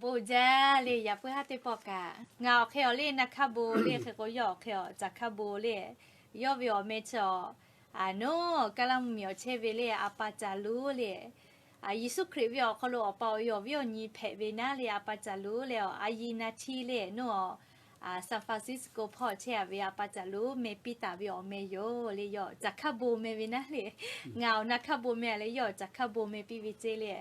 Oˇ jaˇ le, yaꞈ puiˉ haˉ teˇ pawˆ kaꞈ ngaˬ awˬ hk'e awˬ le, naˆ hkaˇ bon le hk'e k'o, yawˇ awˬ hk'e awˬ caˬ hkaˇ bon le, yawˇ ve awˬ meh chi awˬ, a, nawˬ kaˇ laˇ mvuhˇ miˬ awˬ chehˇ ve le, a pa caˬ lonˉ le, a, Yeˍsuˆ Hkriꞈ ve awˬ hk'aw lo awˬ pa awˬ e awˬ viˉ awˬ nyi hpehꞈ ve naˉ le, a pa caˬ lonˉ le, a, a yiˍ na chiˇ le, nawˬ, a, San Francisco hpawˇ chehˇ a ve a pa caˬ lonˉ meh piˇ taˍ ve awˬ meh yoˬ le, yawˇ caˬ hkaˇ bon meh ve naˉ le. Ngaˬ awˬ naˆ hkaˇ bon meh a le, yawˇ caˬ hkaˇ bon meh piˇ ve ceˇ le.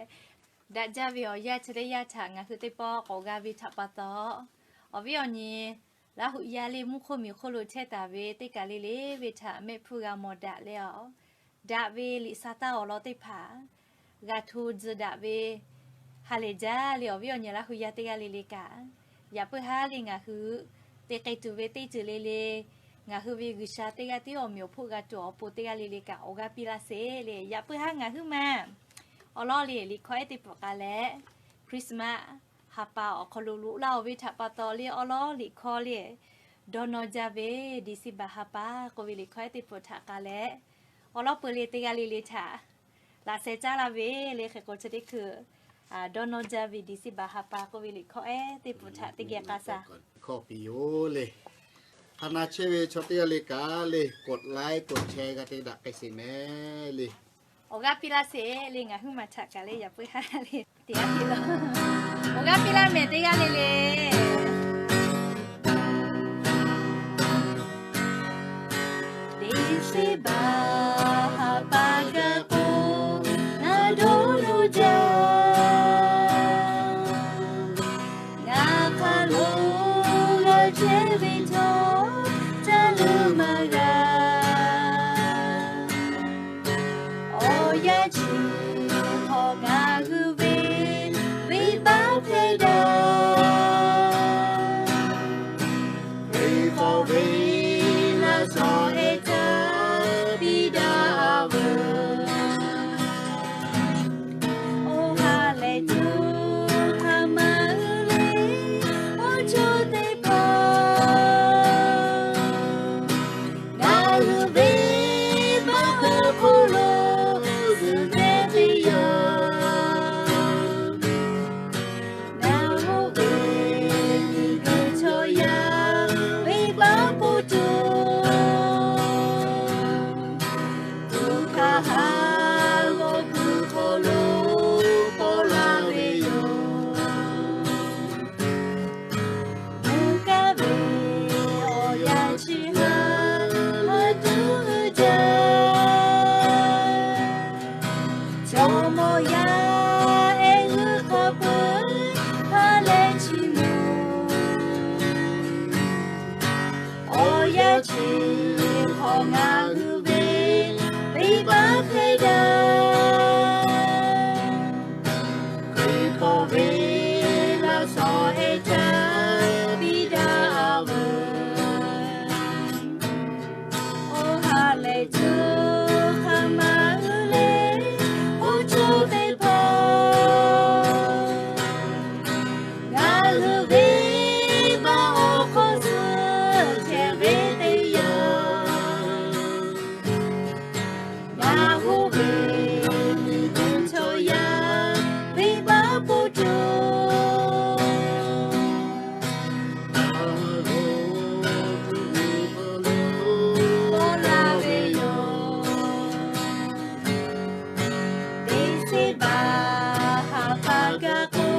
Daꞈ jaˇ ve awˬ yanˇ chi teˇ yanˇ htaꞈ ngaˬ hui teˇ pawˆ k'awꞈ g'a ve htaꞈ pa taw, awˬ viˉ awˬ nyi Laˇ huˍ yaˇ le mvuhˇ hk'oˆ miˬ hk'oˆ lo chehˇ taˍ ve teˇ kaˬ le le ve htaꞈ mehˆ hpfuhˇ g'a mawˬ daꞈ leh a, daꞈ ve liꞈ sa taˇ awˬ lawn teˇ hpaˍ g'a hto tcuh daꞈ ve ha lehˬ jaˇ le, awˬ viˉ awˬ nyi Laˇ huˍ yaˇ teˇ g'aˇ le le kaꞈ, yaꞈ puiˉ haˉ le ngaˬ hui te k'ai tuˬ ve teˇ ceuˬ le le, ngaˬ hui ve G'uiˬsha teˇ g'aˇ tiˉ awˬ meꞈ awˬ hponˇ g'a tuˬ awˬ pon teˇ g'aˇ le le kaꞈ awˬ g'aˇ piˇ laˇ sheˍ le. Yaꞈ puiˉ haˉ ngaˬ huiˉ ma awˬ lawn le liꞈ hkawˇ ehˉ teˇ pfuhˍ k'a leh, Christmas ha pa awˬ hk'aw lo loꞈ laˇ oˬ ve htaꞈ pa taw le, awˬ lawn liꞈ hkawˇ le, dawˇ nawˇ jaˇ ve December ha pa k'oˆ ve liꞈ hkawˇ ehˉ teˇ pfuhˍ htaꞈ k'a leh, awˬ lawn peu le teˇ g'aˇ le le htaꞈ laꞈ sheh caˉ laˇ ve le hk'e k'o, chi teˇ hkui dawˇ nawˇ jaˇ ve December ha pa k'oˆ ve liꞈ hkawˇ ehˉ teˇ pfuhˍ htaꞈ teˇ geh k'a shaˍ hkawˇ piˇ yoˬ le. Hk'a na chehˇ ve chaw teˇ g'aˇ le kaꞈ le, กดไลค์ กดแชร์ g'a te daꞈ k'ai sheˍ mehˍ le. Awˬ g'aˇ piˇ laˇ sheˍ le, ngaˬ huiˉ ma htaꞈ kaꞈ le yaꞈ puiˉ haˉ le, teˇ g'aˇ piˇ laˇ. Awˬ g'aˇ piˇ laˇ mehˍ teˇ g'aˇ le le. December ha pa gaˬ k'o, ngaˬ dawˇ nawˇ jaˇ. Ngaˬ hk'aˬ lo g'a chehˇ ve htawˇ ca leuˬ maˇ g'a. Awˬ yanˇ chi hk'awꞈ ngaˬ hui ve venˇbaˆ hpehˇ daꞈ. Hkriꞈ hk'aw ve laꞈ shawˍ heh caˇ piˇ daꞈ a veuˬ. Oˇ ha lehˬ tuˬ hk'aˬ ma uiˍ le, oˇ co teˇ hpaˍ ngaˬ hui venˇbaˆ hk'aw lo zuhˬ mehˍ teˇ yanˇ, ngaˬ hui ve miˬguiˬ chaw yaˇ venˇbaˆ po tuˬ, tuꞈ hkaˇ haˉ g'awˇ kuiˬ hk'aw lo paw la ve yoˬ. Mvuhˇ kaˇ ve awˬ yanˇ chi haˉ maˇ tuˉ g'uiˇ jaˇ. Jawˇmawˇ yaˇ ehˉ g'uiˇ hk'a peu ha lehˬ chi moˍ. Awˬ yanˇ chi hk'awꞈ ngaˬ hui ve venˇbaˆ hpehˇ daꞈ. Hkriꞈ hk'aw ve laꞈ shawˍ heh caˇ piˇ daꞈ a veuˬ. Oˇ ha lehˬ tuˬ hk'aˬ ma uiˍ le, oˇ co teˇ hpaˍ ngaˬ hui venˇbaˆ awˬ hk'aw suh chehˇ ve teˇ yanˇ, ngaˬ hui ve miˬguiˬ chaw yaˇ venˇbaˆ po tuˬ, paw la ve yoˬ. December ha pa gaˬ k'o,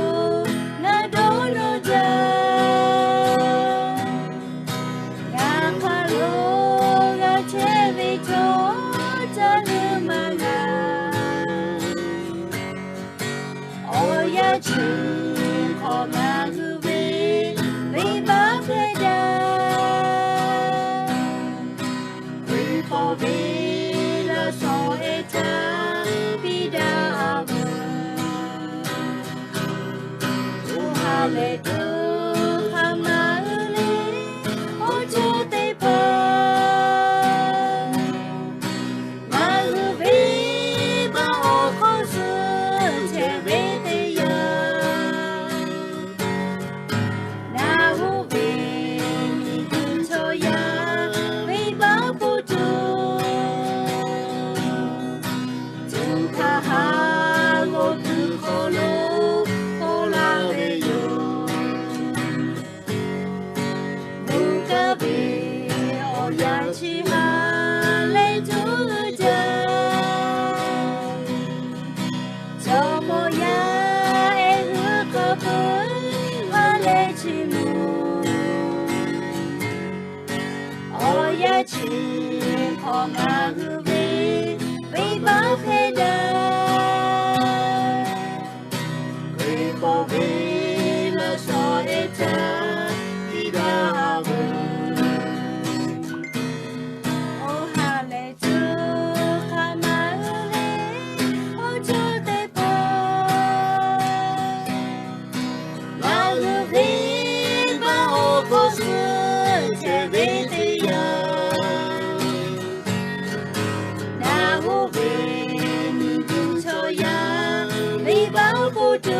ngaˬ dawˇ nawˇ jaˇ. Ngaˬ hk'aˬ lo g'a chehˇ ve htawˇ ca leuˬ maˇ g'a. Awˬ yanˇ chi hk'awꞈ ngaˬ hui ve venˇbaˆ hpehˇ daꞈ. Hkriꞈ hk'aw ve laꞈ shawˍ heh caˇ piˇ daꞈ a veuˬ. Oˇ ha lehˬ tuˬ hk'aˬ ma uiˍ le, oˇ co teˇ hpaˍ ngaˬ hui venˇbaˆ awˬ hk'aw suh chehˇ ve teˇ yanˇ, ngaˬ hui ve miˬguiˬ chaw yaˇ venˇbaˆ po tuˬ, tuꞈ hkaˇ haˉ g'awˇ kuiˬ hk'aw lo paw la ve yoˬ. Baˆ hpehˇ daꞈ. Hkriꞈ k'awꞈ ve laˇ shawˍ e caˇ tiˇ daꞈ ve, awˬ ha lehˬ cuˇ hk'a maˇ uiˍ ve awˬ ceuˬ teˇ hpaˍ, ngaˬ hui ve maˇ awˬ hk'aw suh chehˇ ve teˇ yanˇ, ngaˬ hui ve miˬguiˬ chaw yaˇ venˇbaˆ hpfuhˇ tuˬ,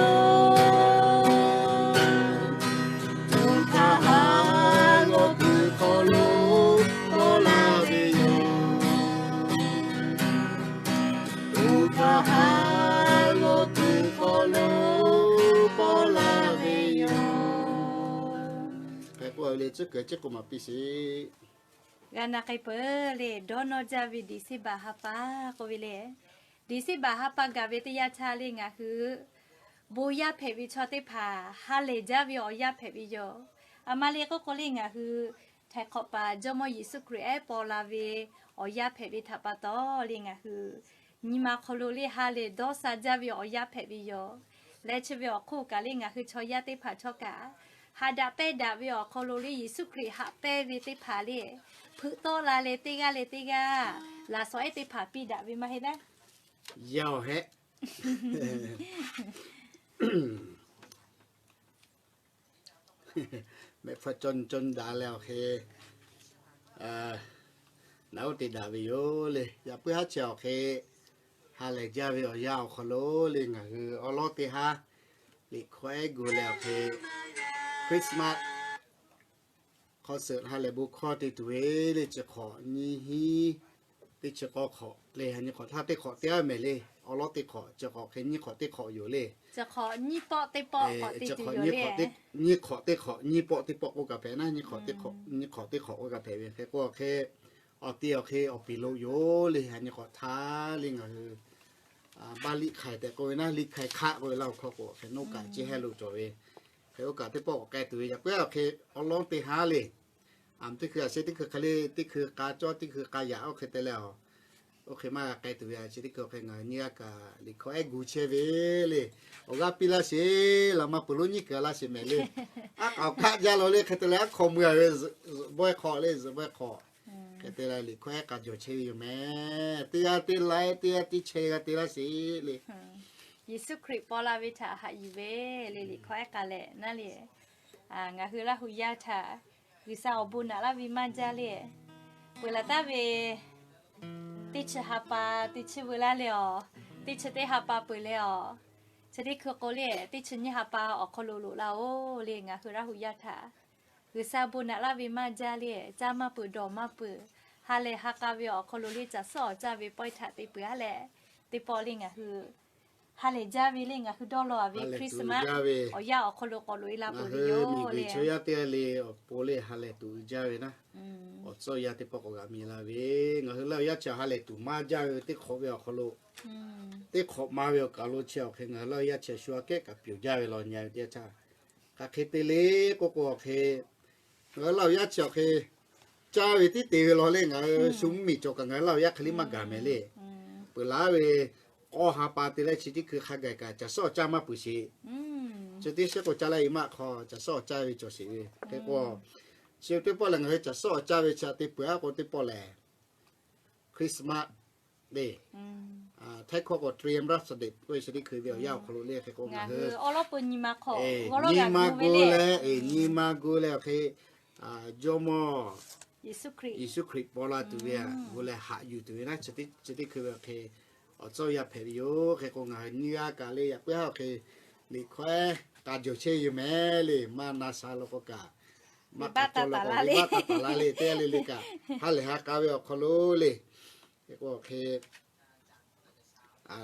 tuꞈ hkaˇ ha lo kuiˬ hk'aw lo paw laˇ ve yoˬ. Tuꞈ hkaˇ ha lo kuiˬ hk'aw lo paw laˇ ve yoˬ. Hk'e k'o, le tcuhˉ kuiˬ chi k'o maˍ piˇ sheˍ. G'a na k'ai peuˬ le, dawˇ nawˇ jaˇ ve December ha pa k'oˆ ve le. December ha pa gaˬ ve teˇ yanˇ htaˇ le ngaˬ hui bon yaˇ hpehꞈ ve chaw teˇ hpaˍ ha lehˬ jaˇ ve awˬ yanˇ hpehꞈ ve yoˬ. A ma le k'oˆ k'o le ngaˬ hui Htaiˍ hk'awꞈ paˍ Jawˇmawˇ Yeˍsuˆ Hkriꞈ ehˉ paw la ve awˬ yanˇ hpehꞈ ve htaꞈ pa taw le ngaˬ hui nyi ma hk'aw lo le ha lehˬ dawˇ sha jaˇ ve awˬ yanˇ hpehꞈ ve yoˬ. Leh chi ve awˬ hk'oˆ kaꞈ le ngaˬ hui chaw yaˇ teˇ hpaˍ htawˇ kaꞈ ha daꞈ pehnˇ daꞈ ve awˬ hk'aw lo le Yeˍsuˆ Hkriꞈ haꞈ pehnˇ ve teˇ hpaˍ le hpeuꞈ tawˆ la leh teˇ g'aˇ leh teˇ g'aˇ laꞈ shawnˍ ehˉ teˇ hpaˍ piˇ daꞈ ve maˇ heˆ laˇ. Yaˇ awˬ hehˆ. Mehˆ hpfuhˇ cawˇ nyi cawˇ nyi daꞈ leh awˬ hk'e naꞈ uˉ te daꞈ ve yoˬ le. Yaꞈ puiˉ haˉ chi awˬ hk'e ha lehˬ jaˇ ve awˬ yanˇ awˬ hk'aw lo le ngaˬ hui awˉ lawˉ teˇ haˉ liꞈ hkawˇ ehˉ gu leh awˬ hk'e Christmas concert ha lehˬ bon hkawˇ te tuˬ ve le chi hk'awꞈ nyiˇ hinˉ teˇ chi k'awˇ hk'awꞈ le ha nyi hk'awꞈ htaˇ teˇ hk'awꞈ teˇ g'aˇ mehˍ le. Awˉ lawˉ teˇ hk'awꞈ chi hk'awꞈ hk'e nyiˇ hk'awꞈ teˇ hk'awꞈ yoˬ le. Chi hk'awꞈ nyiˇ pawˆ teˇ pawˆ k'awꞈ te tuˬ yoˬ le. Nyiˇ hk'awꞈ teˇ hk'awꞈ nyiˇ pawˆ teˇ pawˆ k'oˆ kaꞈ hpehꞈ naˉ, nyiˇ hk'awꞈ teˇ hk'awꞈ nyiˇ hk'awꞈ teˇ hk'awꞈ k'oˆ kaꞈ hpehꞈ ve hk'e k'o awˬ hk'e awˬ te awˬ hk'e awˬ piˍ lo yoˬ le. Ha nyi hk'awꞈ htaˇ le ngaˬ hui baˇ liˆ hk'aiˍ tehꞈ k'oˆ ve naˉ, liˆ hk'aiˍ hkaˆ k'oˆ ve laˇ awˬ hkawˇ k'o awˬ hk'e nawˉ kaꞈ ceˇ hehˉ lo cawˬ ve hk'e oˇ kaꞈ teˇ pawˆ k'awꞈ k'ai tuˬ ve yaꞈ puiˉ awˬ hk'e awˉ lawˉ teˇ haˉ le. Aˬ, teˇ hkui aꞈ sheh teˇ hkui hk'e le, teˇ hkui k'a cawˇ teˇ hkui k'a yaꞈ oˇ hk'e te leh, oˇ hk'e maˇ g'a k'ai tuˬ ve a chi teˇ hkui awˬ hk'e ngaˬ hui nyiˇ g'aˇ kaꞈ liꞈ hkawˇ ehˉ gu chehˇ ve le. Awˬ g'aˇ piˇ laˇ sheˍ, laꞈ ma peuˬ lonˉ nyiˇ kuiˬ a laˇ sheˍ mehˍ le. Aˉ k'aoˍ hkaˆ jaˇ la le hk'e te leh aˉ hk'aw mui a ve zuhꞈ bawehˇ hk'aw le, zuhꞈ bawehˇ hk'aw hk'e te leh liꞈ hkawˇ ehˉ k'a jawˬ chehˇ ve yoˬ mehˍ. Teˇ g'aˇ teˇ laiˉ teˇ g'aˇ teˇ chehˇ g'a te laˇ sheˍ le. Yeˍsuˆ Hkriꞈ paw la ve htaꞈ haꞈ yuˬ ve le liꞈ hkawˇ ehˉ k'a leh naˉ le. Ngaˬ hui Laˇ hu yaˇ htaꞈ G'uiˬsha awˬ bon naꞈ laˇ ve maˇ jaˇ le. Peuˬ laˬ taˍ ve teˇ chi ha pa, teˇ chi veu laˇ le awˬ, teˇ chi teˇ ha pa peuˬ le awˬ, chi teˇ hkui k'o le teˇ chi nyiˇ ha pa awˬ hk'aw lo loꞈ la oˬ le ngaˬ hui Laˇ hu yaˇ htaꞈ G'uiˬsha bon naꞈ laˇ ve maˇ jaˇ le, caˇ maˇ peuˬ dawˬ maˇ peuˬ, ha lehˬ ha k'a ve awˬ hk'aw lo le caˬ suhˉ awˬ caˇ ve pawehˇ htaꞈ te peuˬ a leh, teˇ pawˆ le ngaˬ hui ha lehˬ jaˇ ve le ngaˬ hui dawˇ law a ve Christmas awˬ yanˇ awˬ hk'aw lo k'awꞈ loꞈ e la peuˬ ve yoˬ le. Chaw yaˇ teˇ g'aˇ le awˬ pon le ha lehˬ tuˬ jaˇ ve naˉ, awˬ tcuhˇ yaˇ teˇ pawˆ k'awꞈ g'a mi la ve, ngaˬ hui Laˇ hu yaˇ chi ha lehˬ tuˬ maˇ jaˇ ve teˇ hk'awꞈ ve awˬ hk'aw lo teˇ hk'awꞈ ma ve awˬ kaˬ lo chi awˬ hk'e ngaˬ hui Laˇ hu yaˇ chi shu aꞈ kehˉ kaꞈ pyonˍ jaˇ ve law nyi a ve teˇ yanˇ htaˇ, hk'aˬ hk'e te le k'oˆ k'o awˬ hk'e ngaˬ hui Laˇ hu yaˇ chi awˬ hk'e caˇ ve tiˉ te ve law le ngaˬ hui shu mvuhˇmiˬ cawˬ kaꞈ ngaˬ hui Laˇ hu yaˇ hk'e liˇ maˇ gaˬ mehˍ le. Peuˬ laˬ ve k'awˇ ha pa te leh chi teˇ hkui hk'a gaˬ kaꞈ caˬ suhˉ awˬ caˇ maˇ peuˬ sheˍ. Chi teˇ shiˉ k'o caˇ laˇ e maˇ hk'aw caˬ suhˉ awˬ caˇ ve cawˬ sheˍ ve hk'e k'o, chi teˇ pawˆ lehˬ ngaˬ hui caˬ suhˉ awˬ caˇ ve chi teˇ peuˬ a k'o teˇ pawˆ lehˬ Christmas le, htaiˇ hkawˇ k'o เตรียมรับเสด็จ k'oˆ ve chi teˇ hkui ve awˬ yanˇ awˬ hk'aw lo le hk'e k'o ngaˬ hui nyi ma gu leh, nyi ma gu leh awˬ hk'e Jawˇmawˇ Yeˍsuˆ Hkriꞈ paw la tuˬ ve a gu leh haꞈ yuˬ tuˬ ve naˉ, chi teˇ hkui ve awˬ hk'e awˬ tcuhˇ yaˇ hpehꞈ ve yoˬ. Hk'e k'o ngaˬ hui nyiˇ g'aˇ kaꞈ le yaꞈ puiˉ haˉ awˬ hk'e liꞈ hkawˇ ehˉ k'a jawˬ chehˇ ve yoˬ mehˍ le. Maˇ na sha law k'o kaꞈ maˇ k'a cawˇ law k'o venˇbaˆ taˍ taˍ la le teˇ g'aˇ le le kaꞈ ha lehˬ ha k'a ve awˬ hk'aw lo le, hk'e k'o awˬ hk'e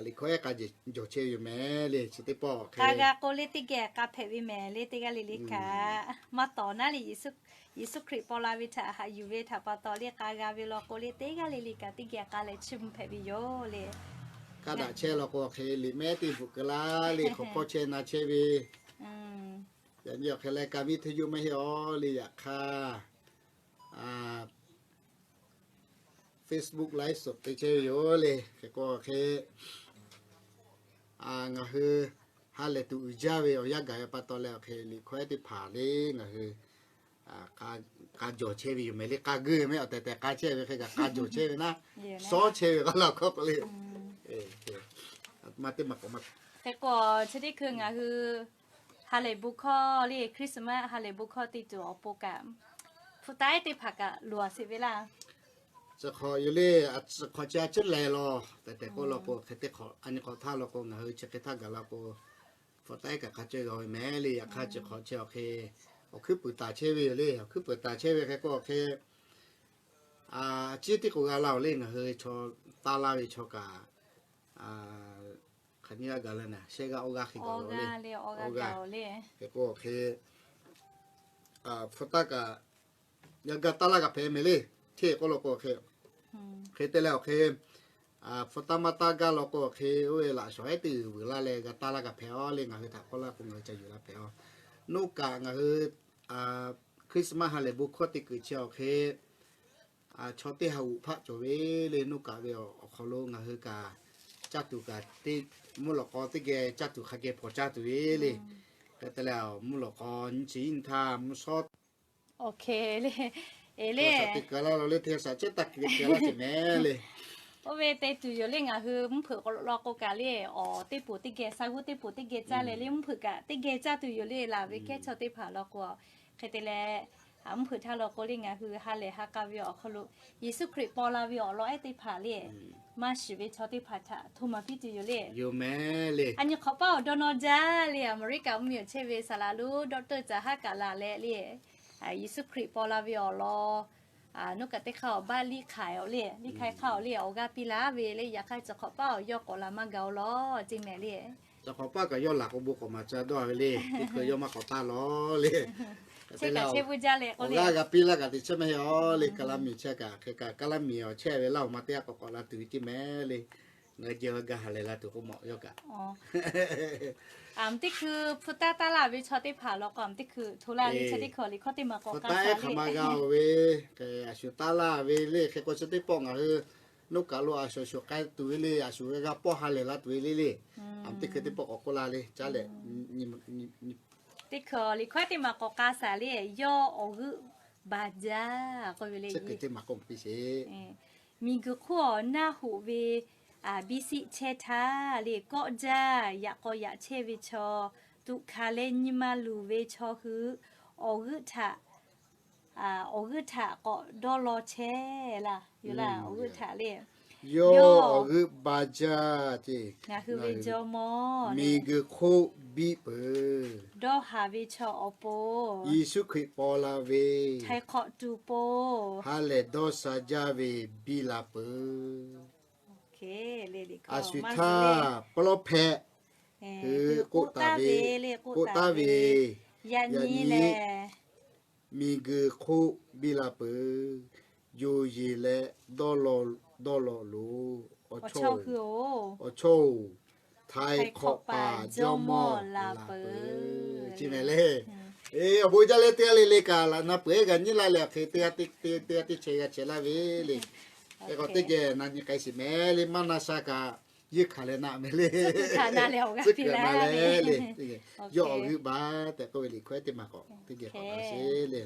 liꞈ hkawˇ ehˉ k'a jawˬ chehˇ ve yoˬ mehˍ le. Chi teˇ pawˆ k'a g'a k'o le teˇ geh k'a hpehꞈ ve mehˍ le teˇ g'aˇ le le kaꞈ maˇ tawˍ naˉ le. Yeˍsuˆ Hkriꞈ paw la ve htaꞈ haꞈ yuˬ ve htaꞈ pa taw le k'a g'a ve law k'o le teˇ g'aˇ le le kaꞈ teˇ geh k'a leh chiˇ mvuh hpehꞈ ve yoˬ le. Kaˇ daꞈ chehˇ law k'o hk'e liꞈ mehˉ teˇ bvuhꞈ keu laˇ le hk'awꞈ hk'awˇ chehˇ na chehˇ ve yaꞈ nyi awˬ hk'e leh ka miˇ hteˇ yoˇ maˇ heˆ aw le yaꞈ hk'aˇ Facebook live สด te chehˇ ve yoˬ le. Hk'e k'o hk'e, ngaˬ hui ha lehˬ tuˬ uiˍ jaˇ ve awˬ yanˇ gaˬ ve pa taw leh awˬ hk'e liꞈ hkawehˉ teˇ hpaˍ le ngaˬ hui k'a jawˬ chehˇ ve yoˬ mehˍ le. K'a geuˆ mehˍ, awˬ tehˬ tehˬ k'a chehˇ ve hk'e kaꞈ k'a jawˬ chehˇ ve naˉ, shawˉ chehˇ ve k'a laˇ hkawˇ k'o le. Maˇ teˇ maˬ k'awꞈ maˇ. Hk'e k'o chi teˇ hkui ngaˬ hui ha lehˬ bon hkawˇ le, Christmas ha lehˬ bon hkawˇ te tuˬ awˬ pon kaꞈ, hpu taˇ ehˉ teˇ hpaˍ kaꞈ loˍ a sheˍ ve laˇ. Chi hk'awꞈ yoˬ le, chi hk'awꞈ chi a ciˉ lehˬ law tehꞈ tehꞈ k'oˆ law k'o, hk'e teˇ hk'awꞈ a nyi hk'awꞈ htaˇ law k'o ngaˬ hui chi hk'e htaˇ gaˬ law k'o, hpu taˇ ehˉ kaꞈ hk'a cawˇ g'a ve mehˍ le. Yaꞈ hk'aˇ chi hk'awꞈ chi awˬ hk'e awˬ hkuiˉ puiˍ taˍ chehˇ ve yoˬ le. Awˬ hkuiˉ puiˍ taˍ chehˇ ve hk'e k'o awˬ hk'e, a ciˉ tiˉ k'o g'a laˇ oˬ le. Ngaˬ hui chaw taˇ laˇ ve chaw kaꞈ, hk'aˬ nyi g'a gaˬ leh naˍ, shehˆ g'aˇ awˇ g'aˇ hk'e gaˬ laˇ le. Hk'e k'o awˬ hk'e, hpu taˇ kaꞈ yaꞈ ga taˇ laˇ g'a hpehꞈ mehˍ le. Hteˇ k'oˆ law k'o hk'e, hk'e te leh awˬ hk'e, hpu taˇ maˇ taˇ gaˇ law k'o awˬ hk'e, oˇ ve laꞈ shawnˍ ehˉ teˇ g'uiˬ vuiˬ laˇ leh g'a taˇ laˇ g'a hpehꞈ aˬ le. Ngaˬ hui htaꞈ k'oˆ laˇ k'o ngaˬ hui ca yuˬ laˇ hpehꞈ aˬ. Nuˇ kaꞈ ngaˬ hui Christmas ha lehˬ bon hkawˇ te kuiˬ chi awˬ hk'e, chaw teˇ ha g'uꞈ hpaˆ cawˬ ve le. Nuˇ kaꞈ ve awˬ hk'aw lo ngaˬ hui kaꞈ caˇ tuˬ kaꞈ, mvuhˇ lawꞈ k'aw teˇ geh caˇ tuˬ hk'a geh hpawnˬ caˇ tuˬ ve le. Hk'e te leh mvuhˇ lawꞈ k'aw nyi chi nyi htaˇ mvuhˇ shawˉ le, e le, teˇ hkui laˇ lo le, teˇ shaꞈ chehˇ taˇ keu te laˇ ce mehˍ le. Oˇ ve te tuˬ yoˬ le. Ngaˬ hui mvuhˇ hpeuꞈ law k'o kaꞈ le, awˬ teˇ poˍ teˇ geh, sha g'uˇ teˇ poˍ teˇ geh caˇ leh le, mvuhˇ hpeuꞈ kaꞈ teˇ geh caˇ tuˬ yoˬ le. Laˬ ve kehˉ chaw teˇ hpaˍ law k'o, hk'e te leh, mvuhˇ hpeuꞈ htaˇ law k'o le ngaˬ hui ha lehˬ ha k'a ve awˬ hk'aw lo Yeˍsuˆ Hkriꞈ paw la ve awˬ lawn ehˉ teˇ hpaˍ le, maˇ shiˍ ve chaw teˇ hpaˍ htaꞈ hto maˍ piˇ tuˬ yoˬ le. A nyi hk'awꞈ paˉ awˬ dawˇ nawˇ jaˇ le, Aˍmeˍriˆkaˍ mvuhˇmiˬ awˬ chehˇ ve saˍ laꞈ lonˉ doctor caˍ haˉ kaꞈ laˬ leh le, Yeˍsuˆ Hkriꞈ paw la ve awˬ lawn, nuˇ kaꞈ teˇ hk'aˇ awˬ baˆ liˇ hk'aiˍ awˬ le, liˇ hk'aiˍ hk'aˇ awˬ le awˬ g'aˇ piˇ laˇ ve le. Yaꞈ hk'aˇ chi hk'awꞈ paˉ awˬ yawˇ k'awꞈ laˬ maˇ gaˬ oˬ law ceˇ mehˍ le. Chi hk'awꞈ paˉ kaꞈ yawˇ laˬ k'o bon k'awꞈ maˍ ca dawˇ ve le. Teˇ hkui yawˇ maˇ k'awꞈ taˇ law le. Awˬ g'aˇ g'a piˇ laˇ kaꞈ teꞈ chehˇ maˇ heˆ aˬ le. Kaˍlaˇ miˬ chehˇ kaꞈ hk'e kaꞈ Kaˍlaˇ miˬ awˬ chehˇ ve laˇ oˬ ma teˇ g'aˇ k'awꞈ k'awꞈ la tuˬ ve ceˇ mehˍ le. Ngaˬ hui jehˬ g'a ha lehˬ la tuˬ k'oˆ mawˬ yawˇ kaꞈ. Teˇ hkui hpu taˇ taˇ laˇ ve chaw teˇ hpaˍ law k'o, teˇ hkui hto laˇ ve chaw teˇ hkui liꞈ hkawˇ teˇ maˬ k'awꞈ k'ai hk'aˬ ma g'a oˬ ve, a shu taˇ laˇ ve le. Hk'e k'o chi teˇ pawˆ ngaˬ hui nuˇ kaˬ lo a shu shu k'ai tuˬ ve le, a shu g'a pawˆ ha lehˬ la tuˬ ve le le. Teˇ hkui teˇ pawˆ k'awꞈ k'oˆ la le caˉ leh, teˇ hkui liꞈ hkawˇ teˇ maˬ k'awꞈ k'ai shaˍ le, yawˇ awˬ g'euˆ ba jaˇ k'oˆ ve le. Miˬguiˬ hk'oˆ awˬ naˆ hoꞈ ve biˇ siˆ chehˇ htaˇ le, kawˆ jaˇ yaꞈ k'aw yaꞈ chehˇ ve chaw, tuꞈ hkanˍ leh nyi ma luˬ ve chaw hui awˬ g'euˆ htaꞈ, awˬ g'euˆ htaꞈ k'awꞈ dawˇ law chehˇ laˇ. Awˬ g'euˆ htaꞈ le, yawˇ awˬ g'euˆ ba jaˇ ce. Ngaˬ hui ve Jawˇmawˇ miˬguiˬ hk'oˆ biˇ peuˬ. Dawˇ haˍ ve chaw awˬ pon Yeˍsuˆ Hkriꞈ paw la ve, htaiˍ hk'awꞈ tuˬ po ha lehˬ dawˇ sha jaˇ ve biˇ la peuˬ. A shu htaˇ prophet hui k'oˆ taˍ ve, k'oˆ taˍ ve, yaꞈ nyi lehˬ miˬguiˬ hk'oˆ biˇ la peuˬ. Yoˬ yeˬ leh dawˇ law loˬ. Awˬ chawˇ-oˬ, htaiˍ hk'awꞈ paˍ Jawˇmawˇ la peuˬ ce mehˍ le. Awˬ bon jaˇ leh teˇ g'aˇ le le kaꞈ laꞈ na peuˬ ehˉ g'a nyiˉ laˇ leh awˬ hk'e teˇ g'aˇ teˇ chehˇ g'a chehˇ laˇ ve le. Hk'e k'o teˇ geh na nyi k'ai shiˍ mehˍ le. Maˇ na sha kaꞈ yeˇ hkanˍ leh naˆ mehˍ le. Tcuhˉ kuiˬ na leh le. Yawˇ awˬ g'euˆ ba tehꞈ k'oˆ ve liꞈ hkawehˉ teˇ maˬ k'awꞈ teˇ geh k'awꞈ la sheˍ le.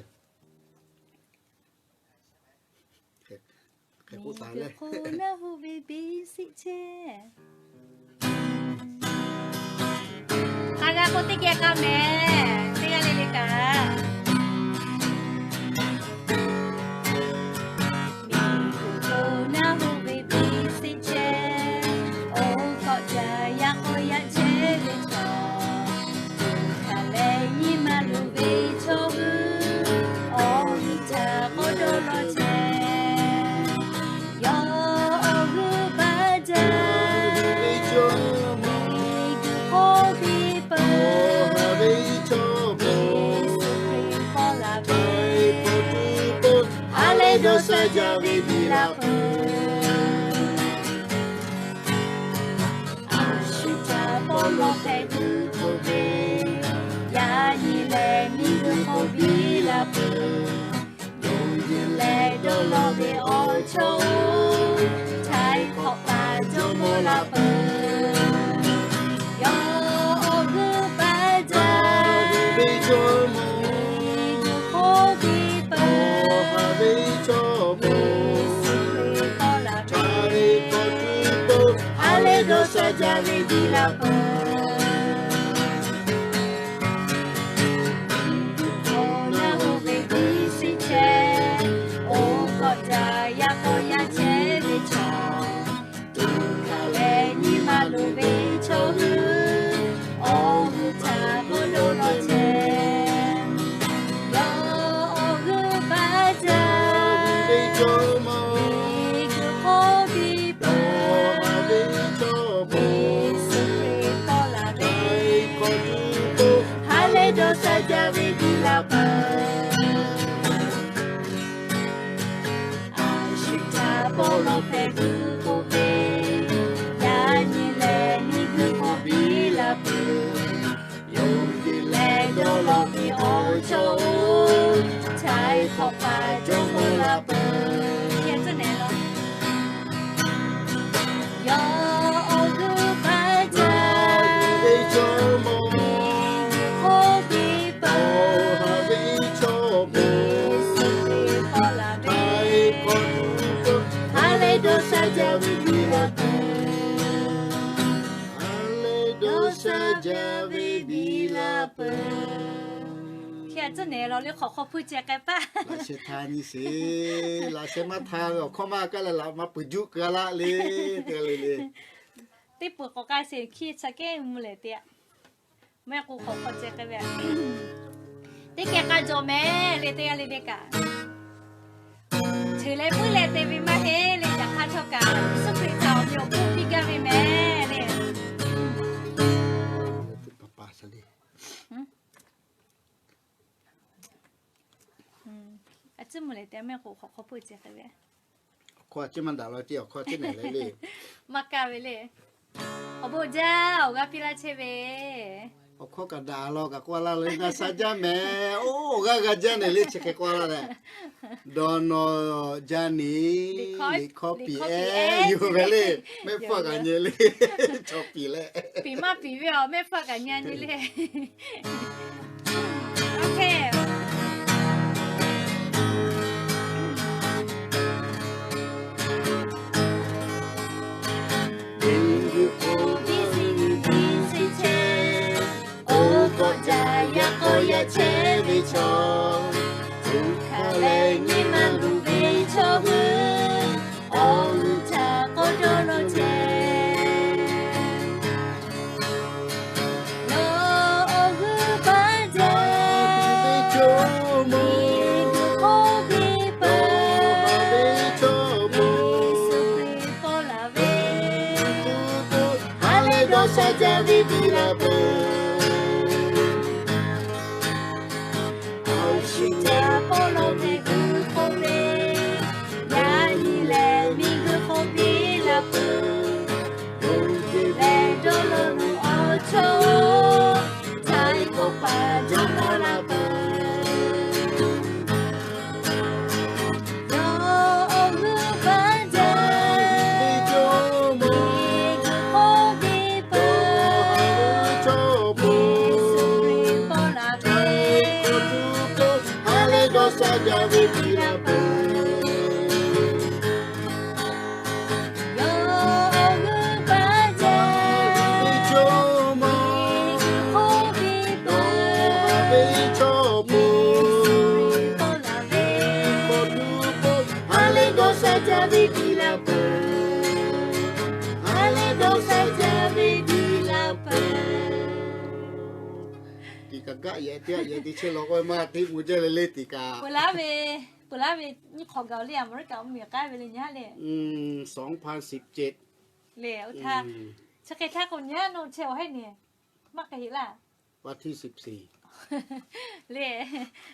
Hk'e k'oˆ taˍ leh, k'o naˆ hoꞈ ve biˇ siˆ chehˇ. K'a g'a k'o teˇ geh k'a mehˍ, teˇ g'aˇ le le kaꞈ. Miˬguiˬ hk'oˆ naˆ hoꞈ ve biˇ siˆ chehˇ, oˇ k'awꞈ caˇ yaꞈ k'aw yaꞈ chehˇ ve chaw, tuꞈ hkanˍ leh nyi ma luˬ ve chaw hui, awˬ g'euˆ htaꞈ k'awꞈ dawˇ law chehˇ. Yawˇ awˬ g'euˆ ba jaˇ ve chaw, miˬguiˬ hk'oˆ biˇ peuˬ. Yeˍsuˆ Hkriꞈ paw la ve, ha lehˬ dawˇ sha jaˇ ve biˇ la peuˬ. A shu htaꞈ paw lawˬ hpehꞈ tuˬ k'oˆ ve, yaꞈ nyi lehˬ miˬguiˬ hk'oˆ biˇ la peuˬ. Yoˬ yeˬ leh dawˇ law ve awˬ chawˇ-oˬ, la peuˬ. Yawˇ awˬ g'euˆ paˍ jaˇ ve Jawˇmawˇ, miˬguiˬ hk'oˆ piˇ peuˬ. Yeˍsuˆ Hkriꞈ tawˆ la ve, ha lehˬ dawˇ sha jaˇ ve biˇ la peuˬ. Awˬ na hoꞈ ve biˇ sheˍ chehˇ, oˇ kawˆ jaˇ yaˇ k'awꞈ yaˇ chehˇ ve chaw, tuꞈ hkanˍ leh nyi ma loˍ ve chaw hui, awˬ hui htaꞈ k'awꞈ dawˇ law chehˇ. Yawˇ awˬ g'euˆ paˍ jaˇ ve Jawˇmawˇ, miˬguiˬ hk'oˆ piˇ peuˬ. Yeˍsuˆ Hkriꞈ tawˆ la ve, ha lehˬ dawˇ sha jaˇ ve biˇ la peuˬ. A shu htaꞈ paw lawˬ hpehꞈ tuˬ k'oˆ ve, yaꞈ nyi lehˬ miˬguiˬ hk'oˆ biˇ la peuˬ. Yonˍ ve leh dawˇ law ve awˬ chawˇ-oˬ, htaiˍ hk'awꞈ paˍ jawˇmawˇ la peuˬ. Yawˇ awˬ g'euˆ paˍ jaˇ ve Jawˇmawˇ, miˬguiˬ hk'oˆ piˇ peuˬ. Yeˍsuˆ Hkriꞈ tawˆ la ve, ha lehˬ dawˇ sha jaˇ ve biˇ la peuˬ. Ha lehˬ dawˇ sha jaˇ ve biˇ la peuˬ. Hk'e a tcuhˉ nehˬ law le hk'awꞈ hk'aw hpuˇ ceh k'ai paˆ. Laꞈ sheh htaˇ nyi sheˍ. Laꞈ sheh maˇ htaˇ ve awˬ hkawˇ maˇ kaˇ leh laꞈ ma peuˬ juˆ keu a laˆ le, te le le. Teˇ peuˬ k'awꞈ k'ai sheˍ hkiˇ cha kehˉ mvuh lehˬ te-a. Mehˆ k'o hk'awꞈ hk'aw ceh k'ai ve, teˇ geh k'a jawˬ mehˍ le teˇ g'aˇ le le kaꞈ, cheuˬ leh puiˉ leh te ve maˇ heˆ le. Yaꞈ hk'aˇ htawˇ kaꞈ Yeˍsuˆ Hkriꞈ htaꞈ awˬ meꞈ awˬ hponˇ piˇ gaˇ ve mehˍ le. A tcuhˉ mvuh lehˬ te mehˆ k'o hk'awꞈ hk'aw hpuˇ ceh k'ai ve, awˬ hkawˇ a ciˉ maˇ daꞈ law ce, awˬ hkawˇ a ciˉ nehˬ leh le. Maˇ kaˇ ve le. Awˬ bon jaˇ awˬ g'aˇ piˇ laˇ chehˇ ve. Awˬ hkawˇ kaꞈ daꞈ law kaꞈ k'oˆ laˇ le, ngaˬ sha jaˇ mehˍ. Oˇ, g'aˇ g'a jaˇ nehˬ le chi hk'e k'oˆ laˇ leh, dawˇ nawˬ jaˇ nehˬ, liꞈ hkawˇ piˍ-ehˉ yoˬ mehˍ le. Mehˆ hpfuhˇ kaꞈ nyi le, chaw piˍ leh, piˍ maˇ piˍ ve a mehˆ hpfuhˇ kaꞈ nyi nyi le. Miˬguiˬ hk'oˆ biˇ sheˍ chehˇ, oˇ kawˆ jaˇ yaˇ k'awꞈ yaˇ chehˇ ve chaw, tuꞈ hkanˍ leh nyi ma loˍ ve chaw hui, awˬ hui htaꞈ k'awꞈ dawˇ law chehˇ. Yawˇ awˬ g'euˆ paˍ jaˇ ve Jawˇmawˇ, miˬguiˬ hk'oˆ piˇ peuˬ. Yeˍsuˆ Hkriꞈ tawˆ la ve, ha lehˬ dawˇ sha jaˇ ve biˇ la peuˬ. A shu htaꞈ paw lawˬ ve g'uiˬ hk'oˆ ve, yaꞈ nyi lehˬ miˬguiˬ hk'oˆ piˇ la peuˬ. Bon te leh dawˇ law nuˬ awˬ chawˇ, htaiˍ hk'awꞈ paˍ jawˇmawˇ la peuˬ. Yawˇ awˬ g'euˆ paˍ jaˇ ve Jawˇmawˇ, miˬguiˬ hk'oˆ piˇ peuˬ. Yeˍsuˆ Hkriꞈ paw la ve, ha lehˬ dawˇ sha jaˇ ve biˇ la peuˬ. Yawˇ awˬ g'euˆ paˍ jaˇ ve Jawˇmawˇ, miˬguiˬ hk'oˆ piˇ peuˬ. Yeˍsuˆ Hkriꞈ tawˆ la ve, ha lehˬ dawˇ sha jaˇ ve biˇ la peuˬ. Ha lehˬ dawˇ sha jaˇ ve biˇ la peuˬ. Tiꞈ kaꞈ gaˆ yehˬ teˇ aꞈ yehˬ te chehˇ law k'o maˇ teˇ mvuh jaˇ le le tiꞈ kaꞈ. Peuˬ laˇ ve, peuˬ laˇ ve, nyi hk'awꞈ gaˬ-oˬ le, Aˍmeˍriˆkaꞈ mvuhˇmiˬ k'ai ve le nyi haˉ le. สองพันสิบเจ็ด le oˇ htaˇ, chi hk'e htaˇ k'o nyi haˉ nawˬ chehˇ awˬ hehˉ nehˬ maˇ k'ai heˆ laˇ. วันที่สิบสี่ le,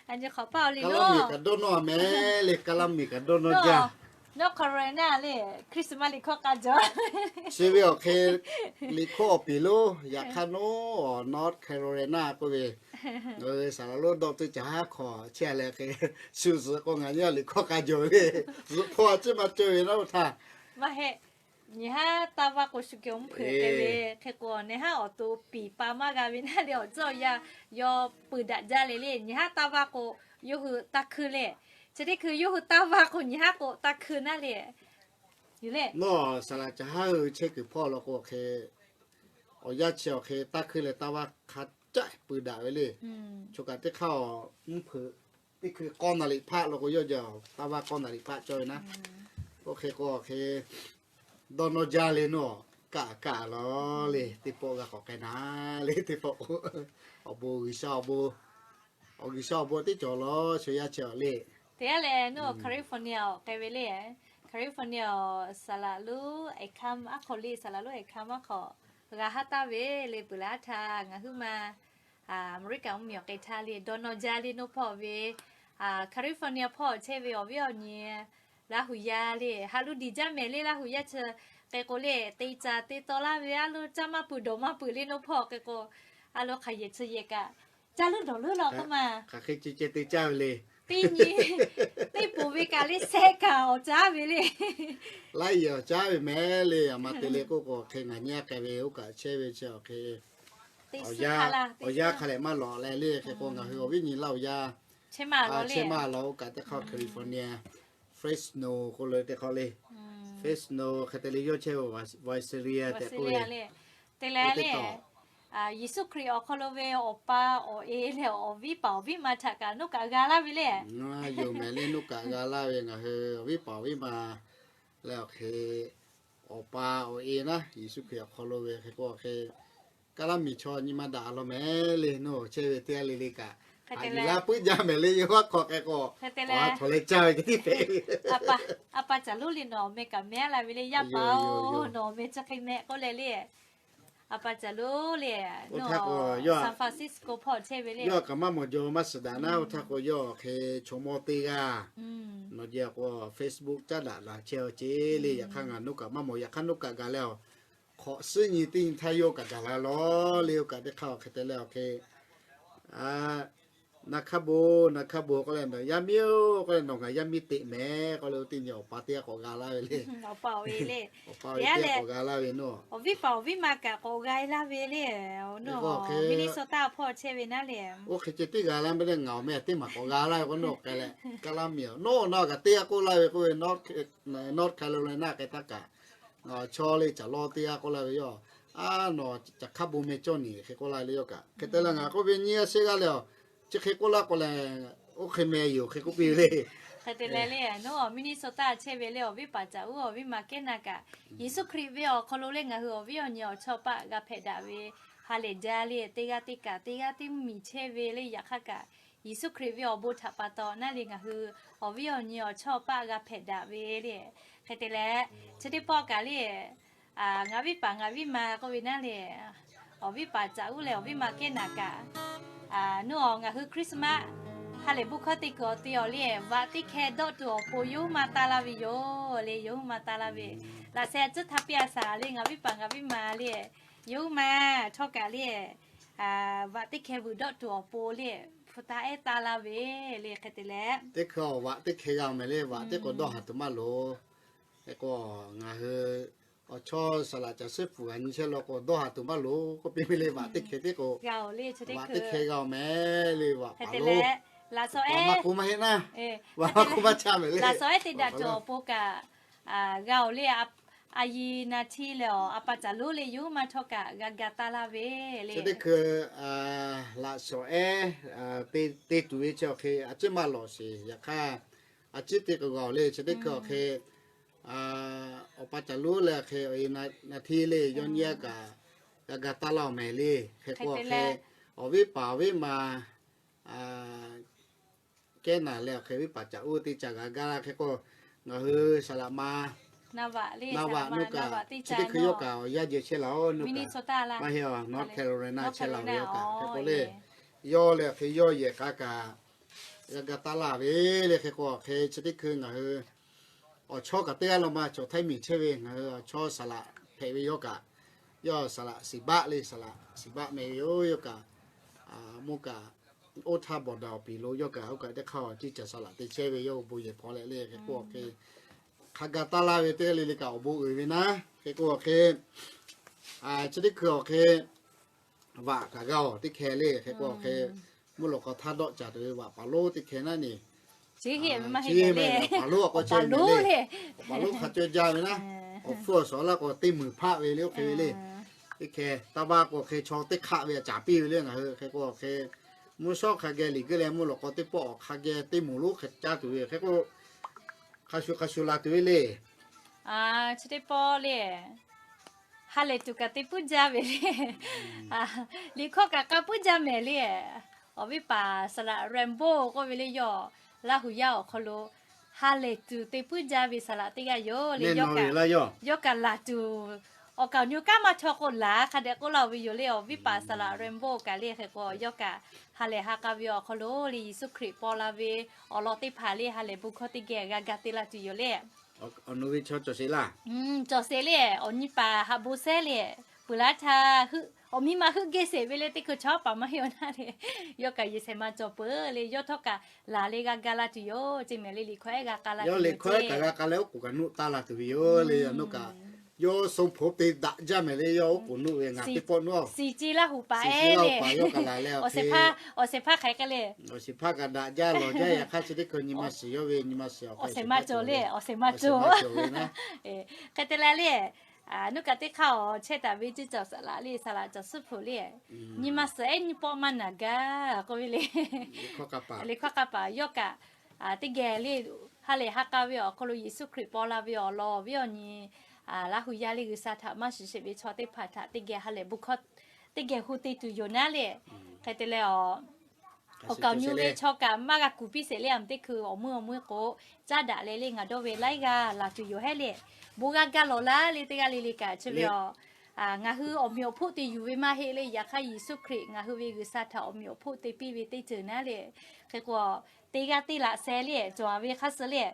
a nyi hk'awꞈ paˇ-oˬ le, Kaˇlaˇ miˬ kaꞈ dawˇ nawˇ mehˍ le, Kaˇlaˇ miˬ kaꞈ dawˇ nawˇ jaˇ. North Carolina le, Christmas liꞈ hkawˇ k'a jaw. Chi ve awˬ hk'e liꞈ hkawˇ awˬ peˍ lo, yaꞈ hk'aˇ nawˉ North Carolina k'oˆ ve, saˍ laˍ lonˉ dawˇ teˇ caˬ haˉ hk'awꞈ chehˇ leh hk'e, shu zuhꞈ k'o ngaˬ nyi liꞈ hkawˇ k'a jaw ve le. Zuhꞈ hk'aw a ciˉ maˇ cawˬ ve naˉ oˇ htaˇ, maˇ heˆ. Nyi haˉ taˇ vaˇ k'o shu keh mvuhˇ hpeuꞈ k'ai ve hk'e k'o, nyi haˉ awˬ to piˍ pa maˇ g'a ve naˉ le, awˬ tcuhˉ awˬ yanˇ yawˇ peuˬ daꞈ jaˇ le le. Nyi haˉ taˇ vaˇ k'o, yawˇ hui taˇ hkui le. Chi teˇ hkui yawˇ hui taˇ vaˇ k'o, nyi haˉ k'o taˇ hkui naˉ le. Nawˬ saˍ laꞈ caˬ haˉ hui chehˇ kuiˬ hpawˇ law k'o hk'e, awˬ yanˇ chi awˬ hk'e taˇ hkui leh taˇ vaˇ hk'a caˆ peuˬ daꞈ ve le. Choˬ kaꞈ teˇ hk'aˇ mvuhˇ hpeuꞈ teˇ hkui k'awˇ naˍ riˍ hpaˆ law k'o, yawˇ jaˇ taˇ vaˇ k'awˇ naˍ riˍ hpaˆ cawˇ ve naˉ. Oˇ hk'e k'o hk'e dawˇ nawˇ jaˇ le nawˬ, kaˆ kaˆ law le, teˇ pawˆ g'a k'awꞈ k'ai naˉ le, teˇ pawˆ k'o, awˬ bon G'uiˬsha awˬ bon, awˬ G'uiˬsha awˬ bon teˇ cawˬ law, chaw yaˇ chehˇ awˬ le. Teˇ g'aˇ leh nawˬ California awˬ k'ai ve le. California awˬ saˍ laꞈ lonˉ Ekam aˉ hk'aw le, saˍ laꞈ lonˉ Ekam aˉ hk'aw g'a haˉ taˍ ve le, peuˬ laˬ aˉ htaˇ ngaˬ huiˉ ma Aˍmeˍriˆkaˍ mvuhˇmiˬ awˬ k'ai htaˇ le, dawˇ nawˇ jaˇ le nawˬ hpawˇ ve California hpawˇ chehˇ ve awˬ viˉ awˬ nyi Laˇ huˍ yaˇ le, haꞈ lo diˬ jaˇ mehˍ le, Laˇ huˍ yaˇ chi k'ai k'o le, te caˍ te taw laˇ ve a lo caˇ maˇ peuˬ dawˬ maˇ peuˬ le nawˬ hpawˇ k'ai k'o, a lo hk'aˬ yehˬ chi yehˬ kaꞈ caˇ leuˉ dawˬ leuˉ law k'oˆ ma. Hk'aˬ hk'e ce ceh te caˇ ve le. Teˇ nyi, teˇ poˬ ve kaꞈ le sehˆ kaꞈ awˬ caˉ ve le. Laiˉ yehˬ awˬ caˉ ve mehˍ le, aˬ ma te le k'oˆ k'o hk'e ngaˬ nyi a k'ai ve oˇ kaꞈ chehˇ ve chi awˬ hk'e awˬ yanˇ hk'a lehˬ maˇ lawꞈ leh le, hk'e k'o ngaˬ hui awˬ viˉ nyi Laˇ huˍ yaˇ chehˇ maˇ law oˇ kaꞈ teˇ hk'aˇ California, Fresno k'oˆ lo teˇ hk'aˇ le, Fresno hk'e te le yawˇ chehˇ ve Visalia tehꞈ k'oˆ ve, te leh le, Yeˍsuˆ Hkriꞈ awˬ hk'aw lo ve awˬ pa awˬ e leh awˬ viˉ paˍ awˬ viˉ ma htaꞈ kaꞈ nawˬ kaꞈ g'a laˇ ve le. Yoˬ mehˍ le, nawˬ kaꞈ g'a laˇ ve ngaˬ hui awˬ viˉ paˍ awˬ viˉ ma leh awˬ hk'e awˬ pa awˬ e naˉ, Yeˍsuˆ Hkriꞈ awˬ hk'aw lo ve hk'e k'o hk'e, Kaˉlaˇ miˬ chaw nyi ma daꞈ a law mehˍ le, nawˬ chehˇ ve teˇ g'aˇ le le kaꞈ, a yiˍ laˇ puiˉ jaˇ mehˍ le, yawˇ haˉ hk'aw k'ai k'o, a htawnˍ leh caˇ ve teˇ hpehꞈ. A pa caˬ lonˉ le nawˬ awˬ meh kaꞈ meh a la ve le, yaˇ pa-oˬ, nawˬ awˬ meh chi hk'e meh k'oˆ leh le. A pa caˬ lonˉ le, San Francisco hpawˇ chehˇ ve le. Yawˇ kaꞈ maˇ mawˬ jaw maˇ suhˍ daꞈ naˉ, oˇ htaˇ k'o yawˇ hk'e chaw mawˇ teˇ g'aˇ nawˬ jehˬ k'o Facebook caˉ daꞈ la chehˇ a ce le. Yaꞈ hk'aˇ ngaˬ nawˬ kaꞈ maˇ mawˬ, yaꞈ hk'aˇ nawˬ kaꞈ gaˬ leh a, hk'awꞈ suhˉ nyi teˇ nyi htaˇ yawˇ kaꞈ gaˬ la law le, oˇ kaꞈ teˇ hk'aˇ awˬ hk'e te leh awˬ hk'e, na hkaˇ bon na hkaˇ bon k'oˆ leh, nawˬ yaˇ miˇ-oˬ k'oˆ leh, nawˬ ngaˬ yaˇ miˇ teꞈ mehˍ k'oˆ leh, oˇ teˇ nyi awˬ pa teˇ g'aˇ k'awꞈ g'a laˇ ve le. Awˬ pa ve teˇ g'aˇ k'awꞈ g'a laˇ ve nawˬ, awˬ viˉ paˍ awˬ viˉ ma kaꞈ k'awꞈ g'a laˇ ve le. Oˇ hk'e, Minnesota hpawˇ chehˇ ve naˉ le. Oˇ hk'e ceh teˇ g'a laˇ ve le, ngaˬ awˬ meh teˇ maˬ k'awꞈ g'a laˇ ve k'o nawˬ k'ai leh, Kaˉlaˇ miˬ-oˬ, nawˬ na kaꞈ teˇ g'aˇ k'oˆ laˇ ve k'oˆ ve, North Carolina k'ai htaˇ kaꞈ, ngaˬ chaw le caˬ lawˇ teˇ g'aˇ k'oˆ laˇ ve yoˬ. A, nawˬ caˬ hkaˇ bon meh cawˇ nyi hk'e k'oˆ laˇ ve le yawˇ kaꞈ. Hk'e te leh ngaˬ k'oˆ ve nyi a shehˇ g'aˇ le a, chi hk'e k'oˆ laˇ k'o leh, oˇ hk'e meh yoˬ hk'e k'oˆ piˇ ve le. Hk'e te leh le, nawˬ Minnesota chehˇ ve le awˬ viˉ paˍ caˬ uˉ awˬ viˉ ma kehˉ na kaꞈ, Yeˍsuˆ Hkriꞈ ve awˬ hk'aw lo le ngaˬ hui awˬ viˉ awˬ nyi awˬ chawˇ paˆ g'a hpehꞈ daꞈ ve ha lehˬ jaˇ le, teˇ g'aˇ teˇ kaꞈ teˇ g'aˇ teˇ mvuhˇmiˬ chehˇ ve le. Yaꞈ hk'aˇ kaꞈ Yeˍsuˆ Hkriꞈ ve awˬ bon htaꞈ pa taw naˉ le ngaˬ hui awˬ viˉ awˬ nyi awˬ chawˇ paˆ g'a hpehꞈ daꞈ ve le. Hk'e te leh, chi teˇ pawˆ kaꞈ le, ngaˬ viˉ paˍ ngaˬ viˉ ma k'oˆ ve naˉ le, awˬ viˉ paˍ caˬ uˉ leh awˬ viˉ ma kehˉ na kaꞈ, nawˬ ngaˬ hui Christmas ha lehˬ bon hkawˇ te kuiˬ awˬ te awˬ le, vaꞈ teˇ hkeh dawˆ tuˬ awˬ pon yawˇ huiˉ ma taˇ laˇ ve yoˬ le, yawˇ huiˉ ma taˇ laˇ ve. Laꞈ sheh tcuhˉ htaˇ piˇ a shaˍ le, ngaˬ viˉ paˍ ngaˬ viˉ ma le, yawˇ huiˉ ma htawˇ kaꞈ le, vaꞈ teˇ hkeh vuiˬ dawˆ tuˬ awˬ pon le, hpu taˇ ehˉ taˇ laˇ ve le. Hk'e te leh, teˇ hkeh vaꞈ teˇ hkeh g'a mehˍ le, vaꞈ teˇ k'o dawˇ haˍ tuˬ maˇ loˍ. Hk'e k'o, ngaˬ hui awˬ chawˇ saˍ laꞈ caˬ suhˉ pfuhˍ g'a nyi chehˇ law k'o dawˇ haˍ tuˬ maˇ loˍ k'oˆ piˇ ve le, vaꞈ teˇ hkeh teˇ k'o, vaꞈ teˇ hkeh g'a mehˍ le, vaꞈ paˍ lo, vaꞈ maˇ k'oˆ maˇ heˆ naˉ, vaꞈ maˇ k'oˆ maˇ caˇ mehˍ le. Laꞈ shawˍ ehˉ te daꞈ tuˬ awˬ pon kaꞈ g'a oˬ le, a yi na htiˇ leh a pa caˬ lonˉ le yawˇ huiˉ ma htawˇ kaꞈ g'a ga taˇ laˇ ve le. Chi teˇ hkui laꞈ shawˍ ehˉ te tuˬ ve chi awˬ hk'e a ciˉ maˇ lawˬ sheˍ. Yaꞈ hk'aˇ, a ciˉ te k'o g'a oˬ le, chi teˇ hkui awˬ hk'e awˬ pa caˬ lonˉ leh hk'e awˬ e na htiˇ le yawˇ nyi a kaꞈ g'a ga taˇ laˇ oˬ mehˍ le. Hk'e k'o awˬ hk'e awˬ viˉ paˍ awˬ viˉ ma kehˉ na leh awˬ hk'e viˉ paˍ caˬ uˉ teˇ caˬ g'a ga la. Hk'e k'o, ngaˬ hui saˍ laꞈ ma na vaꞈ nuˇ kaꞈ chi teˇ hkui yawˇ kaꞈ awˬ yanˇ jehˬ chehˇ la oˬ, nuˇ kaꞈ maˇ heˆ a, North Carolina chehˇ la ve yawˇ kaꞈ. Hk'e k'o le, yawˇ leh hk'e yawˇ yehˬ k'a kaꞈ g'a ga taˇ laˇ ve le. Hk'e k'o awˬ hk'e chi teˇ hkui ngaˬ hui awˬ chawˇ kaꞈ teˇ g'aˇ law ma cawˬ htaiˇ miˬ chehˇ ve ngaˬ hui awˬ chawˇ saˍ laꞈ hpehꞈ ve yawˇ kaꞈ, yawˇ saˍ laꞈ siˍ baˆ le, saˍ laꞈ siˍ baˆ meh ve yoˬ. Yawˇ kaꞈ mvuhˇ kaꞈ oˇ htaˇ bawˬ daꞈ awˬ piˍ lo yawˇ kaꞈ oˇ kaꞈ teˇ hk'aˇ awˬ ciˉ caˬ saˍ laꞈ te chehˇ ve yawˇ awˬ bon yehˬ hpaw leh le. Hk'e k'o awˬ hk'e hk'a ga taˇ laˇ ve teˇ g'aˇ le le kaꞈ awˬ bon uiˍ ve naˉ, Hk'e k'o awˬ hk'e, chi teˇ hkui awˬ hk'e, vaꞈ kaꞈ g'a-oˬ teˇ hkeh le. Hk'e k'o awˬ hk'e, mvuhˇ lawꞈ k'aw htaˇ dawˆ caˍ tuˬ ve vaꞈ paˍ lonˉ teˇ hkeh naˉ neˬ, chi ve maˇ heˆ le, paˍ lonˉ k'o chi ve le, paˍ lonˉ hk'a cawˇ jaˇ ve naˉ, awˬ hpfuhˇ awˬ shawˍ laˇ k'o teˇ meunˍ hpaˆ ve le, oˇ hk'e ve le. Teˇ hkeh taˇ baˆ k'o hk'e chaw teˇ hk'aˆ ve a caˍ piˇ ve le. Ngaˬ hui hk'e k'o awˬ hk'e, mvuhˇ shawˉ hk'a geh liꞈ geuˆ leh mvuhˇ lawꞈ k'aw teˇ pawˆ awˬ hk'a geh teˇ moˍ lonˉ hk'a caˇ tuˬ ve hk'e k'o, hk'a shuˍ hk'a shuˍ laˬ tuˬ ve le. Chi teˇ pawˆ le, ha lehˬ tuˬ kaꞈ te puiˉ jaˇ ve le. Liꞈ hkawˇ kaꞈ k'a puiˉ jaˇ mehˍ le. Awˬ viˉ paˍ Saˍ laꞈ Rainbow k'oˆ ve le, yawˇ Laˇhuˍ yaˇ awˬ hk'aw lo ha lehˬ tuˬ te puiˉ jaˇ ve saˍ laꞈ teˇ g'aˇ yoˬ le. Yawˇ kaꞈ laˬ tuˬ, awˬ kaˍ awˬ nyi kanˉ maˇ chaw k'o laˬ hk'a dehꞈ k'oˆ laˇ-oˬ ve yoˬ le. Awˬ viˉ paˍ Saˍ laꞈ Rainbow kaꞈ le, hk'e k'o yawˇ kaꞈ ha lehˬ ha k'a ve awˬ hk'aw lo le Yeˍsuˆ Hkriꞈ paw la ve awˬ lawn teˇ hpaˍ le ha lehˬ bon hkawˇ teˇ geh g'a ga te la tuˬ yoˬ le. Awˬ nu ve chaw cawˬ sheˍ laˇ. Cawˬ sheˍ le, awˬ nyi paˍ haꞈ bon sehˉ le, peuˬ laˇ htaˇ awˬ miˇ ma heuˆ geh sheˍ ve le, teˇ hkui chaw paˍ maˇ heˆ awˬ naˉ le. Yawˇ kaꞈ yehˬ shehˍ ma cawˬ peuˬ le, yawˇ htawˇ kaꞈ laˬ le g'a ga la tuˬ yoˬ. Ceˇ mehˍ le, liꞈ hkawˇ ehˉ g'a k'a la tuˬ yoˬ, liꞈ hkawˇ ehˉ kaꞈ g'a k'a leh oˉ k'oˍ kaꞈ nuˆ taˇ la tuˬ ve yoˬ le. Yaꞈ nyi kaꞈ yawˇ sho hpoˍ te daꞈ jaˇ mehˍ le, yawˇ oˉ k'oˍ nuˆ ve ngaˬ teˇ pawˆ nuˆ-oˬ. Siˍ ce Laˇhuˍ paˍ ehˉ le, yawˇ kaꞈ laˬ leh awˬ shehˍ hpaˇ hk'aˬ hk'e le, awˬ shehˍ hpaˇ kaꞈ daꞈ jaˇ lawˬ jaˇ. Yaꞈ hk'aˇ chi teˇ hkui nyi ma shiˍ yawˇ ve nyi ma shiˍ awˬ hk'e cawˬ le, awˬ shehˍ hpaˇ cawˬ ve naˉ. Hk'e te leh le, nuˇ kaꞈ teˇ hk'aˇ awˬ chehˇ taˍ ve ceˇ cawˬ saˍ laꞈ le, saˍ laꞈ cawˬ suhˉ hpu le, nyi ma suhˍ ehˉ nyi pawˆ maˇ naˬ gaˇ k'oˆ ve le. Liꞈ hkawˇ k'a paˍ yawˇ kaꞈ teˇ geh le ha lehˬ ha k'a ve awˬ hk'aw lo Yeˍsuˆ Hkriꞈ paw la ve awˬ lawn awˬ viˉ awˬ nyi Laˇhuˍ yaˇ le G'uiˬsha htaꞈ maˇ shiˍ sheˍ ve chaw teˇ hpaˍ htaꞈ teˇ geh ha lehˬ bon hkawˇ teˇ geh hu te tuˬ yoˬ naˉ le. Hk'e te leh awˬ, awˬ kaˍ awˬ nyi ve chaw kaꞈ maˇ g'a kuˬ piˇ sheˍ le. Aˬ teˇ hkui awˬ meuˇ awˬ meuˇ k'o caˉ daꞈ leh le ngaˬ dawˇ ve laiˉ g'aˇ laˬ tuˬ yoˬ hehˉ le. Bon g'a ga lawˬ laˇ le teˇ g'aˇ le le kaꞈ chi ve a, ngaˬ hui awˬ meꞈ awˬ hpoˆ te yuˬ ve maˇ heˆ le. Yaꞈ hk'aˇ Yeˍsuˆ Hkriꞈ ngaˬ hui ve G'uiˬsha htaꞈ awˬ meꞈ awˬ hpoˆ te piˇ ve teˇ ceuˬ naˉ le. Hk'e k'o teˇ g'aˇ teˇ laꞈ sheh le cawˬ ve hk'a shuˍ le,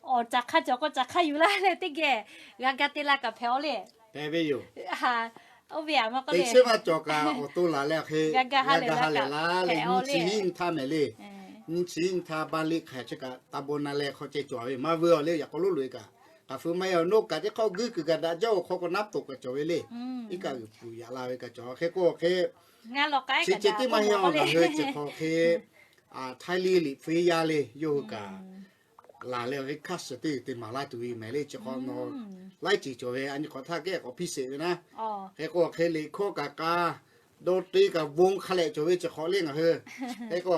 awˬ caˬ hk'a cawˬ k'o caˬ hk'a yuˬ laˇ leh teˇ geh g'a ga te la kaꞈ hpehꞈ-aw le. Hpehꞈ ve yoˬ. Oˇ ve a ma k'o le, teˇ shehˉ maˇ cawˬ kaꞈ awˬ to laˬ leh awˬ hk'e g'a ga ha lehˬ la le. Nyi chi hiˉ nyi htaˇ mehˍ le. Nyi chi hiˉ nyi htaˇ baˇ liˆ hk'aˬ chi kaꞈ taˇ bon na leh hk'aw ceh cawˬ ve maˇ veu-a le. Yaꞈ k'aw loˉ loꞈ-e kaꞈ, kaꞈ feu maˇ heˆ-a. Noˉ kaꞈ teˇ hk'awꞈ guiˇ kuiˬ kaꞈ daꞈ jaˇ-oˬ hk'aw k'o naˉ toꞈ kaꞈ cawˬ ve le. Iˉ kaˆ g'uiˬ puˍ yaꞈ la ve kaꞈ cawˬ. Hk'e k'o hk'e chi ceh tiˉ maˇ heˆ-a. Ngaˬ hui chi hk'aw hk'e Htaiˇ liˇ liꞈ hpu yaˇ le yawˇ hui kaꞈ laˬ leh awˬ ve hkaˇ suhˍ teˇ g'uiˬ te maˍ laˇ tuˬ ve mehˍ le. Chi hk'awꞈ nawˬ laiˉ ceuˬ cawˬ ve a nyi hk'awꞈ htaˇ kehˉ k'awꞈ piˇ sheˍ ve naˉ. Hk'e k'o hk'e liꞈ hkawˇ kaꞈ k'a, dawˇ teˇ kaꞈ bon hk'a lehꞈ cawˬ ve chi hk'awꞈ le ngaˬ hui. Hk'e k'o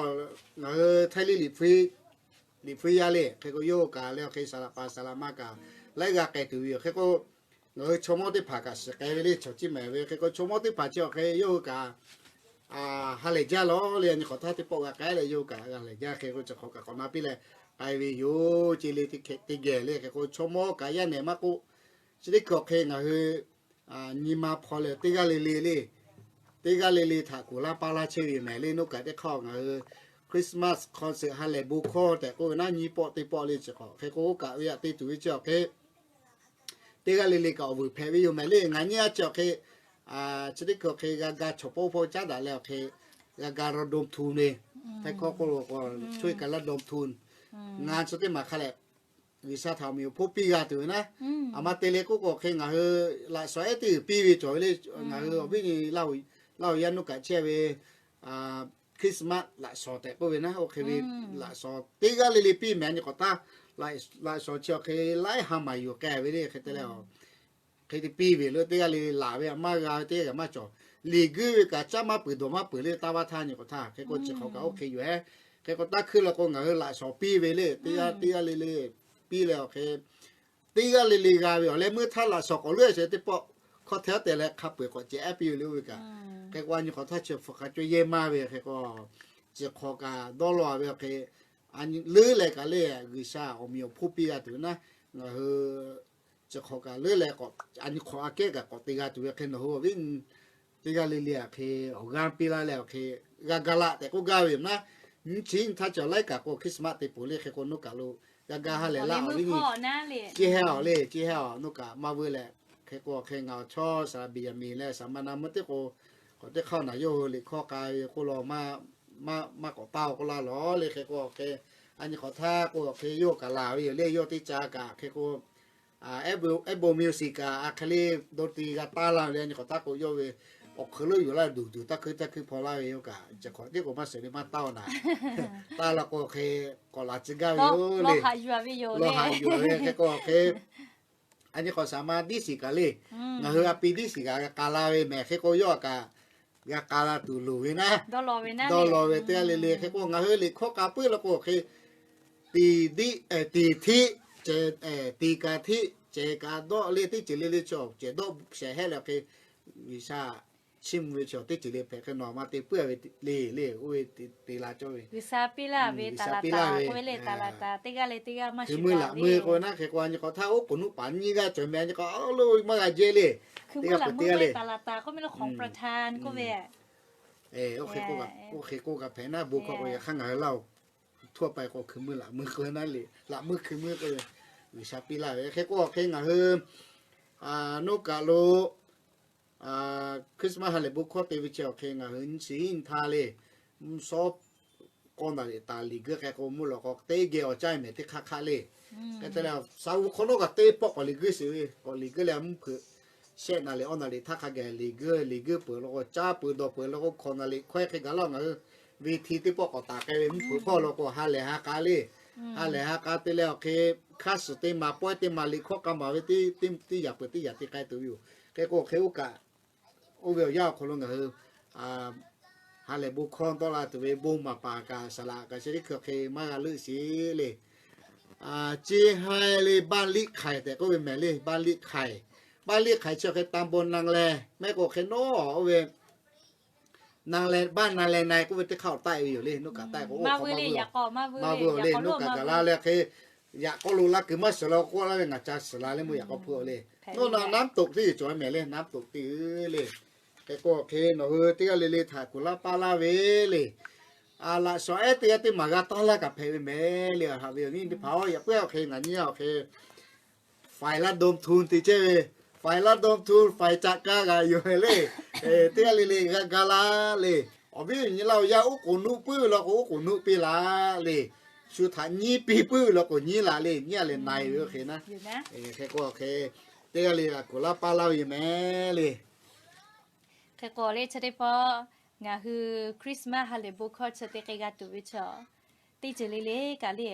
ngaˬ hui Htaiˇ liˇ liꞈ hpu yaˇ le hk'e k'o yawˇ hui kaꞈ leh awˬ hk'e saˍ laꞈ paˍ saˍ laꞈ ma kaꞈ laiˉ g'aˇ k'ai tuˬ ve yoˬ. Hk'e k'o ngaˬ hui chaw mawˇ teˇ hpaˍ kaꞈ shiˍ k'ai ve le, chaw ciˇ mehˍ ve. Hk'e k'o chaw mawˇ teˇ hpaˍ chi awˬ hk'e yawˇ hui kaꞈ ha lehˬ jaˇ lawˬ le. A nyi hk'awꞈ htaˇ teˇ pawˆ g'a k'ai leh yawˇ hui kaꞈ ha lehˬ jaˇ. Hk'e k'o chi hk'awꞈ kaꞈ k'awꞈ na piˇ leh k'ai ve yoˬ. Ceˇ le teˇ geh le. Hk'e k'o chaw mawˇ kaꞈ yaˇ nehˬ maˇ k'oˆ, chi teˇ hkui awˬ hk'e ngaˬ hui nyi ma hpaw leh teˇ g'aˇ le le le, teˇ g'aˇ le le htaꞈ kuˬ laˇ paˇ laˇ chehˇ ve mehˍ le. Noˉ kaꞈ teˇ hk'aˇ ngaˬ hui Christmas concert ha lehˬ bon hkawˇ tehꞈ k'oˆ ve naˉ nyi pawˆ teˇ pawˆ le chi hk'awꞈ. Hk'e k'o oˇ kaꞈ ve yaꞈ te tuˬ ve chi awˬ hk'e teˇ g'aˇ le le kaꞈ awˬ vuiˬ hpehꞈ ve yoˬ mehˍ le. Ngaˬ nyi a chi awˬ hk'e chi teˇ hkui awˬ hk'e g'a ga chaw pawˇ hpawˇ caˉ daꞈ leh awˬ hk'e g'a ga ระดมทุน ve, Htaiˇ hkawˇ k'oˆ lo k'o ช่วยกันระดมทุน ngaˬ chi teˇ maˬ hk'a lehˬ G'uiˬsha htaꞈ awˬ meꞈ awˬ hponˇ piˇ g'a tuˬ ve naˉ. A ma te le k'oˆ k'o hk'e ngaˬ hui laꞈ shawnˍ ehˉ teˇ g'uiˬ piˇ ve cawˬ ve le. Ngaˬ hui awˬ viˉ nyi Laˇhuˍ yaˇ nuˇ kaꞈ chehˇ ve Christmas laꞈ shawnˍ tehꞈ k'oˆ ve naˉ, oˇ hk'e ve laꞈ shawnˍ teˇ g'aˇ le le piˇ mehˍ. A nyi k'awꞈ htaˇ laꞈ shawnˍ chi awˬ hk'e laiˉ ha maˍ yuˬ k'ai ve le. Hk'e te leh hk'e te piˇ ve le. Teˇ g'aˇ le le laˬ ve a maˇ g'a ve teˇ g'aˇ kaꞈ maˇ cawˬ. Liꞈ guiˇ ve kaꞈ caˉ maˇ peuˬ dawˬ maˇ peuˬ le. Taˇ vaˇ htaˇ nyi k'awꞈ htaˇ hk'e k'o chi hk'awꞈ kaꞈ oˇ hk'e yoˬ hehˉ. Hk'e k'o taˇ hkuiˇ la k'o ngaˬ hui laꞈ shawnˍ piˇ ve le. Teˇ g'aˇ teˇ g'aˇ le le piˇ leh awˬ hk'e teˇ g'aˇ le le g'a ve awˬ leh meuˇ htaˇ laꞈ shawnˍ k'awꞈ leuˉ a sheh teˇ pawˆ hkawˇ htehˇ te leh hk'a peu-eˬ k'awꞈ cehˬ ehˉ piˇ ve le oˇ ve kaꞈ. Hk'e k'o a nyi k'awꞈ htaˇ chi hpu hk'a cawˇ yehˇ maˇ ve hk'e k'o chi hk'awꞈ kaꞈ dawˇ law ve awˬ hk'e leuˉ leh kaꞈ le G'uiˬsha awˬ meꞈ awˬ hponˇ piˇ g'a tuˬ ve naˉ. Ngaˬ hui chi hk'awꞈ kaꞈ leuˉ leh k'awꞈ a nyi hk'awꞈ aꞈ kehˉ kaꞈ k'awꞈ te g'a tuˬ ve hk'e nawˬ hui awˬ viˉ teˇ g'aˇ le le a hk'e awˬ g'aˇ piˇ laˇ leh awˬ hk'e g'a ga laꞈ tehꞈ k'oˆ gaˇ ve yoˬ naˉ. Nyi chi nyi htaˇ chi awˬ laiˉ kaꞈ k'o Christmas te peuˬ le. Hk'e k'o nuˇ kaꞈ lo g'a ga ha lehˬ laˇ awˬ viˉ nyi ciˇ hehˉ awˬ le, ciˇ hehˉ awˬ nuˇ kaꞈ maˇ veu leh. Hk'e k'o hk'e ngaˬ awˬ chawˇ saˍ laꞈ Beˍyaˍmenˍ leh saˍ ma na meuˇ teˇ k'o k'awꞈ teˇ hk'aˇ naˬ yawˇ hui liꞈ hkawˇ k'ai ve k'oˆ la maˇ k'awꞈ taˇ-oˬ k'oˆ laˇ lawˬ le. Hk'e k'o hk'e a nyi k'awꞈ htaˇ k'o hk'e yawˇ kaꞈ laˬ ve yoˬ le. Yawˇ teˇ ca kaꞈ hk'e k'o Apple Music kaꞈ a hk'e le ดนตรี g'a taˇ laˇ ve le. Nyi hk'awꞈ htaˇ k'o yawˇ ve awˬ hk'eun lo yuˬ laˇ duˬ duˬ taˇ hkui taˇ hkui hpaw laˇ ve yoˬ kaꞈ, chi hk'awꞈ tiˉ k'o maˇ shehˍ le maˇ taˇ-oˬ naˍ. Taˇ la k'o hk'e k'awꞈ laˬ tcuh gaˇ ve yoˬ le. Lawˬ haꞈ yuˬ ve hk'e k'o hk'e, a nyi hk'awꞈ shaˍ ma diˉ shiˍ kaꞈ le, ngaˬ hui a pi diˉ shiˍ kaꞈ g'a k'a la ve mehˍ hk'e k'o yawˇ kaꞈ g'a k'a la tuˬ loˍ ve naˉ. Dawˇ law ve teˇ g'aˇ le le hk'e k'o ngaˬ hui liꞈ hkawˇ k'a puiˉ la k'o hk'e, tiˍ diˆ, tiˍ htiˆ, tiˍ kaˍ htiˆ, cehˬ kaˍ dawˆ le teˇ ceuˬ le le chaw cehˬ dawˆ shehˍ hehˆ le hk'e, G'uiˬsha chiˇ mvuh ve chaw teˇ ceuˬ le hpehꞈ hk'e nawˬ ma te puiˉ ve le le oˇ ve te la cawˇ ve. G'uiˬsha piˇ laˇ ve, hkui mui laꞈ mui k'o naˉ hk'e k'o a nyi hk'awꞈ htaˇ oˉ k'oˍ nuˆ paˍ nyiˇ g'aˇ cawˬ meh a nyi hk'awꞈ lo maˇ g'a jehˇ le. Teˇ g'aˇ peuˬ teˇ g'aˇ le. Oˇ hk'e k'oˆ kaꞈ hpehꞈ naˉ bon hkawˇ k'o yaꞈ hk'aˇ ngaˬ hui laˇ-oˬ. Htu a pa k'o hkui mui laꞈ mui k'o naˉ le, laꞈ mui hkui mui k'o G'uiˬsha piˇ laˇ ve hk'e k'o hk'e ngaˬ hui noˉ kaꞈ lo Christmas ha lehˬ bon hkawˇ te ve chi awˬ hk'e ngaˬ hui nyi shiˍ nyi htaˇ le, mvuhˇ shawˉ k'awˇ naˍ riˍ taˍ liꞈ guiˇ k'ai k'o mvuhˇ lawꞈ k'aw teˇ geh awˬ caˇ mehˍ teˇ hk'aˇ hk'aˇ le. Hk'e te leh sa vu hk'awꞈ nawˉ kaꞈ teˇ pawˆ k'awꞈ liꞈ guiˇ shiˍ ve, k'awꞈ liꞈ guiˇ leh mvuhˇ hpeuꞈ shehˆ naˍ riˍ awˇ naˍ riˍ htaˇ hk'a gaˬ liꞈ guiˇ, liꞈ guiˇ peuˬ law k'o caˇ peuˬ dawˬ peuˬ law k'o hkawꞈ naˍ riˍ hkawehˇ hk'e gaˬ laˇ ngaˬ hui ve hti teˇ pawˆ k'awꞈ taˍ k'ai ve mvuhˇ hpeuꞈ hpawˇ law k'o ha lehˬ ha k'a le. Ha lehˬ ha k'a te leh awˬ hk'e hk'aˇ suhˍ teˇ maˬ pawehˇ teˇ maˬ liꞈ hkawˇ k'a maˍ ve teˇ yaꞈ peuˬ teˇ yaꞈ te k'ai tuˬ ve yoˬ. Hk'e k'o hk'e oˇ kaꞈ oˇ ve awˬ yanˇ awˬ hk'aw lo ngaˬ hui ha lehˬ bon hkawˇ tawˆ la tuˬ ve bon maˍ paˍ kaꞈ saˍ laꞈ kaꞈ chi teˇ hkui awˬ hk'e maˇ g'a leuˆ sheˍ le. Chi haiˬ le บ้านลิไข่ tehꞈ k'oˆ ve mehˍ le, บ้านลิไข่. บ้านลิไข่ chi awˬ hk'e ตำบลนาแล mehˆ k'o hk'e nawˉ oˇ ve บ้านนาแลใน k'oˆ ve teˇ hk'aˇ awˬ taˆ e ve yoˬ le. Noˉ kaꞈ taˆ e k'o oˇ hk'aw maˇ vuiˬ le, noˉ kaꞈ gaˬ la leh hk'e yaꞈ k'aw lo la kuiˬ maˇ suhˍ la k'oˆ laˇ ve ngaˬ ca suhˍ la leh meuˇ yaꞈ k'aw hpeuꞈ le. Nawˬ naˍ น้ำตก teˇ cawˬ mehˍ le, น้ำตก teˇ le. Hk'e k'o hk'e nawˬ hui teˇ g'aˇ le le htaꞈ kuˬ laˇ paˇ laˇ ve le. Laꞈ shawnˍ ehˉ teˇ g'aˇ teˇ maˬ g'a taˇ laˇ kaꞈ hpehꞈ ve mehˍ le. Haꞈ ve awˬ viˉ teˇ hpaˍ-oˬ, yaꞈ puiˉ awˬ hk'e ngaˬ nyi awˬ hk'e ไฟระดมทุน te chehˇ ve, ไฟระดมทุน ไฟ จัดการ g'a yoˬ mehˍ le. Teˇ g'aˇ le le g'a ga laˇ le. Awˬ viˉ awˬ nyi laˇ awˬ yanˇ oˉ k'oˍ nuˆ puiˉ ve law k'o oˉ k'oˍ nuˆ piˇ laˇ le. Shu htaꞈ nyiˇ piˇ puiˉ ve law k'o nyiˇ laꞈ le, nyiˇ a lehˬ na e ve oˇ hk'e naˉ. Hk'e k'o hk'e teˇ g'aˇ le g'a kuˬ laˇ paˇ laˇ ve yoˬ mehˍ le. Hk'e k'o le chi teˇ pawˆ ngaˬ hui Christmas ha lehˬ bon hkawˇ chi te k'ai g'a tuˬ ve chaw teˇ ceuˬ le le kaꞈ le,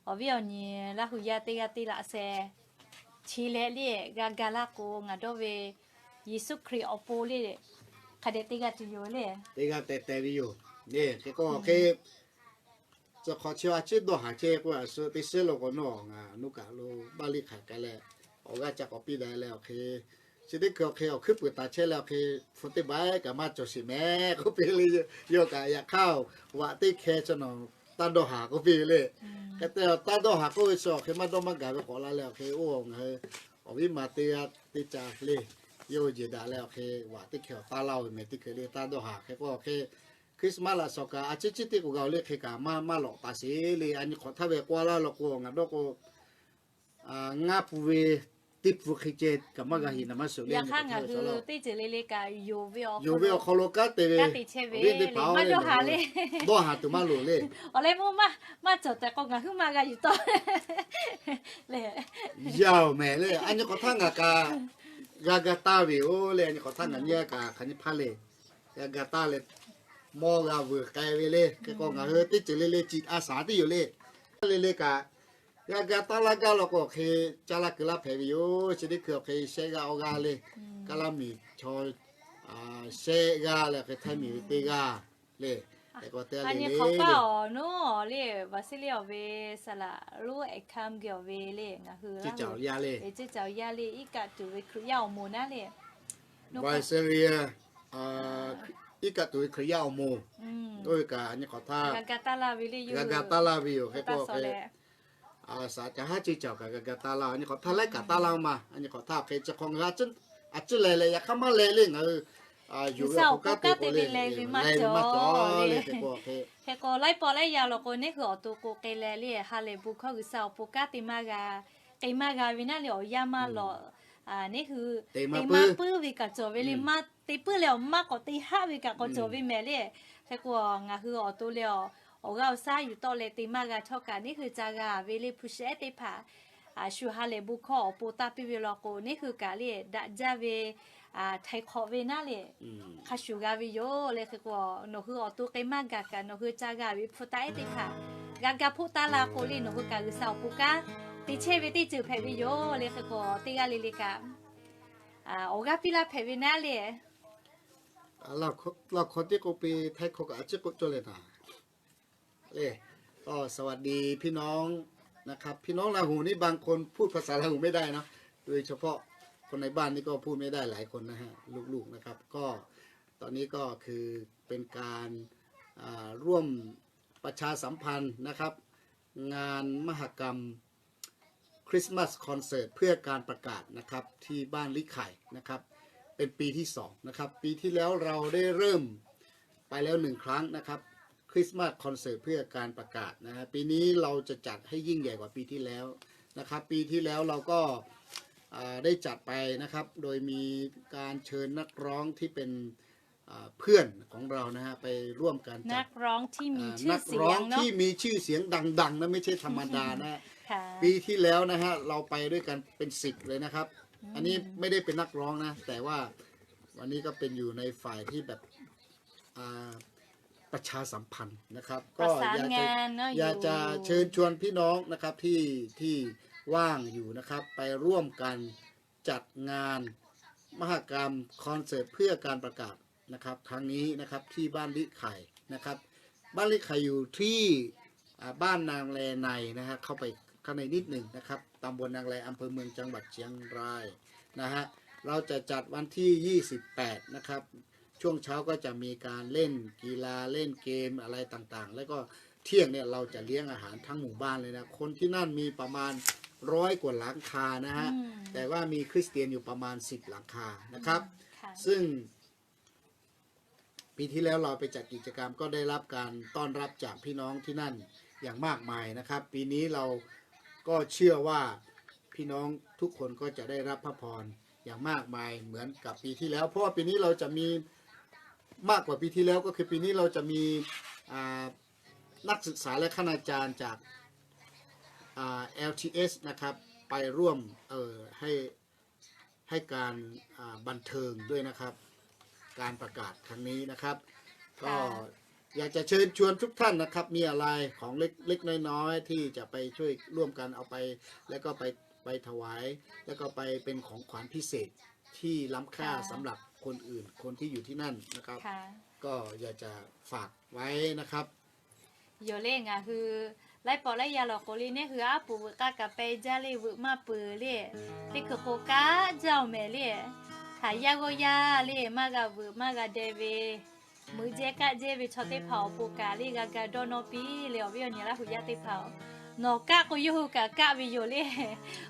awˬ viˉ awˬ nyi Laˇ hu yaˇ teˇ g'aˇ teˇ laꞈ sheh chi leh le g'a ga laˇ k'o ngaˬ dawˇ ve Yeˍsuˆ Hkriꞈ awˬ pon le hk'a dehꞈ te g'a tuˬ yoˬ le. Teˇ g'aˇ teh teh ve yoˬ. Hk'e k'o hk'e chi hk'awꞈ chi a ciˉ dawˇ haˍ chehˇ k'oˆ a shu teˇ shiˉ lo k'o nawˬ ngaˬ nuˇ kaꞈ lo บ้านลิไข่ k'ai leh awˬ g'aˇ ca k'awꞈ piˇ daꞈ leh awˬ hk'e chi teˇ hkui awˬ hk'e awˬ hkuiˉ puiˍ taˍ chehˇ leh awˬ hk'e hpu teˇ baˬ kaꞈ maˇ cawˬ sheˍ mehˍ k'oˆ piˇ le. Yawˇ kaꞈ yaꞈ hk'aˇ waꞈ teˇ hkeh chi nawˬ taˇ dawˇ haˍ k'oˆ piˇ ve le. Hk'e te taˇ dawˇ haˍ k'oˆ ve chi awˬ hk'e maˇ dawˇ maˇ gaˬ ve k'awꞈ la leh awˬ hk'e oˇ ngaˬ hui awˬ viˉ ma teˇ g'aˇ teˇ ca le, yawˇ hui jeˬ daꞈ leh awˬ hk'e waꞈ teˇ hkeh awˬ taˇ laˇ-oˬ ve mehˍ teˇ hkui le taˇ dawˇ haˍ. Hk'e k'o hk'e Christmas laꞈ shawnˍ kaꞈ a ciˉ ciˉ teˇ k'o g'a-oˬ le hk'e kaꞈ maˇ maˇ lawꞈ taˍ sheˍ le. A nyi hk'awꞈ htaˇ ve k'oˆ laˇ law k'o ngaˬ dawˇ k'o ngaˇ pun ve teˇ pun hk'e ceh kaꞈ maˇ g'a heˍ naˍ maˇ suhˍ le. Yaꞈ hk'aˇ ngaˬ hui teˇ ceuˬ le le kaꞈ yonˍ ve awˬ hk'aw lo kanˉ te ve, maˇ dawˇ haˍ le. Dawˇ haˍ tuˬ maˇ loˍ le. Awˬ leh meuˇ maˇ cawˬ tehꞈ k'o ngaˬ hui maˇ g'a yuˬ tawˆ le. Yaˇ-oˬ mehˍ le. A nyi hk'awꞈ htaˇ ngaˬ kaꞈ g'a ga taˇ ve yoˬ le. A nyi hk'awꞈ htaˇ ngaˬ nyi kaꞈ hk'aˬ nyi hpaˇ le, g'a ga taˇ leh mawˇ g'a vuiˬ k'ai ve le. Hk'e k'o ngaˬ hui teˇ ceuˬ le le ciꞈ a shaˍ tiˉ yoˬ le. Le le kaꞈ g'a ga taˇ laˇ gaˇ law k'o hk'e caˇ laˇ keu laˇ hpehꞈ ve yoˬ. Chi teˇ hkui awˬ hk'e shehˆ g'aˇ awˇ g'aˇ le, Kaˇlaˇ miˬ chaw shehˆ g'aˇ leh hk'e Htaiˇ miˬ ve teˇ g'aˇ le. Hk'e k'o te a nyi hk'awꞈ paˇ awˬ nawˉ le, Visalia awˬ ve saˍ laꞈ lonˉ Ekam geh awˬ ve le ngaˬ hui ceˇ caˬ awˬ yaˇ le, iˉ kaˆ tuˬ ve Hkriꞈ yaˇ awˬ moˍ naˉ le. Visalia iˉ kaˆ tuˬ ve Hkriꞈ yaˇ awˬ moˍ, oˇ ve kaꞈ a nyi hk'awꞈ htaˇ g'a ga taˇ laˇ ve yoˬ. Hk'e k'o hk'e a shaˍ ca haˉ ceˇ caˬ kaꞈ g'a ga taˇ laˇ, a nyi hk'awꞈ htaˇ laiˉ kaꞈ taˇ laˇ ma. A nyi hk'awꞈ htaˇ hk'e chi hk'awꞈ ngaˬ hui a ciˉ leh leh yaꞈ hk'aˇ maˇ leh le ngaˬ hui yuˬ ve awˬ hk'aw kanˉ te k'o le, leh ve maˇ cawˬ le. Hk'e k'o laiˉ pawˆ laiˉ yaˇ law k'o neˇ hui awˬ to k'o k'ai leh le ha lehˬ bon hkawˇ G'uiˬsha awˬ pon kanˉ te maˇ g'a, k'ai maˇ g'a ve naˉ le awˬ yanˇ maˇ lawꞈ neˇ hui te maˇ puiˉ ve kaꞈ cawˬ ve le, maˇ te puiˉ leh awˬ maˇ k'awꞈ te haˆ ve kaꞈ k'awꞈ cawˬ ve mehˍ le. Hk'e k'o ngaˬ hui awˬ to leh awˬ g'aˇ awˬ shaˉ yuˬ tawˆ leh te maˇ g'a htawˇ kaꞈ neˇ hui ca g'a ve le hpu shehˉ teˇ hpaˍ a shu ha lehˬ bon hkawˇ awˬ pon taˇ piˇ ve law k'o, neˇ hui kaꞈ le daꞈ jaˇ ve htaiˍ hk'awꞈ ve naˉ le, hk'a shuˍ g'a ve yoˬ le. Hk'e k'o, nawˬ hui awˬ to k'ai maˇ gaˬ kaꞈ nawˬ hui ca g'a ve hpu taˇ ehˉ teˇ hpaˍ g'a ga hpoˆ taˇ la k'o le, nawˬ hui kaꞈ G'uiˬsha awˬ pon kanˉ te chehˇ ve teˇ ceuˬ hpehꞈ ve yoˬ le. Hk'e k'o, teˇ g'aˇ le le kaꞈ awˬ g'aˇ piˇ laˇ hpehꞈ ve naˉ le. เราขอ เราขอที่โกเปไทยเขาก็อาจจะก็จนเลยนะ เอ้ย ก็สวัสดีพี่น้องนะครับ พี่น้องลาหูนี่บางคนพูดภาษาลาหูไม่ได้เนาะ โดยเฉพาะคนในบ้านนี่ก็พูดไม่ได้หลายคนนะฮะ ลูกๆนะครับ ก็ตอนนี้ก็คือเป็นการอ่าร่วมประชาสัมพันธ์นะครับ งานมหกรรม Christmas Concert เพื่อการประกาศนะครับ ที่บ้านลิไข่นะครับ เป็นปีที่สองนะครับ ปีที่แล้วเราได้เริ่มไปแล้วหนึ่งครั้งนะครับ Christmas Concert เพื่อการประกาศนะฮะ ปีนี้เราจะจัดให้ยิ่งใหญ่กว่าปีที่แล้วนะครับ ปีที่แล้วเราก็อ่าได้จัดไปนะครับ โดยมีการเชิญนักร้องที่เป็นอ่าเพื่อนของเรานะฮะ ไปร่วมกันจัด นักร้องที่มีชื่อเสียงเนาะ นักร้องที่มีชื่อเสียงดังๆนะ ไม่ใช่ธรรมดานะฮะ ค่ะ ปีที่แล้วนะฮะ เราไปด้วยกันเป็นสิบเลยนะครับ อันนี้ไม่ได้เป็นนักร้องนะ แต่ว่าวันนี้ก็เป็นอยู่ในฝ่ายที่แบบอ่าประชาสัมพันธ์นะครับ ก็อยากจะ ประสานงานเนาะ อยากจะ อยู่ เชิญชวนพี่น้องนะครับ ที่ ที่ว่างอยู่นะครับ ไปร่วมกันจัดงานมหกรรมคอนเสิร์ตเพื่อการประกาศนะครับ ครั้งนี้นะครับ ที่บ้านลิไข่นะครับ บ้านลิไข่อยู่ที่อ่าบ้านนางแลในนะฮะ เข้าไปข้างในนิดหนึ่งนะครับ ตำบลนางแล อำเภอเมือง จังหวัดเชียงรายนะฮะ เราจะจัดวันที่ยี่สิบแปดนะครับ ช่วงเช้าก็จะมีการเล่นกีฬา เล่นเกมอะไรต่างๆ แล้วก็เที่ยงเนี่ยเราจะเลี้ยงอาหารทั้งหมู่บ้านเลยนะ คนที่นั่นมีประมาณร้อยกว่าหลังคานะฮะ อืม แต่ว่ามีคริสเตียนอยู่ประมาณสิบหลังคานะครับ อืม ค่ะ ซึ่ง ปีที่แล้วเราไปจัดกิจกรรมก็ได้รับการต้อนรับจากพี่น้องที่นั่นอย่างมากมายนะครับ ปีนี้เราก็เชื่อว่าพี่น้องทุกคนก็จะได้รับพระพรอย่างมากมายเหมือนกับปีที่แล้ว เพราะว่าปีนี้เราจะมีมากกว่าปีที่แล้ว ก็คือปีนี้เราจะมีอ่านักศึกษาและคณาจารย์จากอ่า แอลทีเอส นะครับ ไปร่วมเอ่อให้ ให้การอ่าบันเทิงด้วยนะครับ การประกาศครั้งนี้นะครับ ค่ะ ก็อยากจะเชิญชวนทุกท่านนะครับ มีอะไรของเล็กๆน้อยๆที่จะไปช่วยร่วมกันเอาไป แล้วก็ไป ไปถวาย แล้วก็ไปเป็นของขวัญพิเศษที่ล้ำค่า ค่ะ สำหรับคนอื่น คนที่อยู่ที่นั่นนะครับ ค่ะ ก็อยากจะฝากไว้นะครับ Yoˬ le ngaˬ hui laiˉ pawˆ laiˉ yaˇ law k'o le, neˇ hui aˉ poꞈ veuꞈ k'aˇ kaꞈ pehˇ jaˇ le, veuꞈ maˇ peuˬ le. Teˇ hkui k'o kaˉ jaˇ-oˬ mehˍ le. Haˍ yaˇ g'awˇ yaˇ le maˇ g'a veuꞈ maˇ g'a deh ve, meuꞈ jehˇ kaˆ jehˇ ve chaw teˇ hpaˍ awˬ pon kaꞈ le g'a ga dawˇ nawˇ piˇ le. Awˬ viˉ awˬ nyi Laˇ huˍ yaˇ teˇ hpaˍ-oˬ, nawˬ kaˆ k'o yawˇ hui kaꞈ kaˆ ve yoˬ le.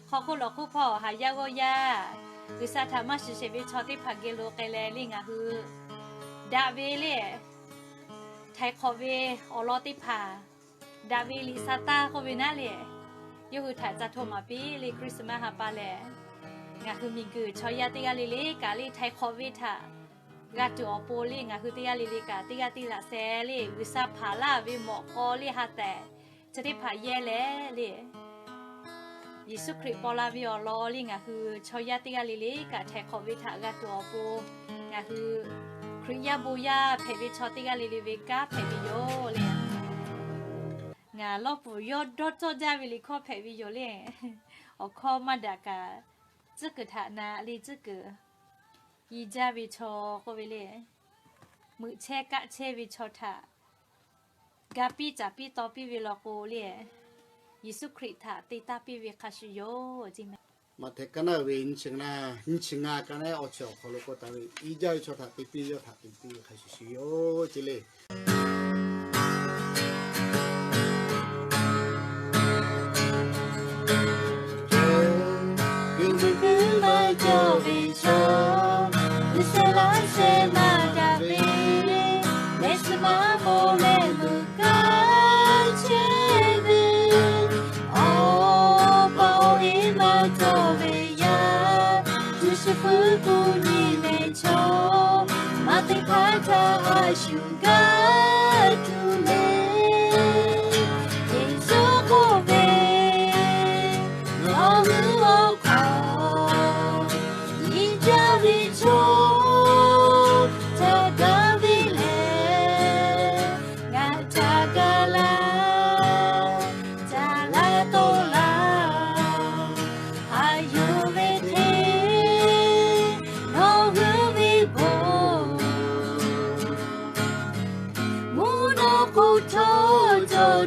Hk'aw hk'oˆ lawˬ hk'oˆ hpawˇ haˍ yaˇ g'awˇ yaˇ, G'uiˬsha htaꞈ maˇ shiˍ sheˍ ve chaw teˇ hpaˍ geh lo k'ai leh le ngaˬ hui daꞈ ve le, htaiˍ hk'awꞈ ve awˬ lawn teˇ hpaˍ, daꞈ ve liꞈ sa taˇ k'oˆ ve naˉ le, yawˇ hui htaꞈ ca hto maˍ piˇ le. Christmas ha pa lehˬ, ngaˬ hui miˬguiˬ chaw yaˇ teˇ g'aˇ le le kaꞈ le htaiˍ hk'awꞈ ve htaꞈ g'a tuˬ awˬ pon le ngaˬ hui teˇ g'aˇ le le kaꞈ teˇ g'aˇ teˇ laꞈ sheh le G'uiˬsha hpaˍ laˇ ve mawꞈ k'aw le ha tehꞈ chi teˇ hpaˍ yehˇ leh le, Yeˍsuˆ Hkriꞈ paw la ve awˬ lawn le ngaˬ hui chaw yaˇ teˇ g'aˇ le le kaꞈ htaiˍ hk'awꞈ ve htaꞈ g'a tuˬ awˬ pon ngaˬ hui Hkriꞈ yaˇ bon yaˇ hpehꞈ ve chaw teˇ g'aˇ le le ve kanˉ hpehꞈ ve yoˬ le. Ngaˬ lawˇ puˍ yawˇ dawˇ cawˇ jaˇ ve liꞈ hkawˇ hpehꞈ ve yoˬ le. Awˬ hkawˇ maˇ daꞈ kaꞈ, tcuhˉ kuiˬ htaꞈ na le tcuhˉ kuiˬ, yi jaˇ ve chaw k'oˆ ve le, meuꞈ chehˇ kaˆ chehˇ ve chaw htaꞈ ga piˇ caˍ piˇ taw piˇ ve law k'o le, Yeˍsuˆ Hkriꞈ htaꞈ te taˇ piˇ ve hk'a shuˍ yoˬ. Maꞈhtehˍ kaˉ naˉ ve nyiˇ chi ngaˇ, nyiˇ chi ngaˇ kaˉ naˉ awˬ chi awˬ hk'aw lo k'oˆ taˍ ve, yi jaˇ ve chaw htaꞈ te piˇ ve, yawˇ htaꞈ te piˇ ve hk'a shuˍ shuˍ yoˬ ce le. Kuˬ vuiˬ kuiˬ maˇ cawˬ ve chaw, G'uiˬsha laˇ sheh maˇ daꞈ ve, leh suh maˇ mawˬ leh meuꞈ kaˆ chehˇ ve, awˬ pa awˬ e maˇ cawˬ ve yaˇ, cuˇ shiˍ fuiˉ kuˬ nyi ve chaw, maˇ teˇ hpaˍ htaꞈ a shu gaˇ tuˬ le. Yeˍsuˆ k'oˆ ve, nawˬ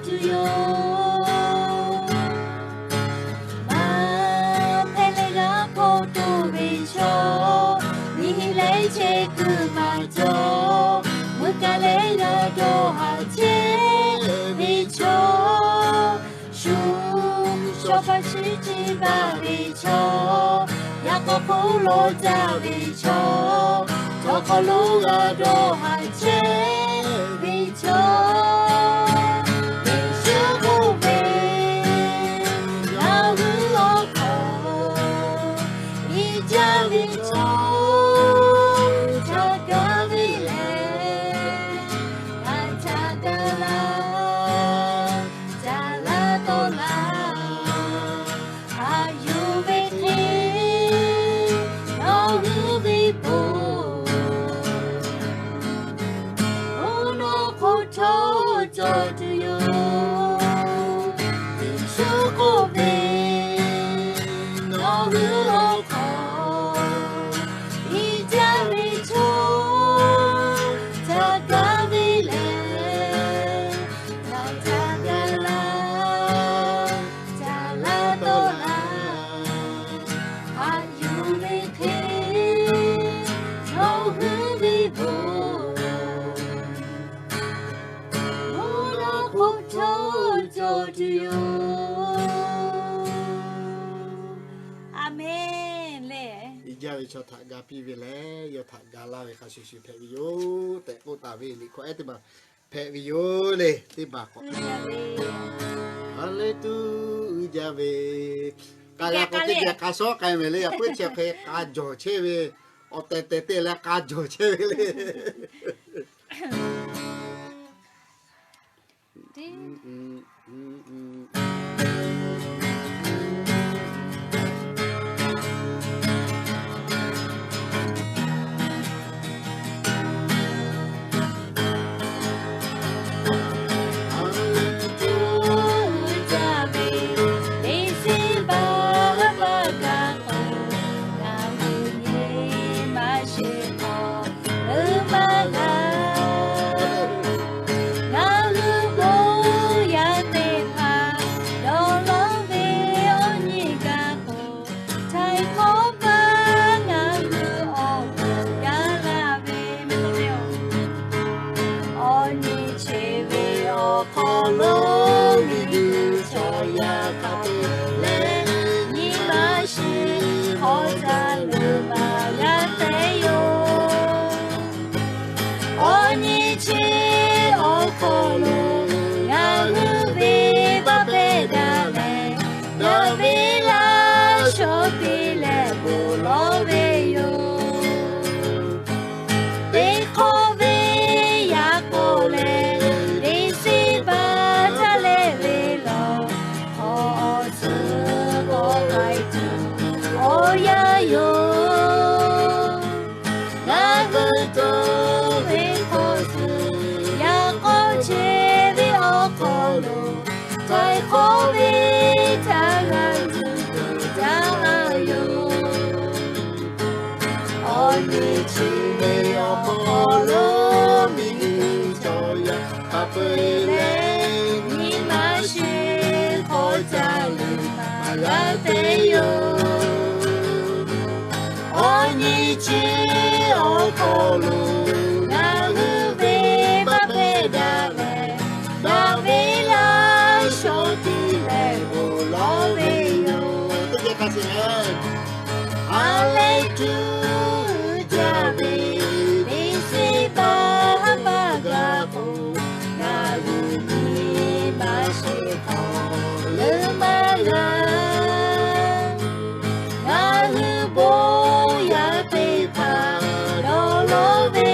tuˬ yoˬ. Maˇ hpehꞈ leh g'a hk'aw toˬ ve chaw, miˬ hiˆ leh chehˇ kuiˬ maˇ cawˬ, meuˇ kaˇ leh g'a dawˇ haˍ chehˇ ve chaw, shu shawˍ hpaˇ chi ciˇ baˬ ve chaw, yaꞈ k'aw hk'oˆ lo caˇ ve chaw, chaw hk'aw lo g'a dawˇ haˍ chehˇ ve chaw, Yeˍsuˆ k'oˆ ve, ngaˬ hui awˬ hk'aw miˬ jaˇ ve chaw, htaꞈ gaˇ ve lehˬ, ngaˬ htaꞈ gaˇ laˇ, caˇ laˇ tawˆ laˇ, haꞈ yuˬ ve hk'e, nawˬ hui ve bon, oˇ nawˬ hk'oˆ htawˇ cawˬ tuˬ yoˬ. Yeˍsuˆ k'oˆ ve, nawˬ hui awˬ hk'aw miˬ jaˇ ve chaw, htaꞈ gaˇ ve lehˬ, ngaˬ htaꞈ gaˇ laˇ, caˇ laˇ tawˆ laˇ, haꞈ yuˬ ve hk'e, nawˬ hui ve bon, oˇ nawˬ hk'oˆ htawˇ cawˬ tuˬ yoˬ. A menˬ le. Miˬ jaˇ ve chaw htaꞈ ga piˇ ve lehˬ, yawˇ htaꞈ ga laˇ ve hk'a shuˍ shuˍ hpehꞈ ve yoˬ tehꞈ k'oˆ taˍ ve Liꞈ hkawˇ ehˉ teˇ maˬ hpehꞈ ve yoˬ le. Teˇ maˬ k'awꞈ, a leh tuˬ uiˍ jaˇ ve, k'a yaꞈ k'aw teˇ geh k'a shawˉ k'ai ve le. Yaꞈ puiˉ chi hk'e k'a jawˬ chehˇ ve, awˬ tehˬ tehˬ te leh k'a jawˬ chehˇ ve le. Ngaˬ hui bon yaˇ teˇ hpaˍ dawˇ law ve awˬ nyi gaˬ k'o, htaiˍ hkawˇ maˇ ngaˬ hui awˬ bon yaˇ laˇ ve meh k'o, awˬ nyi chi ve awˬ hk'aw lo miˬ guiˬ chaw yaˇ hk'a peu-eˬ leh, nyi ma shiˍ hk'aw caˇ leuˬ maˇ g'a te yoˬ. Awˬ nyi chi awˬ hk'aw lo ngaˬ hui ve baˆ pehˇ daꞈ leh, daꞈ ve laˇ shawˍ piˇ leh bon lawˬ ve yoˬ. Teˇ hk'awꞈ ve yaꞈ k'aw leh, teˇ shiˍ baˬ taˇ leh ve lawˬ, hk'aw awˬ suhˍ k'awꞈ k'ai tuˬ awˬ yanˇ yoˬ. Ngaˬ hui toˇ ve hk'aw suhˍ yaꞈ k'aw chehˇ ve awˬ hk'aw lo, htaiˍ hkawˇ ve htaꞈ g'a tuˬ tuˬ jaˇ a yoˬ. Awˬ nyi chi ve awˬ hk'aw lo miˬ guiˬ chaw yaˇ hk'a peu-eˬ leh, nyi ma shiˍ hk'aw caˇ leuˬ maˇ g'a te yoˬ. Awˬ nyi chi awˬ hk'aw lo ngaˬ hui ve baˆ pehˇ daꞈ leh, daꞈ ve laˇ shawˍ piˇ leh bon lawˬ ve yoˬ. Teˇ geh hk'a shuˍ leh, a leh tuˬ jaˇ ve teˇ shiˍ baˬ haˉ paˇ g'a k'o, ngaˬ hui nyi ma shiˍ hk'aw leuˬ maˇ g'a. Ngaˬ hui bon yaˇ teˇ hpaˍ dawˇ law ve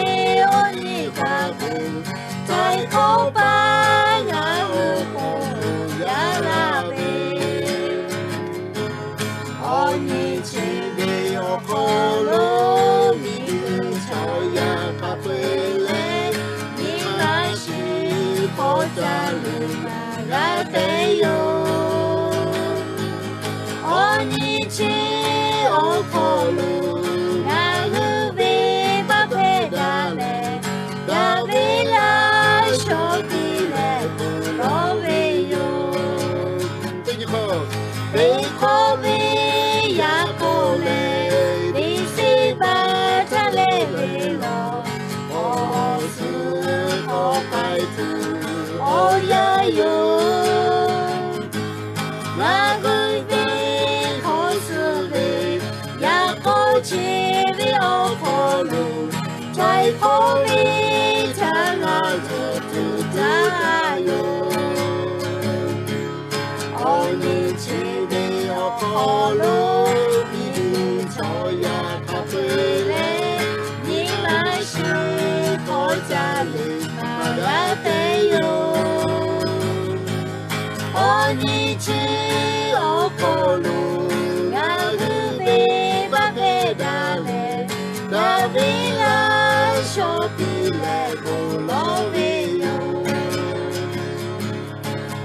Daꞈ ve laˇ shawˍ piˇ leh bon lawˬ ve yoˬ.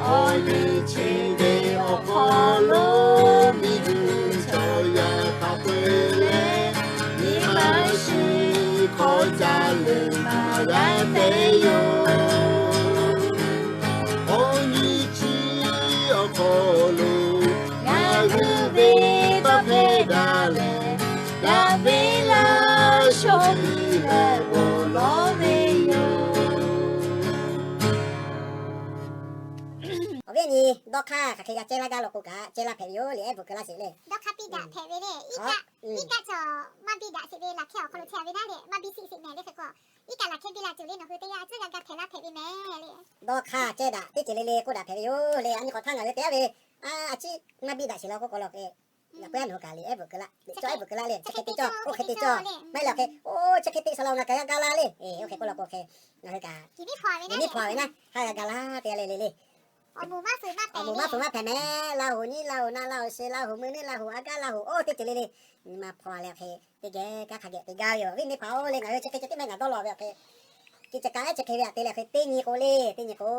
Awˬ nyi chi ve awˬ hk'aw lo miˬguiˬ chaw yaˇ hk'a peu-eˬ leh, nyi ma shiˍ hk'aw caˇ leh maˍ g'a te yoˬ. Awˬ nyi chi awˬ hk'aw lo ngaˬ hui ve tawˇ hpehˇ daꞈ leh, daꞈ ve laˇ shawˍ piˇ leh bon lawˬ ve yoˬ. Awˬ viˉ awˬ nyi, dawˇ hk'aˇ hk'aˬ hk'e g'a cehˇ laˇ gaˇ law k'o kaꞈ, cehˇ laˇ hpehꞈ ve yoˬ le, ehˉ bvuhꞈ keu laˇ sheˍ le. Dawˇ hk'aˇ piˇ daꞈ hpehꞈ ve le. Iˉ kaˆ, iˉ kaˆ chaw maˇ biˇ daꞈ sheˍ ve laˬ hkehˇ awˬ hk'aw lo chehˇ ve naˉ le, maˇ biˇ sheˍ sheˍ mehˍ le hk'e k'o, iˉ kaˆ laˬ hkehˇ biˇ la tuˬ le nawˬ hui teˇ g'aˇ tcuhˉ g'a gaˇ hpehꞈ laˇ hpehꞈ ve mehˍ le. Dawˇ hk'aˇ cehˇ daꞈ teˇ ceuˬ le le k'oˆ daꞈ hpehꞈ ve yoˬ le. A nyi hk'awꞈ htaˇ ngaˬ hui te aˉ ve, a ciˉ maˇ biˇ daꞈ sheˍ law k'oˆ k'o law hk'e, yaꞈ puiˉ a nawˬ hui kaꞈ le ehˉ bvuhꞈ keu laˇ, cawˇ ehˉ bvuhꞈ keu laˇ le, chi hk'e te cawˇ, oˇ hk'e te cawˇ, maˇ heˆ le awˬ hk'e, oˇ chi hk'e te saˍ laꞈ ngaˬ kaꞈ g'a ga la le. Oˇ hk'e k'oˆ law k'o hk'e, ngaˬ hui kaꞈ, miˬ miˉ hpaw ve naˉ, ha g'a ga laˇ te le le le. Awˬ moˍ maˇ fuiˍ maˇ hpehꞈ mehˍ, laˇ hoꞈ nyiˇ laˇ hoꞈ naˆ laˇ hoꞈ sheh laˇ hoꞈ meuˇ nuˉ laˇ hoꞈ a gaˇ laˇ hoꞈ oˇ teˇ ceuˬ le le, nyi ma hpaw leh awˬ hk'e teˇ geh kanˉ hk'a geh te gaˇ ve yoˬ. Viˉ miˉ hpaw-oˬ le, ngaˬ hui chi hk'e ceh tiˉ mehˆ ngaˬ dawˇ law ve awˬ hk'e, ki ca ka ehˉ chi hk'e ve aꞈ te leh awˬ hk'e teˇ nyi k'o le, teˇ nyi k'o,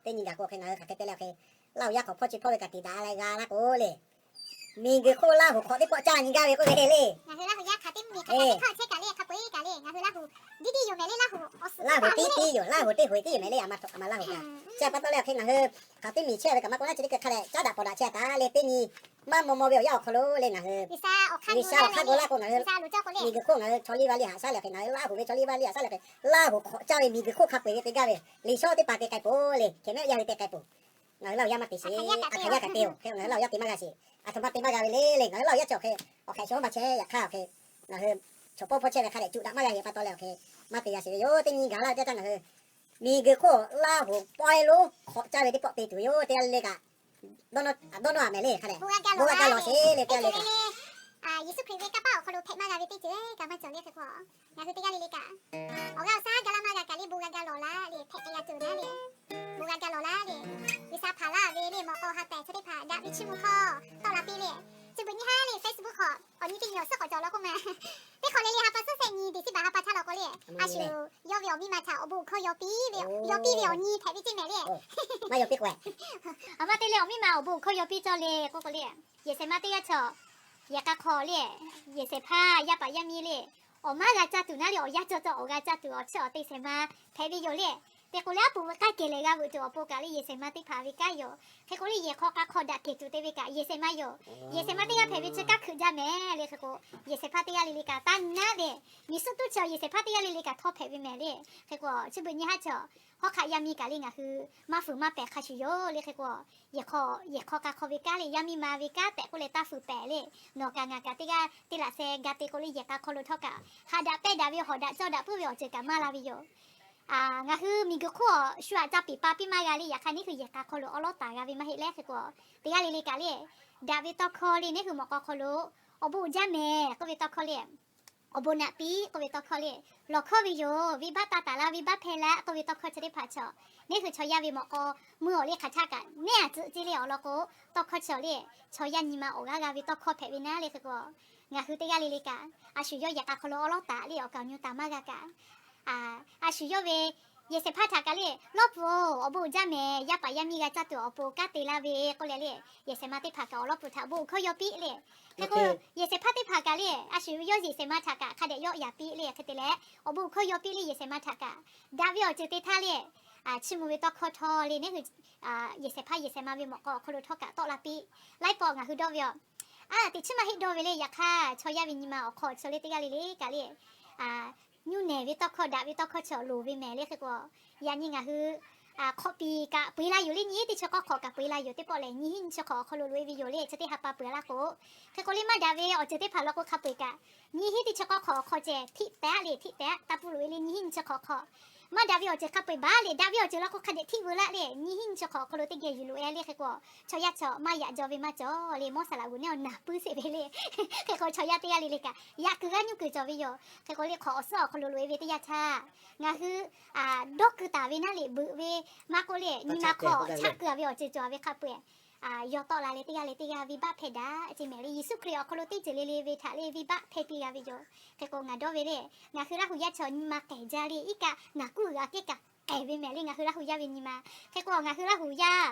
teˇ nyi gaˬ k'o hk'e ngaˬ hui hk'aˬ hk'e te leh awˬ hk'e, Laˇ huˍ yaˇ hk'awꞈ hpawˇ chi hpawˇ ve kaꞈ tiꞈ daꞈ leh g'a laˇ k'o le, miˬguiˬ hk'oˆ Laˇ huˍ hk'awꞈ teˇ pawˆ caˇ nyi gaˇ ve k'oˆ ve le. Ngaˬ hui Laˇ huˍ yaˇ hk'aˬ teˇ miˬ hk'aˬ teˇ hkawˇ chehˇ kaꞈ le hk'a peu-eˬ kaꞈ le ngaˬ hui Laˇ huˍ diˇ diˇ yoˬ mehˍ le, Laˇ huˍ awˬ suhˍ Laˇ huˍ tiˉ tiˉ yoˬ, Laˇ huˍ teˇ hoꞈ tiˉ yoˬ mehˍ le, a ma htoꞈ a ma Laˇ huˍ kaꞈ. Chi pa taw leh awˬ hk'e ngaˬ hui hk'aˬ teˇ miˬ chehˇ ve kaꞈ maˇ k'oˆ naˉ, chi teˇ hkui hk'a leh caˉ daꞈ pawˍ daꞈ chehˇ kaꞈ le teˇ nyi maˇ maw maw ve awˬ yanˇ awˬ hk'aw lo le ngaˬ hui G'uiˬsha awˬ hk'aˇ go laˇ k'o ngaˬ hui miˬguiˬ hk'oˆ ngaˬ hui chaw liˇ vaˇ liˇ haꞈ shaˉ leh hk'e, ngaˬ hui Laˇ huˍ ve chaw liˇ vaˇ liˇ haꞈ shaˉ leh hk'e, Laˇ huˍ hk'awꞈ caˇ ve miˬguiˬ hk'oˆ hk'a peu-eˬ ve te gaˇ ve, Liꞈ shaw teˇ hpaˍ te k'ai peuˬ le, hkeh mehˆ yaˇ hui te k'ai peuˬ. Ngaˬ hui Laˇ huˍ yaˇ maˇ te sheˍ, a hkaˬ yaˇ kaꞈ te-oˬ hk'e, ngaˬ hui Laˇ huˍ yaˇ te maˇ g'a sheˍ. A htoꞈ ma te maˇ g'a ve le le, ngaˬ hui Laˇ huˍ yaˇ chi awˬ hk'e, awˬ hk'ehꞈ sho maˇ chehˇ yaꞈ hk'aˇ awˬ hk'e, ngaˬ hui chaw pawˇ hpawˇ chehˇ ve hk'a dehꞈ cuˇ daꞈ maˇ g'a ve pa taw leh awˬ hk'e, maˇ te g'a sheˍ ve yoˬ. Teˇ nyi gaˬ laˇ ve teˇ caˇ ngaˬ hui miˬguiˬ hk'oˆ Laˇ huˍ pawehˇ lonˉ hk'awꞈ caˇ ve teˇ pawˆ te tuˬ ve yoˬ. Teˇ g'aˇ le le kaꞈ dawˇ nawˇ a mehˍ le hk'a dehꞈ bon g'a ga lawˬ sheˍ le teˇ g'aˇ le kaꞈ. Yeˍsuˆ Hkriꞈ ve kanˇ paˆ awˬ hk'aw lo hpehꞈ maˇ g'a ve teˇ ceuˬ kaꞈ maˇ cawˬ le hk'e k'o, ngaˬ hui teˇ g'aˇ le le kaꞈ awˬ g'aˇ awˬ shaˉ ga laˇ maˇ g'a kaꞈ le bon g'a ga lawˬ laˇ le hpehꞈ k'ai g'a tuˬ naˉ le, bon g'a ga lawˬ laˇ le. G'uiˬsha hpanˍ laˇ ve le mawꞈ k'aw ha tehˬ chi teˇ hpaˍ daꞈ ve chiˇ mvuh hkawˇ tawˆ la piˇ le. Chi beuꞈ nyi haˉ le Facebook hk'aw awˬ nyi teˇ nyi awˬ suhˉ k'awꞈ cawˬ law k'oˆ ma teˇ hk'awꞈ le le ha pa suhˉ shehˆ nyi December ha pa htaˇ law k'o le, a shu yawˇ ve awˬ miˇ ma htaꞈ awˬ bon hkawˇ yaw piˇ ve, yaw piˇ ve awˬ nyi hpehꞈ ve ceˇ mehˍ le. Maˇ yaw piˇ k'o, a ma te le awˬ miˇ ma awˬ bon hkawˇ yaw piˇ cawˇ le k'oˆ k'o le, yehˬ shehˍ ma teˇ g'aˇ chaw yehˬ k'a hk'aw le, yehˬ shehˍ hpaˇ yaˇ paˍ yaˇ miˇ le, awˬ maˇ g'a caˇ tuˬ naˉ le awˬ yanˇ cawˇ cawˇ awˬ g'a caˇ tuˬ awˬ chiˇ awˬ te shehˍ ma hpehꞈ ve yoˬ le. Te k'o le aˉ poꞈ ve k'aˇ kehˬ leh g'a veuꞈ tuˬ awˬ pon kaꞈ le yehˬ shehˍ ma teˇ hpaˍ ve kanˉ yoˬ. Hk'e k'o le yehˬ hk'aw k'a hk'aw daꞈ kehˬ tuˬ te ve kaꞈ yehˬ shehˍ ma yoˬ. Yehˬ shehˍ ma teˇ g'aˇ hpehꞈ ve chi kanˉ hkuiꞈ jaˇ mehˍ le hk'e k'o, yehˬ shehˍ hpaˇ teˇ g'aˇ le le kaꞈ taˇ naˉ le, miˬ suˆ tuˉ chi yehˬ shehˍ hpaˇ teˇ g'aˇ le le kaꞈ htawˇ hpehꞈ ve mehˍ le. Hk'e k'o chi beuꞈ nyi haˉ chaw hawˉ hk'aˆ yaˇ miˇ kaꞈ le ngaˬ hui maˇ fuiˍ maˇ pehˍ hk'a shuˍ yoˬ le hk'e k'o, yehˬ hk'aw yehˬ hk'aw k'a hk'aw ve kanˉ le yaˇ miˇ ma ve kanˉ tehꞈ k'oˆ leh taˇ fuiˍ pehˍ le. Nawˬ kaꞈ ngaˬ kaꞈ teˇ g'aˇ teˇ laꞈ sheh ga te k'o le yehˬ k'a hk'aw lo htawˇ kaꞈ haꞈ daꞈ pehˇ daꞈ ve hawˍ daꞈ cawˇ daꞈ puiˉ ve awˬ ceuˬ kaꞈ maˇ la ve yoˬ. Ngaˬ hui miˬguiˬ hk'oˆ shu aꞈ ca piˍ pa piˇ maˇ g'a le. Yaꞈ hk'aˇ neˇ hui yehˬ k'a hk'aw lo awˉ lawˉ taˍ g'a ve maˇ heˆ leh hk'e k'o, teˇ g'aˇ le le kaꞈ le daꞈ ve tawˇ hkawˇ le neˇ hui mawꞈ k'aw hk'aw lo awˬ bon uiˍ jaˇ mehˍ k'oˆ ve tawˇ hkawˇ le, awˬ bon naꞈ piˉ k'oˆ ve tawˇ hkawˇ le, lawˬ hkawˇ ve yoˬ. Venˇbaˆ taˇ taˍ laˇ, venˇbaˆ hpehˇ laˇ k'oˆ ve tawˇ hkawˇ chi teˇ hpaˍ chaw, neˇ hui chaw yaˇ ve mawꞈ k'aw mui awˬ le hk'aˬ htaˇ kaꞈ neˇ aꞈ tcuhꞈ ceˇ le awˬ lawn k'o, tawˇ hkawˇ chi awˬ le chaw yaˇ nyi ma awˬ g'aˇ g'a ve tawˇ hkawˇ hpehꞈ ve naˉ le hk'e k'o, ngaˬ hui teˇ g'aˇ le le kaꞈ a shu yawˇ yehˬ k'a hk'aw lo awˉ lawˉ taˍ le awˬ kaˍ awˬ nyu taˍ maˇ g'a kaꞈ, a shu yawˇ ve yehˬ shehˍ hpaˇ htaꞈ kaꞈ le, lawˇ pfuhˍ-oˬ, awˬ bon uiˍ jaˇ mehˍ, yaˇ paˍ yaˇ miˇ g'a caˇ tuˬ awˬ pon kanˉ te laˇ ve k'oˆ leh le, yehˬ shehˍ ma teˇ hpaˍ kaꞈ awˬ lawˇ pfuhˍ htaꞈ bon hkawˇ yaw piˇ le. Hk'e k'o, yehˬ shehˍ hpaˇ teˇ hpaˍ kaꞈ le, a shu yawˇ yehˬ shehˍ ma htaꞈ kaꞈ hk'a dehꞈ yawˆ yaˍ piˇ le. Hk'e te leh, awˬ bon hkawˇ yaw piˇ le yehˬ shehˍ ma htaꞈ kaꞈ, daꞈ ve awˬ ceuˬ te htaˇ le, chiˇ mvuh ve tawˇ hkawˇ htawˇ le neˇ hui yehˬ shehˍ hpaˇ yehˬ shehˍ ma ve mawꞈ k'aw awˬ hk'aw lo htawˇ kaꞈ tawˆ la piˇ. Laiˉ pawˆ ngaˬ hui dawˇ ve aˬ, a teꞈ chiˉ maˇ heˆ dawˇ ve le. Yaꞈ hk'aˇ chaw yaˇ ve nyi ma awˬ hk'aw chi le teˇ g'aˇ le le kaꞈ le, nyuˇ nehˬ ve tawˇ hkawˇ daꞈ ve tawˇ hkawˇ chi awˬ loˍ ve mehˍ le hk'e k'o, yaꞈ nyi ngaˬ hui hk'awꞈ piˍ kaꞈ peu eˬ la yoˬ le. Nyiˇ hinˉ teˇ chi k'awˇ hk'awꞈ kaꞈ peu eˬ la yoˬ. Teˇ pawˆ lehˬ nyiˇ hinˉ nyiˇ chi hk'awꞈ awˬ hk'aw lo loꞈ e ve yoˬ le. Chi teˇ ha pa peu eˬ laˇ k'o, hk'e k'o le maˇ daꞈ ve awˬ ceuˬ teˇ hpaˍ law k'o hk'a peu eˬ kaꞈ, nyiˇ hinˉ teˇ chi k'awˇ hk'awꞈ awˬ hk'aw ceh htiˆ tehꞈ le htiˆ tehꞈ taˇ pfuhˇ loꞈ e le nyiˇ hinˉ nyiˇ chi hk'awꞈ awˬ hk'aw maˇ daꞈ ve awˬ ceuˬ hk'a peu eˬ baˬ le. Daꞈ ve awˬ ceuˬ law k'o hk'a dehꞈ htiˆ veu laˇ le. Nyiˇ hinˉ nyiˇ chi hk'awꞈ awˬ hk'aw lo teˇ geh yuˬ loꞈ e le hk'e k'o, chaw yaˇ chi maˇ yaꞈ jaw ve maˇ cawˬ le. Mawˇ saˍ laꞈ g'uˬ neˉ awˬ naˬ puiˉ sheˍ ve le. Hk'e k'o chaw yaˇ teˇ g'aˇ le le kaꞈ yaꞈ kuiˬ g'aˇ nyuˇ kuiˬ cawˬ ve yoˬ. Hk'e k'o le hk'awꞈ awˬ suhˉ awˬ hk'aw lo loꞈ e ve teˇ yanˇ htaˇ, ngaˬ hui dawˇ keu taˍ ve naˉ le beuꞈ ve maˇ k'oˆ le nyi ma hk'aw chaꞈ keu a ve awˬ ceuˬ cawˬ ve hk'a peu eˬ yawˇ tawˆ la leh teˇ g'aˇ leh teˇ g'aˇ venˇbaˆ hpehˇ daꞈ ce mehˍ le. Yeˍsuˆ Hkriꞈ awˬ hk'aw lo teˇ ceuˬ le le ve htaꞈ le venˇbaˆ hpehˇ piˇ g'a ve yoˬ. Hk'e k'o ngaˬ dawˇ ve le, ngaˬ hui Laˇ hu yaˇ chaw nyi ma k'ehˬ jaˇ le, iˉ kaˆ naˬ kuˉ g'a kehˉ kaꞈ k'ehˬ ve mehˍ le ngaˬ hui Laˇ hu yaˇ ve nyi ma. Hk'e k'o ngaˬ hui Laˇ hu yaˇ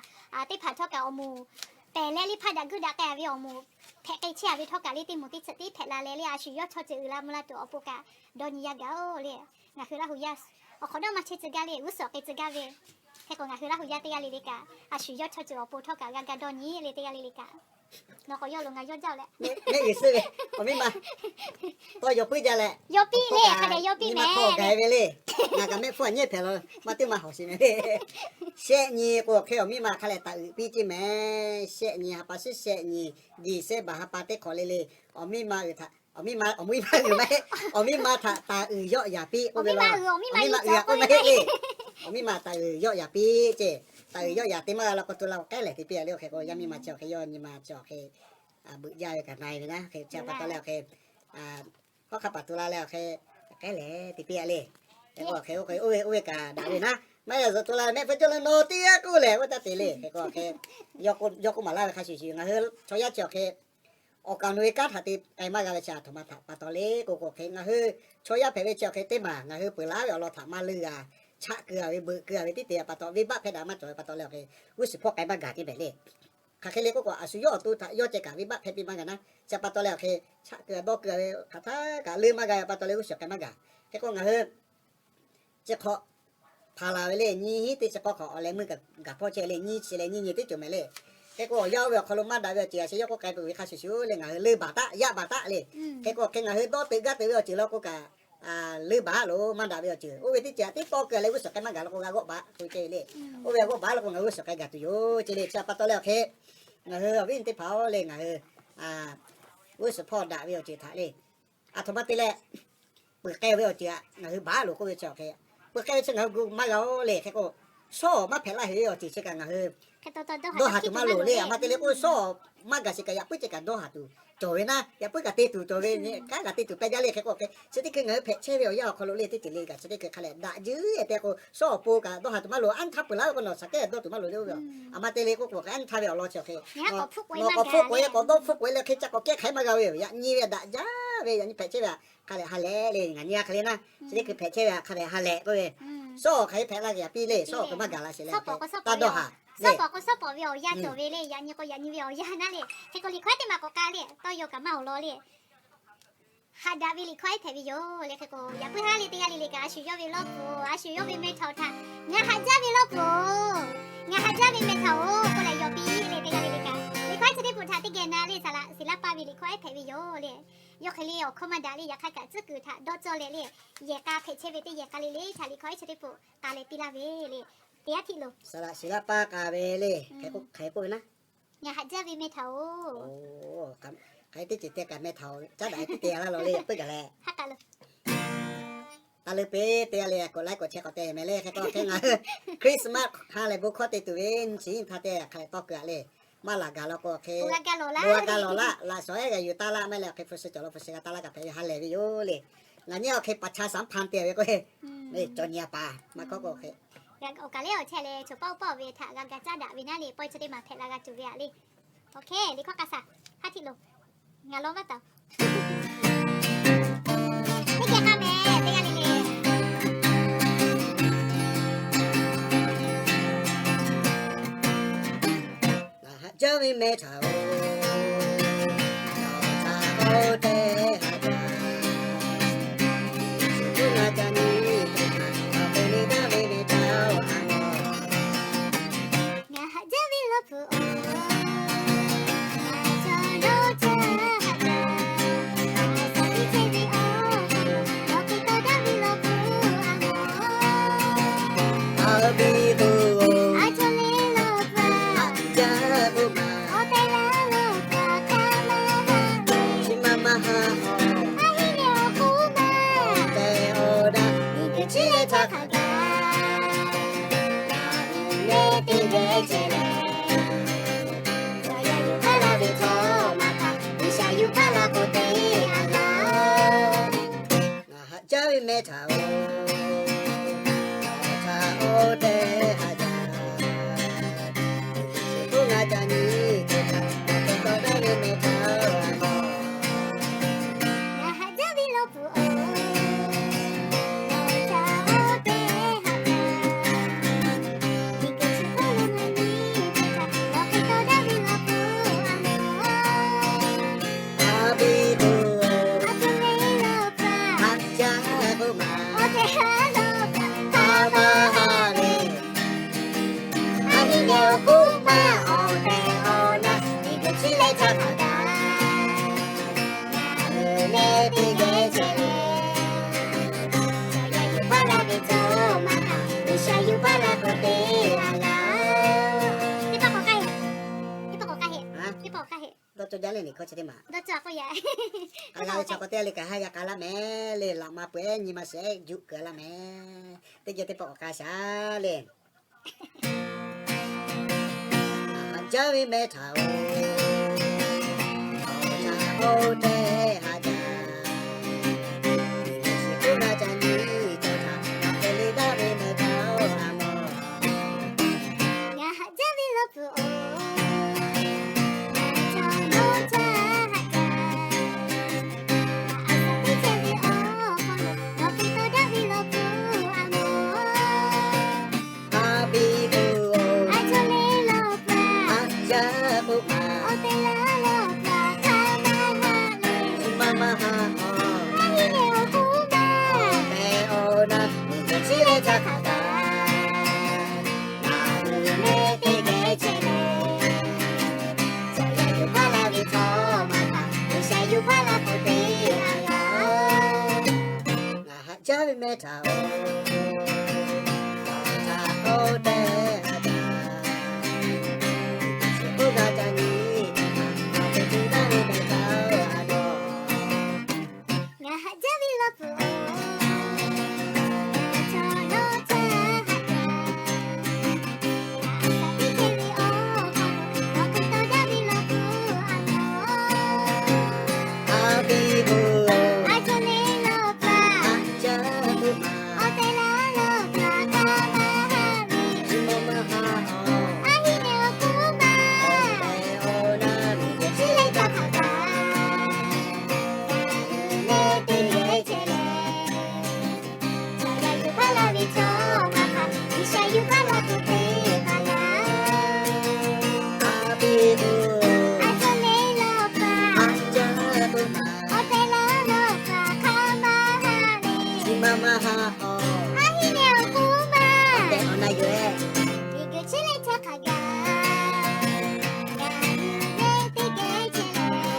teˇ hpaˍ htawˇ kaꞈ awˬ moˍ pehˬ leh le hpaˇ daꞈ guˇ daꞈ k'ai ve awˬ moˍ hpehꞈ k'ai chehˇ ve htawˇ kaꞈ le teˇ moˍ teˇ tsuhꞈ tiˉ hpehꞈ la leh le a shu yawˇ chaw ceuˬ uiˍ la mvuh la tuˬ awˬ pon kaꞈ dawˇ nyi yaˇ gaˬ-oˬ le. Ngaˬ hui Laˇ hu yaˇ awˬ hk'awꞈ nawˉ maˇ chehˇ tcuh gaˇ le, g'uˇ suhˍ k'ai tcuh gaˇ ve. Hk'e k'o ngaˬ hui Laˇ hu yaˇ teˇ g'aˇ le le kaꞈ a shu yawˇ chaw ceuˬ awˬ pon htawˇ kaꞈ g'a ga dawˇ nyi le teˇ g'aˇ le le kaꞈ. Nawˬ k'awꞈ yaw loˬ ngaˬ yaw jaˇ-oˬ leh. Mehˆ g'uiˬ suhˆ ve, awˬ miˇ ma tawˇ yaw puiˉ jaˇ leh, yaw piˇ le, hk'a dehꞈ yaw piˇ mehˍ. K'ai ve le. Ngaˬ kaꞈ mehˆ hpfuhˇ a nyi hpehꞈ la, maˇ teˇ maˇ hawˬ sheˍ mehˍ le. Shehˆ nyi k'o hk'e awˬ miˇ ma hk'a lehˬ taˍ uiˍ piˇ ceˇ mehˍ. Shehˆ nyi ha pa shiˉ shehˆ nyi, December ha pa teˇ hk'awꞈ le le, awˬ miˇ ma uiˍ htaꞈ awˬ miˇ ma, awˬ miˇ ma uiˍ maˇ heˆ, awˬ miˇ ma htaꞈ taˍ uiˍ yawˆ yaꞈ piˇ k'oˆ ve la. Awˬ miˇ ma uiˍ k'oˆ maˇ heˆ le. Awˬ miˇ ma taˍ uiˍ yawˆ yaꞈ piˇ ceˇ. Taˍ uiˍ yawˆ yaꞈ te maˇ g'a la k'o tu la k'o k'ehˉ lehˬ te piˇ a le. Hk'e k'o yaˇ miˇ ma chi awˬ hk'e yawˇ nyi ma chi awˬ hk'e beuꞈ jaˇ ve kaꞈ na e ve naˉ. Hk'e chi pa taw leh awˬ hk'e hawˉ hk'aˇ paˍ tu la leh awˬ hk'e k'ehˉ lehˬ te piˇ a le. Hk'e k'o awˬ hk'e oˇ ve oˇ ve kaꞈ daꞈ ve naˉ. Maˇ yaꞈ zuhꞈ tu la mehˆ hpfuhˇ cawˇ leh nawˬ teˇ g'aˇ k'oˆ lehˬ k'oˆ taˇ te le. Hk'e k'o awˬ hk'e yawˇ k'oˆ maˍ laˇ ve hk'a shuˍ shuˍ ngaˬ hui chaw yaˇ chi awˬ hk'e awˬ kaˍ awˬ nu ve kanˉ htaꞈ te k'ai maˇ g'a ve chi aˬ htoꞈ ma htaꞈ pa taw le k'o k'o hk'e ngaˬ hui chaw yaˇ hpehꞈ ve chi awˬ hk'e teˇ maˬ ngaˬ hui peuˬ laˉ ve awˬ lawn htaꞈ maˇ leuˇ g'a, chaꞈ keu a ve beuꞈ keu a ve tiˉ te pa taw venˇbaˆ hpehˇ daꞈ maˇ cawˬ ve pa taw leh awˬ hk'e g'uˇ suhˍ hpawˇ k'ai maˇ gaˬ teˇ mehˍ le. Hk'aˬ hk'e le k'oˆ k'o a shu yawˇ awˬ to htaꞈ yawˇ ceh kaꞈ venˇbaˆ hpehˇ piˇ maˇ g'a naˉ. Chi pa taw leh awˬ hk'e chaꞈ keu a dawˇ keu a ve hk'aˬ htaˇ kaꞈ leuˇ maˇ g'a ve pa taw leh g'uˇ suhˍ k'ai maˇ gaˬ. Hk'e k'o ngaˬ hui chi hk'aw hpaˍ laˬ ve le, nyi hiˉ teˇ chi hk'aw hk'awꞈ awˬ leh meuˇ gaˬ hpawˇ chehˇ le, nyi chi leh nyi nyi teˇ ceuˬ mehˍ le. Hk'e k'o awˬ yanˇ oˇ ve awˬ hk'aw lo maˇ daꞈ ve awˬ ceuˬ a shu yawˇ k'oˆ k'ai peuˬ ve hk'a shuˍ shuˍ le ngaˬ hui leuˇ baˬ taˉ yaꞈ baˬ taˉ le. Hk'e k'o hk'e ngaˬ hui dawˇ teuꞈ gaˇ teuꞈ ve awˬ ceuˬ law k'o kaꞈ leuˇ baˬ lo maˇ daꞈ ve awˬ ceuˬ oˇ ve teˇ ceuˬ a teˇ tawˇ keu leh g'uˇ suhˍ k'ai maˇ gaˬ law k'o g'a g'awˆ baˬ k'oˆ ve ceh le. Oˇ ve g'a g'awˆ baˬ law k'o ngaˬ hui g'uˇ suhˍ k'ai gaˬ tuˬ yoˬ ce le. Chi pa taw leh awˬ hk'e ngaˬ hui awˬ viˉ teˇ hpaˍ-oˬ le ngaˬ hui g'uˇ suhˍ hpawˇ daꞈ ve awˬ ceuˬ htaꞈ le aˬ htoꞈ ma te leh peuˬ k'ai ve awˬ ceuˬ a ngaˬ hui baˬ lo k'oˆ ve chi awˬ hk'e peuˬ k'ai ve chi ngaˬ hui gu maˇ g'a-oˬ le. Hk'e k'o shawˉ maˇ hpehꞈ laˇ heˍ ve awˬ ceuˬ chi kaꞈ ngaˬ hui dawˇ haˍ tuˬ maˇ loˍ le. Aˬ ma te le k'o shawˉ maˇ gaˬ sheˍ kaꞈ yaꞈ puiˉ ceh kaꞈ dawˇ haˍ tuˬ cawˬ ve naˉ, yaꞈ puiˉ kaꞈ te tuˬ cawˬ ve, kanˉ kaꞈ te tuˬ pehˇ jaˇ le. Hk'e k'o hk'e chi teˇ hkui ngaˬ hui hpehꞈ chehˇ ve awˬ yanˇ awˬ hk'aw lo le teˇ ceuˬ le kaꞈ chi teˇ hkui hk'a lehˬ daꞈ jaˇ te k'o shawˉ awˬ pon kaꞈ dawˇ haˍ tuˬ maˇ loˍ. Anˇ htaˇ peuˬ laˇ ve k'o nawˬ shaˍ kehˉ dawˇ tuˬ maˇ loˍ le oˇ ve. Aˬ ma te le k'oˆ k'o hk'e anˇ htaˇ ve awˬ lawn chi awˬ hk'e nawˬ k'awꞈ hpfuhˆ k'oꞈ e, k'awꞈ dawˇ hpfuhˆ k'oꞈ e leh hk'e ca k'awꞈ kehˉ hk'aiˉ maˇ g'a ve yoˬ. Yaꞈ nyi ve daꞈ jaˇ ve, yaꞈ nyi hpehꞈ chehˇ ve hk'a lehˬ ha lehˬ le. Ngaˬ nyi a hk'e le naˉ, chi teˇ hkui hpehꞈ chehˇ ve hk'a lehˬ ha lehˬ k'oˆ ve shawˉ awˬ hk'aˬ hk'e hpehꞈ laˇ ve yaꞈ piˇ le. Shawˉ awˬ hk'e maˇ gaˬ la sheˍ le. Taˇ dawˇ haˍ, shawˉ pawˍ k'o shawˉ pawˍ ve awˬ yanˇ cawˬ ve le. Yaꞈ nyi k'o yaꞈ nyi ve awˬ yanˇ naˉ le. Hk'e k'o liꞈ hkawˉ teˇ maˬ k'awꞈ k'ai le, tawˇ yaw kaꞈ maˇ awˬ lawn le. Haꞈ daꞈ ve liꞈ hkawˇ ehˉ hpehꞈ ve yoˬ le. Hk'e k'o yaꞈ puiˉ haˉ le teˇ g'aˇ le le kaꞈ a shu yawˇ ve lawˇ pfuhˍ, a shu yawˇ ve meh htaꞈ htaꞈ ngaˬ haꞈ jaˇ ve lawˇ pfuhˍ, ngaˬ haꞈ jaˇ ve meh htaꞈ-oˬ k'oˆ leh yaw piˇ le teˇ g'aˇ le le kaꞈ. Liꞈ hkawˇ ehˉ chi teˇ pfuhˍ htaꞈ teˇ geh na le, saˍ laꞈ Siˍlaˆ paˇ ve liꞈ hkawˇ ehˉ hpehꞈ ve yoˬ le. Yawˇ hk'e le awˬ hkawˇ maˇ daꞈ le, yaꞈ hk'aˇ kaꞈ tcuhˉ kuiˬ htaꞈ dawˇ cawˇ leh le, yehˬ k'a hpehꞈ chehˇ ve teˇ yehˬ k'a le le htaꞈ liꞈ hkawˇ ehˉ chi teˇ pfuhˍ k'a leh piˇ laˇ ve le. Teˇ yanˇ htiˆ lo saˍ laꞈ Siˍlaˆ paˇ k'a ve le, hk'e k'oˆ ve naˉ, ngaˬ haꞈ jaˇ ve meh htaꞈ-oˬ, hk'aˬ hk'e teˇ ceuˬ te kaꞈ meh htaꞈ caˉ daꞈ teˇ te laˇ law le, yaꞈ puiˉ gaˬ leh. Taˇ leuˉ piˇ teˇ g'aˇ le, k'awꞈ laiˉ k'awꞈ chehˇ k'awꞈ te meh le. Hk'e k'o hk'e ngaˬ hui Christmas ha lehˬ bon hkawˇ te tuˬ ve nyi chi nyi htaˇ te hk'a leh tawˇ keu-a le. Maˇ laˬ gaˬ law k'o hk'e bon g'a ga lawˬ laˇ, laꞈ shawˍ ehˉ g'a yuˬ taˇ laˇ maˇ heˆ leh awˬ hk'e hpu shi cawˬ law hpu shi g'a taˇ laˇ kaꞈ hpehꞈ ve ha lehˬ ve yoˬ le. Ngaˬ nyi awˬ hk'e paˍ cha saˍ mvuhˇ hpaˇ te ve k'o, cawˬ nyi a paˍ maˇ hkawˇ k'o hk'e awˬ kaˬ le awˬ chehˇ leh chaw paˆ oˇ paˆ ve htaꞈ g'a ga caˉ daꞈ ve naˉ le, pawehˇ chi teˇ maˬ hpehꞈ la g'a tuˬ ve a le. Oˇ hk'e liꞈ hkawˇ k'a saˍ, haˉ htiˆ lo ngaˬ law vaˇ taˍ-oˬ. Teˇ geh k'a meh teˇ g'aˇ le le. Ngaˬ haꞈ jaˇ ve meh htaꞈ-oˬ, nawˬ htaꞈ k'oˆ teˇ haꞈ jaˇ. Shu tuˉ ngaˇ ca nyi, nawˬ hk'e le daˇ ve meh htaꞈ-oˬ, a nawˬ. Ngaˬ haꞈ jaˇ ve lawˇ pfuhˍ-oˬ, ngaˬ chaw yawˇ caˇ haꞈ jaˇ. Ngaˬ shaˍ tiꞈ chehˇ ve awˬ hk'aw lo, nawˬ hk'e tawˇ daˇ ve lawˇ pfuhˍ a nawˬ. A biˇ k'o, a chaw le lawˇ pfuhˍ, a jaˇ k'o ma, awˬ tehˬ laˇ lawˇ pfuhˍ htaꞈ maˇ haꞈ ve, chi ma maˇ haꞈ-oˬ, a heˆ leh awˬ k'oˆ ma, awˬ tehˬ awˬ daꞈ miˬguiˬ chi leh htaˇ hk'a gaˬ. Ngaˬ uiˍ leh teˇ geh chehˇ leh, chaw yaˇ yuˬ hk'aˇ la ve htawˇ maˇ htaꞈ G'uiˬsha yuˬ hk'aˇ la k'o te a laˇ. Ngaˬ haꞈ jaˇ ve meh htaꞈ-oˬ, nawˬ htaꞈ oˇ tehˬ haꞈ jaˇ. Shu tuˉ ngaˇ ca nyi, Miˬ hkawˇ chi teˇ maˬ, a g'a ve chaw k'aw teˇ g'aˇ le kaꞈ haˉ g'a k'a laˇ mehˍ le. Laꞈ ma peuˬ ehˉ nyi ma shehˍ ehˉ juˆ keu laˇ mehˍ. Teˇ geh teˇ pawˆ awˬ k'a shaˍ le. Haꞈ jaˇ ve mehˇ htaꞈ oˬ, oˇ htaˇ oˇ tehꞈ haꞈ jaˇ. Oˇ g'a ca nyi cawˬ htaꞈ, ngaˬ hpehꞈ le daˇ ve mehˬ htaꞈ oˬ, a mawˬ. Ngaˬ haꞈ jaˇ ve law pfuhˍ oˬ, ngaˬ chaw nawˬ htaꞈ haꞈ jaˇ. Ngaˬ a shaꞈ teˇ chehˇ ve awˬ hk'aw lo, nawˬ hpehꞈ tawˇ daꞈ ve law pfuhˍ a mawˬ. A piˇ tuˬ oˬ, a chaw le law pfuhˍ, a jaˇ k'oˆ ma, awˬ tehˬ laˇ law pfuhˍ hk'a maˇ haꞈ le. Maˇ maˇ haꞈ awˬ, a hiˉ leh awˬ k'oˆ ma, awˬ tehˬ awˬ na, miˬ guiˬ chi leh htaˇ hk'a gaˬ. Ngaˬ hui leh teˇ geh chehˇ leh, chaw yaˇ yuˬ hpaˇ laˇ ve chaw maˇ htaꞈ G'uiˬsha yuˬ hpaˇ laˇ k'oˆ te a g'a. Ngaˬ haꞈ jaˇ ve mehˇ htaꞈ oˬ, htaꞈ k'oˆ tehꞈ a g'a. Oˇ g'a ca nyi, a te te daˇ ve mehˬ htaꞈ oˬ, a dawˇ. Ngaˬ haꞈ jaˇ ve law pfuhˍ oˬ, chaw nawˬ htaꞈ haꞈ jaˇ. Ngaˬ a shaꞈ teˇ chehˇ ve awˬ hk'aw lo, nawˬ hpehꞈ tawˇ daꞈ ve law pfuhˍ a mawˬ. A piˇ tuˬ, a chaw le law pfuhˍ, a jaˇ k'oˆ ma, awˬ tehˬ laˇ law pfuhˍ hk'a maˇ haꞈ le. Maˇ maˇ haꞈ awˬ, a hiˉ leh awˬ k'oˆ ma, awˬ tehˬ awˬ na, miˬ guiˬ chi leh htaˇ hk'a gaˬ. Ngaˬ hui leh teˇ geh chehˇ leh, chaw yaˇ yuˬ hpaˇ laˇ ve chaw maˇ htaꞈ G'uiˬsha yuˬ hpaˇ laˇ k'oˆ te a g'a. A piˇ tuˬ, a chaw le law pfuhˍ, a jaˇ k'oˆ ma, awˬ tehˬ laˇ law pfuhˍ hk'a maˇ haꞈ le. Maˇ maˇ haꞈ awˬ, a hiˉ leh awˬ k'oˆ ma, awˬ tehˬ awˬ na yoˬ leh, miˬ guiˬ chi leh htaˇ hk'a gaˬ. Ngaˬ hui leh teˇ geh chehˇ leh,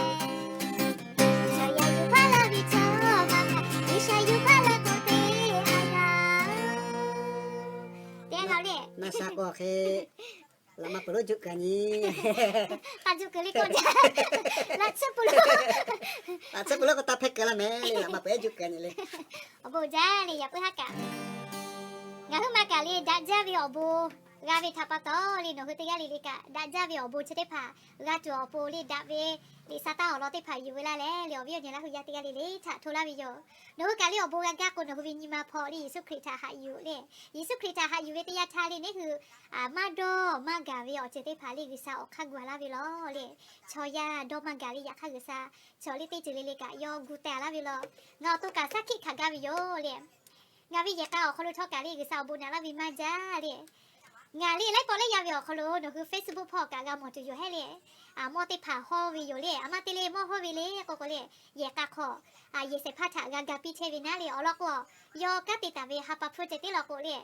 chaw yaˇ yuˬ hpaˇ laˇ ve chaw maˇ htaꞈ G'uiˬsha yuˬ hpaˇ laˇ k'oˆ te a g'a. Teˇ g'aˇ le, na sha k'o hk'e, laꞈ ma peuˬ lonˉ juˆ kaꞈ nyi, k'a juˆ keu le k'oˆ jaˇ. Laꞈ tsuhˇ peuˬ lonˉ, laꞈ tsuhˇ peuˬ lonˉ k'o taˇ hpehˇ keu laˇ mehˍ le, laꞈ ma peuˬ ehˉ juˆ kaꞈ nyi le. Awˬ bon jaˇ le, yaꞈ puiˉ haˉ kaꞈ. Ngaˬ hui maˇ kaꞈ le daꞈ jaˇ ve awˬ bon g'a ve htaꞈ pa taw le, nawˬ hui teˇ g'aˇ le le kaꞈ daꞈ jaˇ ve awˬ bon chi teˇ hpaˍ g'a tuˬ awˬ pon le, daꞈ ve liꞈ sa taˇ awˬ lawn teˇ hpaˍ yuˬ ve laˇ leh le, awˬ viˉ awˬ nyi laˇ hui yaˇ teˇ g'aˇ le le htaꞈ hto laˇ ve yoˬ. Nawˬ hui kaꞈ le awˬ bon g'a gaˇ k'o, nawˬ hui ve nyi ma hpawˇ le Yeˍsuˆ Hkriꞈ htaꞈ haꞈ yuˬ le. Yeˍsuˆ Hkriꞈ htaꞈ haꞈ yuˬ ve teˇ yanˇ htaˇ le, neˇ hui maˇ dawˇ maˇ gaˬ ve awˬ ceuˬ teˇ hpaˍ le G'uiˬsha awˬ hk'aˇ gu laˇ ve law le. Chaw yaˇ dawˇ maˇ gaˬ le, yaꞈ hk'aˇ G'uiˬsha chaw le teˇ ceuˬ le le kaꞈ yawˇ gu teh laˇ ve law. Ngaˬ awˬ to kaꞈ shaˉ hkiˆ hkanˍ gaˇ ve yoˬ le. Ngaˬ ve yehˬ k'a awˬ hk'aw lo htawˇ kaꞈ le G'uiˬsha awˬ bon naꞈ laˇ ve maˇ jaˇ le. Ngaˬ le laiˉ pawˆ laiˉ yaˇ ve awˬ hk'aw lo nawˬ hui Facebook hpawˇ kaꞈ g'a mawˬ tuˬ yoˬ hehˉ le. Mawˇ teˇ hpaˍ hawˇ ve yoˬ le, a maˇ te le mawˇ hawˇ ve le k'oˆ k'o le, yehˬ k'a hk'aw yehˬ shehˍ hpaˇ htaꞈ g'a ga piˇ chehˇ ve naˉ le. Awˬ lawn k'o, yawˇ kanˉ te taˍ ve ha pa hpfuhˇ ceh tiˉ law k'o le,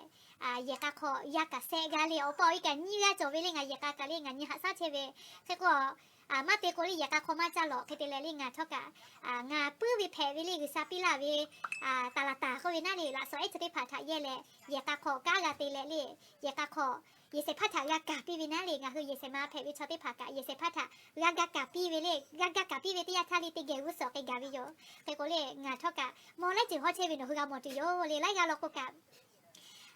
yehˬ k'a hk'aw yaˇ kaꞈ shehˆ g'aˇ le, awˬ pa awˬ e kaꞈ nyiˇ g'aˇ cawˬ ve le, ngaˬ yehˬ k'a kaꞈ le ngaˬ nyi haꞈ shaˉ chehˇ ve. Hk'e k'o, a maˇ te k'o le yehˬ k'a hk'aw maˇ caˇ lawˬ. Hk'e te leh le ngaˬ htawˇ kaꞈ ngaˬ puiˉ ve hpehꞈ ve le G'uiˬsha piˇ laˇ ve taˍ laˍ taˍ k'oˆ ve naˉ le, laꞈ shawnˍ ehˉ chi teˇ hpaˍ htaꞈ yehˇ leh, yehˬ k'a hk'aw kanˉ g'a te leh le, yehˬ k'a hk'aw yehˬ shehˍ hpaˇ htaꞈ g'a kaˍ piˇ ve naˉ le, ngaˬ hui yehˬ shehˍ ma hpehꞈ ve chaw teˇ hpaˍ kaꞈ yehˬ shehˍ hpaˇ htaꞈ g'a ga kaˍ piˇ ve le. G'a ga kaˍ piˇ ve teˇ yanˇ htaˇ le teˇ geh g'uˇ suhˍ k'ai gaˬ ve yoˬ. Hk'e k'o le ngaˬ htawˇ kaꞈ mawˇ laiˉ ceuˬ hawˉ chehˇ ve nawˬ hui g'a mawˬ tuˬ yoˬ le. Laiˉ g'aˇ law k'o kaꞈ,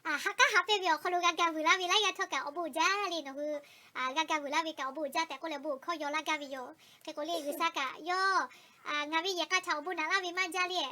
ha k'aˉ ha pehˇ ve awˬ hk'aw lo g'a ga vuiˬ laˇ ve laiˉ g'aˇ htawˇ kaꞈ awˬ bon uiˍ jaˇ le. Nawˬ hui g'a ga vuiˬ laˇ ve kaꞈ awˬ bon uiˍ jaˇ tehꞈ k'oˆ leh bon hkawˇ yaw laˇ gaˇ ve yoˬ. Hk'e k'o le G'uiˬsha kaꞈ yawˇ ngaˬ ve yehˬ k'a htaꞈ awˬ bon naꞈ laˇ ve maˇ jaˇ le.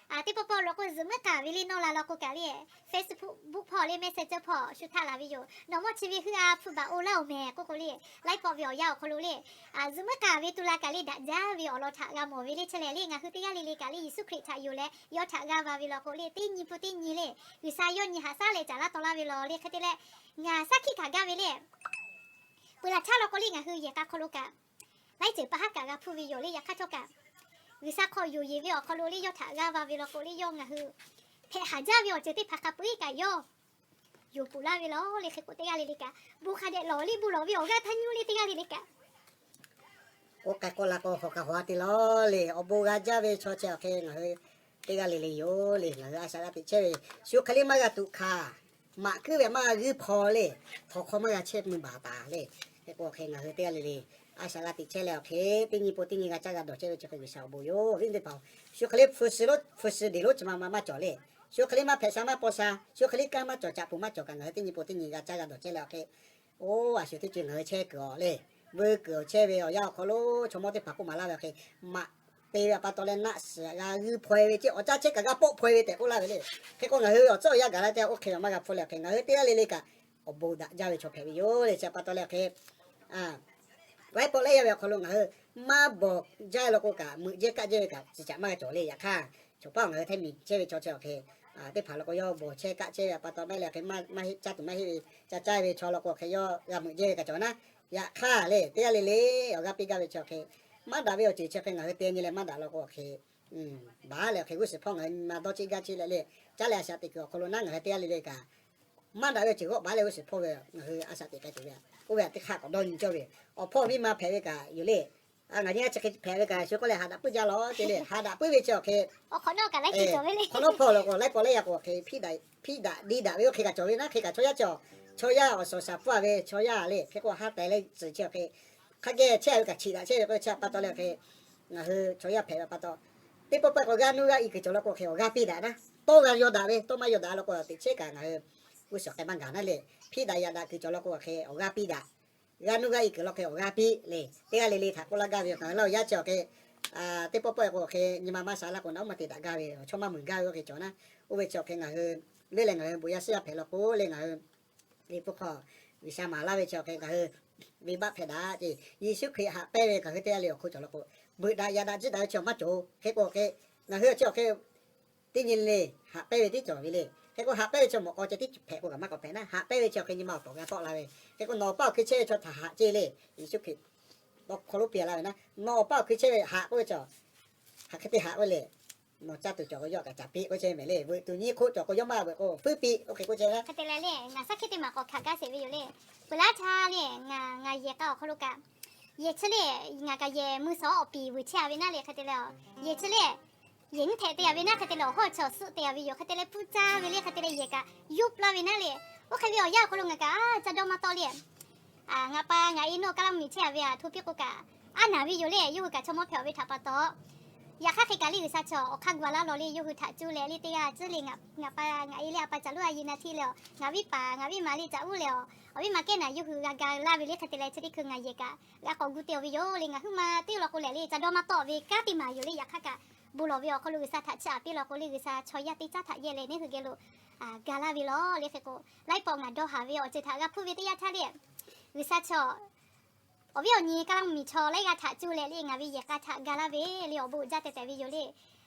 Teˇ pawˆ pawˆ law k'o zuhꞈ muiˉ k'aˍ ve le nawˇ la law k'o kaꞈ le Facebook hpawˇ le Messenger hpawˇ shu htaˇ laˬ ve yoˬ. Nawˬ mawˇ chi ve huiˉ g'a hpfuhˇ baˬ oˇ laˇ oˬ mehˍ k'oˆ k'o le, laiˉ pawˆ ve awˬ yanˇ awˬ hk'aw lo le, zuhꞈ muiˉ k'aˍ ve tu la kaꞈ le daꞈ jaˇ ve awˬ lawn htaꞈ g'a mawˬ ve le. Chi lehˬ le ngaˬ hui teˇ g'aˇ le le kaꞈ le Yeˍsuˆ Hkriꞈ htaꞈ yonˍ leh yawˇ htaꞈ g'aˇ va ve law k'o le teˇ nyi pun teˇ nyi le, G'uiˬsha yawˇ nyi haꞈ shaˉ leh caˍ laˇ taw laˇ ve law le. Hk'e te leh ngaˬ shaˉ hkiˆ hkanˍ gaˇ ve le, peuˬ laˬ htaˇ law k'o le ngaˬ hui yehˬ k'a hk'aw lo kaꞈ laiˉ ceuˬ pa haˉ kaꞈ g'a hpuˇ ve yoˬ le. Yaꞈ hk'aˇ htawˇ kaꞈ G'uiˬsha hk'aw yonˍ yeˬ ve awˬ hk'aw lo le yawˇ htaꞈ g'aˇ va ve law k'o le yawˇ ngaˬ hui hpehꞈ haˍ jaˇ ve awˬ ceuˬ teˇ hpaˍ hk'a peu eˬ kaꞈ yawˇ yonˍ peuˬ laˇ ve law le. Hk'e k'o teˇ g'aˇ le le kaꞈ bon hk'a dehꞈ lawˬ le, bon lawˬ ve awˬ g'aˇ htaˇ nyi le teˇ g'aˇ le le kaꞈ Oˇ k'ai k'oˆ la k'o hawˬ kaꞈ hawˬ a te law le. Awˬ bon g'a jaˇ ve chaw chi awˬ hk'e ngaˬ hui teˇ g'aˇ le le yoˬ le. Ngaˬ hui a shaꞈ g'a teꞈ chehˇ ve shu hk'e le maˇ g'a tuꞈ hkanˍ, maꞈ kuiˉ ve maˇ g'a g'uiˇ hpaw le, htawnˍ hk'aw maˇ g'a chehˇ mvuh baˬ taˍ le. Hk'e k'o hk'e ngaˬ hui teˇ g'aˇ le le a shaꞈ g'a teꞈ chehˇ leh awˬ hk'e, teˇ nyi po teˇ nyi g'a caˇ g'a dawˬ chehˇ ve chi hk'e G'uiˬsha awˬ bon yoˬ. Awˬ viˉ teˇ hpaˍ-oˬ, shu hk'e le hpu shi loˉ hpu shi deˬ lonˉ chi ma ma maˇ cawˬ le. Shu hk'e le maˇ hpehꞈ sha maˇ paw sha, shu hk'e le kanˉ maˇ cawˬ, caꞈ puˬ maˇ cawˬ kaꞈ, ngaˬ hui teˇ nyi po teˇ nyi g'a caˇ g'a dawˬ chehˇ leh awˬ hk'e, oˇ a shu teˇ co ngaˬ hui chehˇ kuiˬ awˬ le, veu kuiˬ awˬ chehˇ ve awˬ yanˇ awˬ hk'aw lo chaw mawˇ teˇ hpaˍ k'oˆ maˍ laˇ ve awˬ hk'e, maꞈ te ve pa taw leh naˆ suhˍ g'a g'uiˇ hpaw e ve ceˇ, awˬ caˇ chehˇ kaꞈ g'a pawˆ hpaw e ve tehꞈ k'oˆ laˇ ve le. Hk'e k'o ngaˬ hui awˬ tcuhˉ awˬ yanˇ gaˬ la te oˇ hk'e maˇ g'a hpfuhˇ leh awˬ hk'e, ngaˬ hui teˇ g'aˇ le le kaꞈ awˬ bon daꞈ jaˇ ve chaw hpehꞈ ve yoˬ le. Chi pa taw leh awˬ hk'e, laiˉ pawˆ laiˉ yaˇ ve awˬ hk'aw lo ngaˬ hui maˇ bawˬ jaˇ law k'o kaꞈ, meuꞈ jehˇ kaˆ jehˇ ve kaꞈ tcuh caꞈ maˇ g'a cawˬ le. Yaꞈ hk'aˇ, chaw paˍ ngaˬ hui htaiˇ miˬ chehˇ ve chaw chi awˬ hk'e, teˇ hpaˍ law k'o yawˇ bawˬ chehˇ kaˆ chehˇ ve pa taw maˇ heˆ leh awˬ hk'e, maˇ heˆ caˇ tuˬ maˇ heˆ ve, ca caˇ ve chaw law k'o awˬ hk'e yawˇ g'a meuꞈ jehˇ ve kaꞈ cawˬ naˉ. Yaꞈ hk'aˇ le, teˇ g'aˇ le le awˬ g'aˇ piˇ gaˇ ve chi awˬ hk'e, maˇ daꞈ ve awˬ ceuˬ chi hk'e ngaˬ hui te nyi leh maˇ daꞈ law k'o awˬ hk'e, baˬ leh awˬ hk'e g'uˇ suhˍ hpawˇ ngaˬ hui nyi ma dawˇ cheˆ gaˇ cheˆ leh le, caˉ leh a shaꞈ teꞈ kuiˬ awˬ hk'aw lo naˉ ngaˬ hui teˇ g'aˇ le le kaꞈ maˇ daꞈ ve awˬ ceuˬ g'awˆ baˬ leh g'uˇ suhˍ hpawˇ ve ngaˬ hui a shaꞈ teꞈ k'ai tuˬ ve, oˇ ve teˇ hk'aˇ k'awꞈ dawˇ nyi cawˇ ve, awˬ hpawˇ awˬ miˇ ma hpehꞈ ve kaꞈ yoˬ le. Ngaˬ nyi a chi hk'e hpehꞈ ve kaꞈ shu k'oˆ leh haꞈ daꞈ puiˉ jaˇ lawˬ ce le. Haꞈ daꞈ puiˉ ve chi awˬ hk'e, hk'awꞈ nawˉ kaꞈ laiˉ ceuˬ cawˬ ve le. Hk'awꞈ nawˉ hpawˇ law k'o laiˉ pawˆ laiˉ yaˇ k'o awˬ hk'e, hpiˇ daꞈ deˇ daꞈ ve oˇ hk'e kaꞈ cawˬ ve naˉ. Hk'e kaꞈ chaw yaˇ chi, chaw yaˇ awˬ suhˍ awˬ shaˍ pfuhˇ a ve, chaw yaˇ le hk'e k'o ha tehˍ leh tcuhˍ chi awˬ hk'e, hk'a geh chehˇ ve kaꞈ chiˇ daꞈ chehˇ ve k'o chi pa taw leh awˬ hk'e, ngaˬ hui chaw yaˇ hpehꞈ ve pa taw, teˇ pawˆ pawˆ k'o g'aˇ nuˇ g'aˇ i kuiˬ cawˬ law k'o awˬ hk'e awˬ g'aˇ piˇ daꞈ naˉ. Tawˇ g'a yaw daꞈ ve, tawˇ maˇ yaw daꞈ law k'o teꞈ chehˇ kaꞈ ngaˬ hui g'uˇ suhˍ k'ai maˇ gaˬ naˉ le. Hpiˇ daꞈ yaꞈ daꞈ kuiˬ cawˬ law k'o awˬ hk'e awˬ g'aˇ piˇ daꞈ. G'aˇ nuˇ g'aˇ i kuiˬ law k'o awˬ g'aˇ piˇ le. Teˇ g'aˇ le le htaꞈ k'oˆ laˇ gaˇ ve ngaˬ hui laˇ awˬ yanˇ chi awˬ hk'e, teˇ pawˆ pawˆ k'o awˬ hk'e nyi ma maˇ sha laˇ k'o naˉ oˇ maˇ te daꞈ gaˇ ve, awˬ chawˇ maˇ mui gaˇ ve oˇ hk'e cawˬ naˉ. Oˇ ve chi awˬ hk'e ngaˬ hui leuˉ leh ngaˬ hui bon yaˇ shiˉ yaˇ hpehꞈ law k'o le ngaˬ hui Liꞈ hpu hk'aw G'uiˬsha maˍ laˇ ve chi awˬ hk'e ngaˬ hui venˇbaˆ hpehˇ daꞈ ce. Yeˍsuˆ Hkriꞈ haꞈ pehnˇ ve ngaˬ hui teˇ g'aˇ le awˬ hk'oˆ cawˬ law k'o, beuꞈ daꞈ yaꞈ daꞈ jiˇ daꞈ ve chi maˇ cawˬ. Hk'e k'o hk'e, ngaˬ hui chi awˬ hk'e teˇ nyi le haꞈ pehnˇ ve tiˉ cawˬ ve le. Hk'e k'o haꞈ pehnˇ ve chi mawꞈ k'aw ceh tiˉ hpehꞈ k'o kaꞈ maˇ k'awꞈ hpehꞈ naˉ. Haꞈ pehnˇ ve chi awˬ hk'e nyi ma awˬ tawˍ g'a tawˆ la ve. Hk'e k'o nawˬ awˬ paˇ awˬ hkui chehˇ ve chaw htaꞈ haꞈ ce le. Yeˍsuˆ Hkriꞈ tawˇ hkawˇ lonˉ piˇ laˇ ve naˉ, nawˬ awˬ paˇ awˬ hkui chehˇ ve haꞈ k'oˆ ve chi hk'aˬ hk'e te haꞈ k'oˆ le. Nawˬ caˇ tuˬ cawˬ k'o yawˇ kaꞈ caˍ piˇ k'oˆ chehˇ ve mehˍ le. Veuꞈ tuˬ nyi hk'oˆ cawˬ k'o yawˇ maˇ veuꞈ k'o fuiˉ piˇ oˇ hk'e k'oˆ chehˇ ve. Hk'e te leh le, ngaˬ shaˉ hkiˆ teˇ maˬ k'awꞈ hkanˍ gaˇ sheˍ ve yoˬ le. Peuˬ laˇ htaˇ le, ngaˬ ngaˬ yehˬ k'a awˬ hk'aw lo kaꞈ, yehˬ chi le, ngaˬ kaꞈ yehˬ mui shawˍ awˬ piˍ vuiˬ chehˇ a ve naˉ le. Hk'e te leh, yehˬ chi le, yehˬ nyiˇ htehꞈ te a ve naˉ. Hk'e te leh awˬ hawˉ chi awˬ suhˆ te a ve yoˬ. Hk'e te leh pfuhˇ caˇ ve le. Hk'e te leh yehˬ kaꞈ yuˬ la ve naˉ le. Oˇ hk'e ve awˬ yanˇ awˬ hk'aw lo ngaˬ kaꞈ ca dawˇ maˇ tawˆ le. Ngaˬ pa ngaˬ e nawˬ Kaˇlaˇ mvuhˇmiˬ chehˇ a ve a htoꞈ piˇ k'o kaꞈ, a naˬ ve yoˬ le. Yawˇ hui kaꞈ chaw mawˇ hpehꞈ ve htaꞈ pa taw, yaꞈ hk'aˇ hk'e kaꞈ le G'uiˬsha chaw awˬ hk'aˇ gu a laˇ law le. Yawˇ hui htaꞈ cuˇ leh le teˇ g'aˇ cuˇ le, ngaˬ pa ngaˬ e le a pa caˬ luˉ a yi na htiˇ leh, ngaˬ viˉ paˍ ngaˬ viˉ ma le caˬ uˉ leh, awˬ viˉ ma kehˉ naˬ yawˇ hui g'a ga laˇ ve le. Hk'e te leh chi teˇ hkui ngaˬ yehˬ kaꞈ g'a k'awꞈ gu te a ve yoˬ le. Ngaˬ huiˉ ma teˇ law k'o lehˬ le ca dawˇ maˇ tawˆ ve kanˉ teˇ maˬ yoˬ le. Yaꞈ hk'aˇ kaꞈ bon lawˬ ve awˬ hk'aw lo G'uiˬsha htaꞈ chiˇ aꞈ piˇ law k'o le, G'uiˬsha chaw yaˇ teˇ caˉ htaꞈ yehˇ leh neˇ hui geh lo ga laˇ ve lawˬ le. Hk'e k'o laiˉ pawˆ ngaˬ dawˇ haˍ ve awˬ ceuˬ htaꞈ g'a hpuˇ ve teˇ yanˇ htaˇ le, G'uiˬsha chaw awˬ viˉ awˬ nyi Kaˇlaˇ mvuhˇmiˬ chaw laiˉ g'aˇ htaꞈ cuˇ leh le ngaˬ ve yehˬ k'a htaꞈ ga laˇ ve le awˬ bon uiˍ jaˇ tehꞈ tehꞈ ve yoˬ le.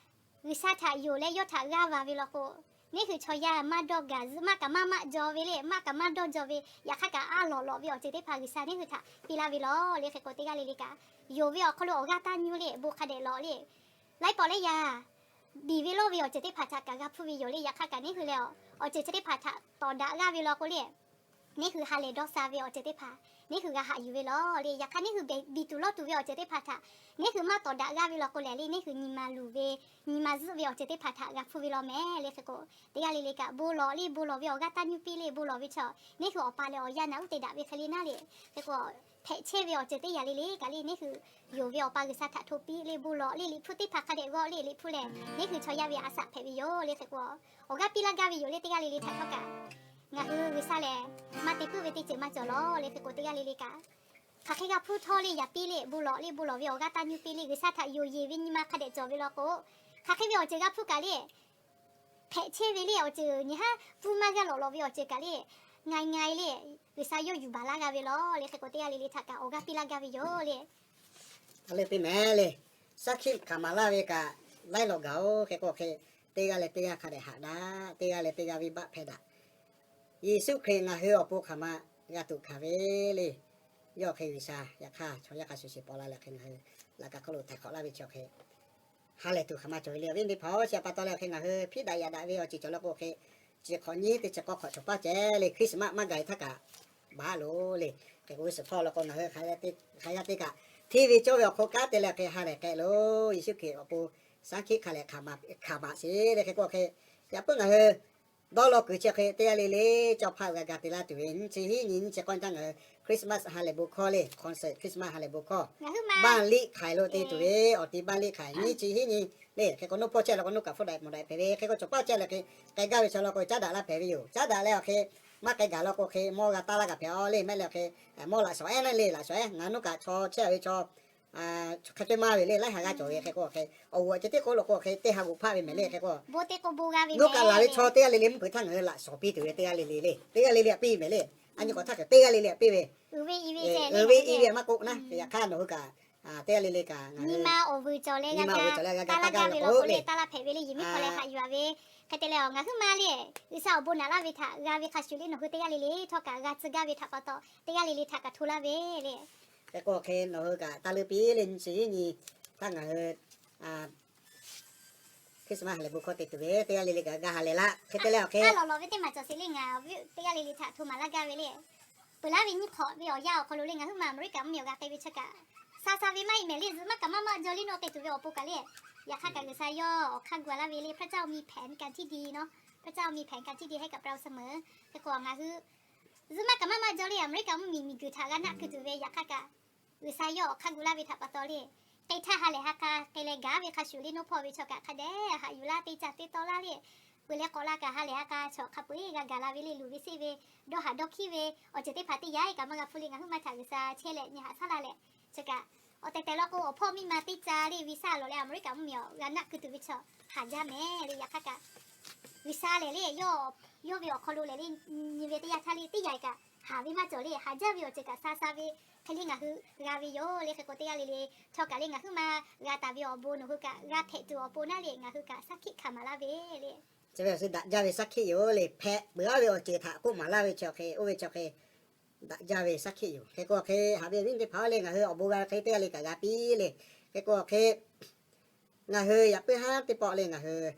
G'uiˬsha htaꞈ yonˍ leh yawˇ htaꞈ g'aˇ va ve law k'o, neˇ hui chaw yaˇ maˇ dawˇ gaˬ zuhꞈ maˇ kaꞈ maˇ maˆ jaw ve le, maˇ kaꞈ maˇ dawˇ jaw ve, yaꞈ hk'aˇ kaꞈ a lawꞈ lawꞈ ve awˬ ceuˬ teˇ hpaˍ G'uiˬsha neˇ hui htaꞈ piˇ laˇ ve lawˬ le. Hk'e k'o teˇ g'aˇ le le kaꞈ, yonˍ ve awˬ hk'aw lo awˬ g'aˇ taˇ nyi le bon hk'a dehꞈ lawˬ le. Laiˉ pawˆ laiˉ yaˇ biˬ ve lawˇ ve awˬ ceuˬ teˇ hpaˍ htaꞈ kaꞈ g'a hpuˇ ve yoˬ le. Yaꞈ hk'aˇ kaꞈ neˇ hui lehˬ, awˬ ceuˬ chi teˇ hpaˍ htaꞈ tawˍ daꞈ g'aˇ ve law k'o le, neˇ hui ha lehˬ dawˇ sha ve awˬ ceuˬ teˇ hpaˍ neˇ hui g'a haꞈ yuˬ ve lawˬ le. Yaꞈ hk'aˇ neˇ hui beˬ biˬ tuˬ lawˇ tuˬ ve awˬ ceuˬ teˇ hpaˍ htaꞈ neˇ hui maˇ tawˍ daꞈ g'aˇ ve law k'o lehˬ le, neˇ hui nyi ma luˬ ve, nyi ma zuhˆ ve awˬ ceuˬ teˇ hpaˍ htaꞈ g'a hpuˇ ve lawˬ mehˍ le. Hk'e k'o teˇ g'aˇ le le kaꞈ bon lawˬ le, bon lawˬ ve awˬ g'aˇ taˇ nyi piˇ le. Bon lawˬ ve chaw neˇ hui awˬ pa leh awˬ yaˇ naꞈ uˉ te daꞈ ve hk'e le naˉ le. Hk'e k'o hpehꞈ chehˇ ve awˬ ceuˬ teˇ yanˇ le le kaꞈ le neˇ hui yonˍ ve awˬ pa G'uiˬsha htaꞈ hto piˇ le bon lawˬ le. Liꞈ hpu teˇ hpaˍ hk'a dehꞈ g'awˆ le. Liꞈ hpu lehˬ neˇ hui chaw yaˇ ve a shaꞈ hpehꞈ ve yoˬ le. Hk'e k'o awˬ g'aˇ piˇ laˇ gaˇ ve yoˬ le. Teˇ g'aˇ le le htaꞈ htawˇ kaꞈ ngaˬ hui G'uiˬsha lehˬ maˇ te puiˉ ve teˇ ceuˬ maˇ cawˬ lawˬ le. Hk'e k'o teˇ g'aˇ le le kaꞈ hk'aˬ hk'e g'a hpuˇ htawˇ le yaꞈ piˇ le bon lawˬ le. Bon lawˬ ve awˬ g'aˇ taˇ nyi piˇ le G'uiˬsha htaꞈ yonˍ yeˬ ve nyi ma hk'a dehꞈ cawˬ ve law k'o, hk'aˬ hk'e ve awˬ ceuˬ g'a hpuˇ kaꞈ le hpehꞈ chehˇ ve le awˬ ceuˬ nyi haˉ pfuhˇ maˇ g'aˇ lawꞈ lawꞈ ve awˬ ceuˬ kaꞈ le, nga nga e le G'uiˬsha yawˇ yuˬ baˬ laˇ g'a ve lawˬ le. Hk'e k'o teˇ g'aˇ le le htaꞈ kaꞈ awˬ g'aˇ piˇ laˇ gaˇ ve yoˬ le. Aˬ le teˇ mehˍ le, shaˉ hkiˆ hkanˍ maˍ laˇ ve kaꞈ laiˉ lawˬ gaˬ-oˬ. Hk'e k'o hk'e, teˇ g'aˇ leh teˇ g'aˇ hk'a dehꞈ haꞈ daꞈ, teˇ g'aˇ leh teˇ g'aˇ venˇbaˆ hpehˇ daꞈ. Yeˍsuˆ Hkriꞈ ngaˬ hui awˬ pon hk'aˬ ma g'a tuꞈ hkanˍ ve le. Yawˇ hk'e G'uiˬsha yaꞈ hk'aˇ chaw yaˇ hk'a shuˍ shuˍ paw la leh hk'e ngaˬ hui laꞈ ka hk'oˆ lo htaiˍ hk'awꞈ laˇ ve chi awˬ hk'e ha lehˬ tuˬ hk'aˬ ma cawˬ ve le. Awˬ viˉ teˇ hpaˍ-oˬ, chi pa taw leh awˬ hk'e ngaˬ hui hpiˇ daꞈ yaꞈ daꞈ ve awˬ ceuˬ cawˬ law k'o hk'e, chi hk'awꞈ nyiˇ teˇ chi k'awˇ hk'awꞈ cawˬ paˇ ceh le. Christmas maˇ gaˬ e htaˇ kaꞈ baˬ loˬ le. Hk'e k'o g'uˇ suhˍ hpawˇ law k'o ngaˬ hui hk'aˬ yaˇ teˇ kaꞈ hteˇ ve cawˇ ve awˬ hk'oˆ kanˉ te leh hk'e ha lehˬ k'ehꞈ loˬ. Yeˍsuˆ Hkriꞈ awˬ pon shaˉ hkiˆ hk'a lehˬ hkanˍ maˍ sheˍ le. Hk'e k'o hk'e, yaꞈ puiˉ ngaˬ hui dawˇ law kuiˬ chi hk'e teˇ g'aˇ le le cawˇ hpaˇ g'a ga te laˇ tuˬ ve nyiˇ chi hiˉ nyi nyiˇ chi k'awˇ nyi htaˇ ngaˬ hui Christmas ha lehˬ bon hkawˇ le, concert Christmas ha lehˬ bon hkawˇ, บ้านลิไข่ lo te tuˬ ve, awˬ ti บ้านลิไข่ nyiˇ chi hiˉ nyi le. Hk'e k'o, noˇ hpawˇ chehˇ la k'o, noˇ kaꞈ hpawˇ daꞈ mawˬ daꞈ hpehꞈ ve. Hk'e k'o, cawˬ paˇ chehˇ leh hk'e k'ai gaˇ ve chaw la k'o, caˉ daꞈ laˇ hpehꞈ ve yoˬ. Caˉ daꞈ leh awˬ hk'e maˇ k'ai gaˬ la k'o, hk'e mawˇ g'a taˇ laˇ kaꞈ hpehꞈ a le. Maˇ heˆ le awˬ hk'e, mawˇ laꞈ shawnˍ ehˉ naˆ le, laꞈ shawnˍ ehˉ ngaˬ noˇ kaꞈ chaw chehˇ ve chaw hk'a caweh maˇ ve le, laiˉ ha g'aˇ cawˬ ve. Hk'e k'o, awˬ g'uˇ ceh tiˉ k'oˆ lo k'o, hk'e teˇ ha g'uˇ hpaˆ ve mehˍ le. Hk'e k'o, noˇ kaꞈ laˬ ve chaw teˇ g'aˇ le le mvuhˇ hpeuꞈ htaˇ ngaˬ hui laꞈ shawnˍ piˇ tuˬ ve teˇ g'aˇ le le le, teˇ g'aˇ le le aꞈ piˇ mehˍ le. A nyi k'awꞈ htaˇ hk'e teˇ g'aˇ le le aꞈ piˇ ve, uiˍ ve iˉ ve maˇ k'oˆ naˉ. Yaꞈ hk'aˇ nawˬ hui kaꞈ teˇ g'aˇ le le kaꞈ nyi ma awˬ vuiˬ cawˬ leh g'a taˇ gaˇ ve awˬ hk'oˆ le taˇ laˇ hpehꞈ ve le. Yehˬ miˉ hk'aw leh haꞈ yuˬ a ve, hk'e te leh awˬ ngaˬ hui ma le, G'uiˬsha awˬ bon naꞈ laˇ ve htaꞈ g'a ve hk'a shuˍ le, nawˬ hui teˇ g'aˇ le le htawˇ kaꞈ g'a tcuh gaˇ ve htaꞈ pa taw, teˇ g'aˇ le le htaꞈ kaꞈ hto laˇ ve le. Hk'e k'o hk'e nawˬ hui kaꞈ taˇ leuˇ piˇ le, nyi chi hiˉ nyi htaˇ ngaˬ hui Christmas ha lehˬ bon hkawˇ te tuˬ ve teˇ g'aˇ le le kaꞈ g'a ha lehˬ laˇ. Hk'e te leh awˬ hk'e lawˬ lawˬ ve teˇ maˬ cawˬ sheˍ le, ngaˬ teˇ g'aˇ le le htaꞈ hto maˍ laˇ gaˇ ve le. Peuˬ laˇ ve nyiˇ hk'awꞈ ve awˬ yanˇ awˬ hk'aw lo le, ngaˬ hui ma Aˍmeˍriˆkaꞈ mvuhˇmiˬ awˬ g'a k'ai ve chi kaꞈ, sha sha ve maˇ heˆ mehˍ le. Zuhꞈ maˇ kaꞈ maˇ maˇ jaw le, nawˬ te tuˬ ve awˬ pon kaꞈ le. Yaꞈ hk'aˇ kaꞈ G'uiˬsha yawˇ awˬ hk'aˇ gu a laˇ ve le, พระเจ้ามีแผนการที่ดีเนาะ, พระเจ้ามีแผนการที่ดีให้กับเราเสมอ. Hk'e k'o ngaˬ hui zuhꞈ maˇ kaꞈ maˇ maˇ jaw le, Aˍmeˍriˆkaꞈ mvuhˇmiˬ miˬguiˬ htaꞈ g'a naˆ keu tuˬ ve yaꞈ hk'aˇ kaꞈ, G'uiˬsha yawˇ awˬ hk'aˇ gu laˇ ve htaꞈ pa taw le, k'ai htaˇ ha lehˬ ha k'a k'ai leh gaˬ ve hk'a shuˍ le, noˇ hpawˇ ve chaw kaꞈ hk'a dehꞈ haꞈ yuˬ laˇ, te caˇ te taw laˇ le. Peuˬ leh k'awꞈ la kaꞈ ha lehˬ ha k'a chaw hk'a peu-eˬ g'a gaˬ la ve le. Luˬ ve seˆ ve, dawˇ haˍ dawˇ hkiˉ ve, awˬ ceuˬ teˇ hpaˍ teˇ yanˇ kaꞈ maˇ g'a hpuˇ le. Ngaˬ hui ma htaꞈ G'uiˬsha chehˇ leh nyi haꞈ shaˉ la leh, chi kaꞈ awˬ tehˬ tehˬ law k'o, awˬ hpawˇ miˇ ma teˇ ca le, visa lawˬ leh Aˍmeˍriˆkaꞈ mvuhˇmiˬ awˬ g'a naˆ keu tuˬ ve chaw haˍ jaˇ mehˍ le. Yaꞈ hk'aˇ kaꞈ G'uiˬsha lehˬ le, yawˇ ve awˬ hk'aw lo lehˬ le, nyi ve teˇ yanˇ htaˇ le teˇ yanˇ kaꞈ haˍ ve maˇ cawˬ le. Haˍ jaˇ ve awˬ ceuˬ kaꞈ sha sha ve hk'e le ngaˬ hui g'a ve yoˬ le. Hk'e k'o teˇ g'aˇ le le chaw kaꞈ le ngaˬ hui ma g'a taˍ ve awˬ bon nawˬ hui kaꞈ g'a hpehꞈ tuˬ awˬ pon naˉ le, ngaˬ hui kaꞈ shaˉ hkiˆ hkanˍ maˍ laˇ ve le. Chi ve awˬ suhˉ daꞈ jaˇ ve shaˉ hkiˆ yoˬ le. Hpehꞈ peuˬ aˉ ve awˬ ceuˬ htaꞈ k'oˆ maˍ laˇ ve chi hk'e, oˇ ve chi hk'e daꞈ jaˇ ve shaˉ hkiˆ yoˬ. Hk'e k'o hk'e haꞈ ve awˬ viˉ teˇ hpaˍ le, ngaˬ hui awˬ bon g'a hk'e teˇ g'aˇ le kaꞈ g'a piˇ le. Hk'e k'o hk'e ngaˬ hui yaꞈ puiˉ haˉ teˇ pawˆ le ngaˬ hui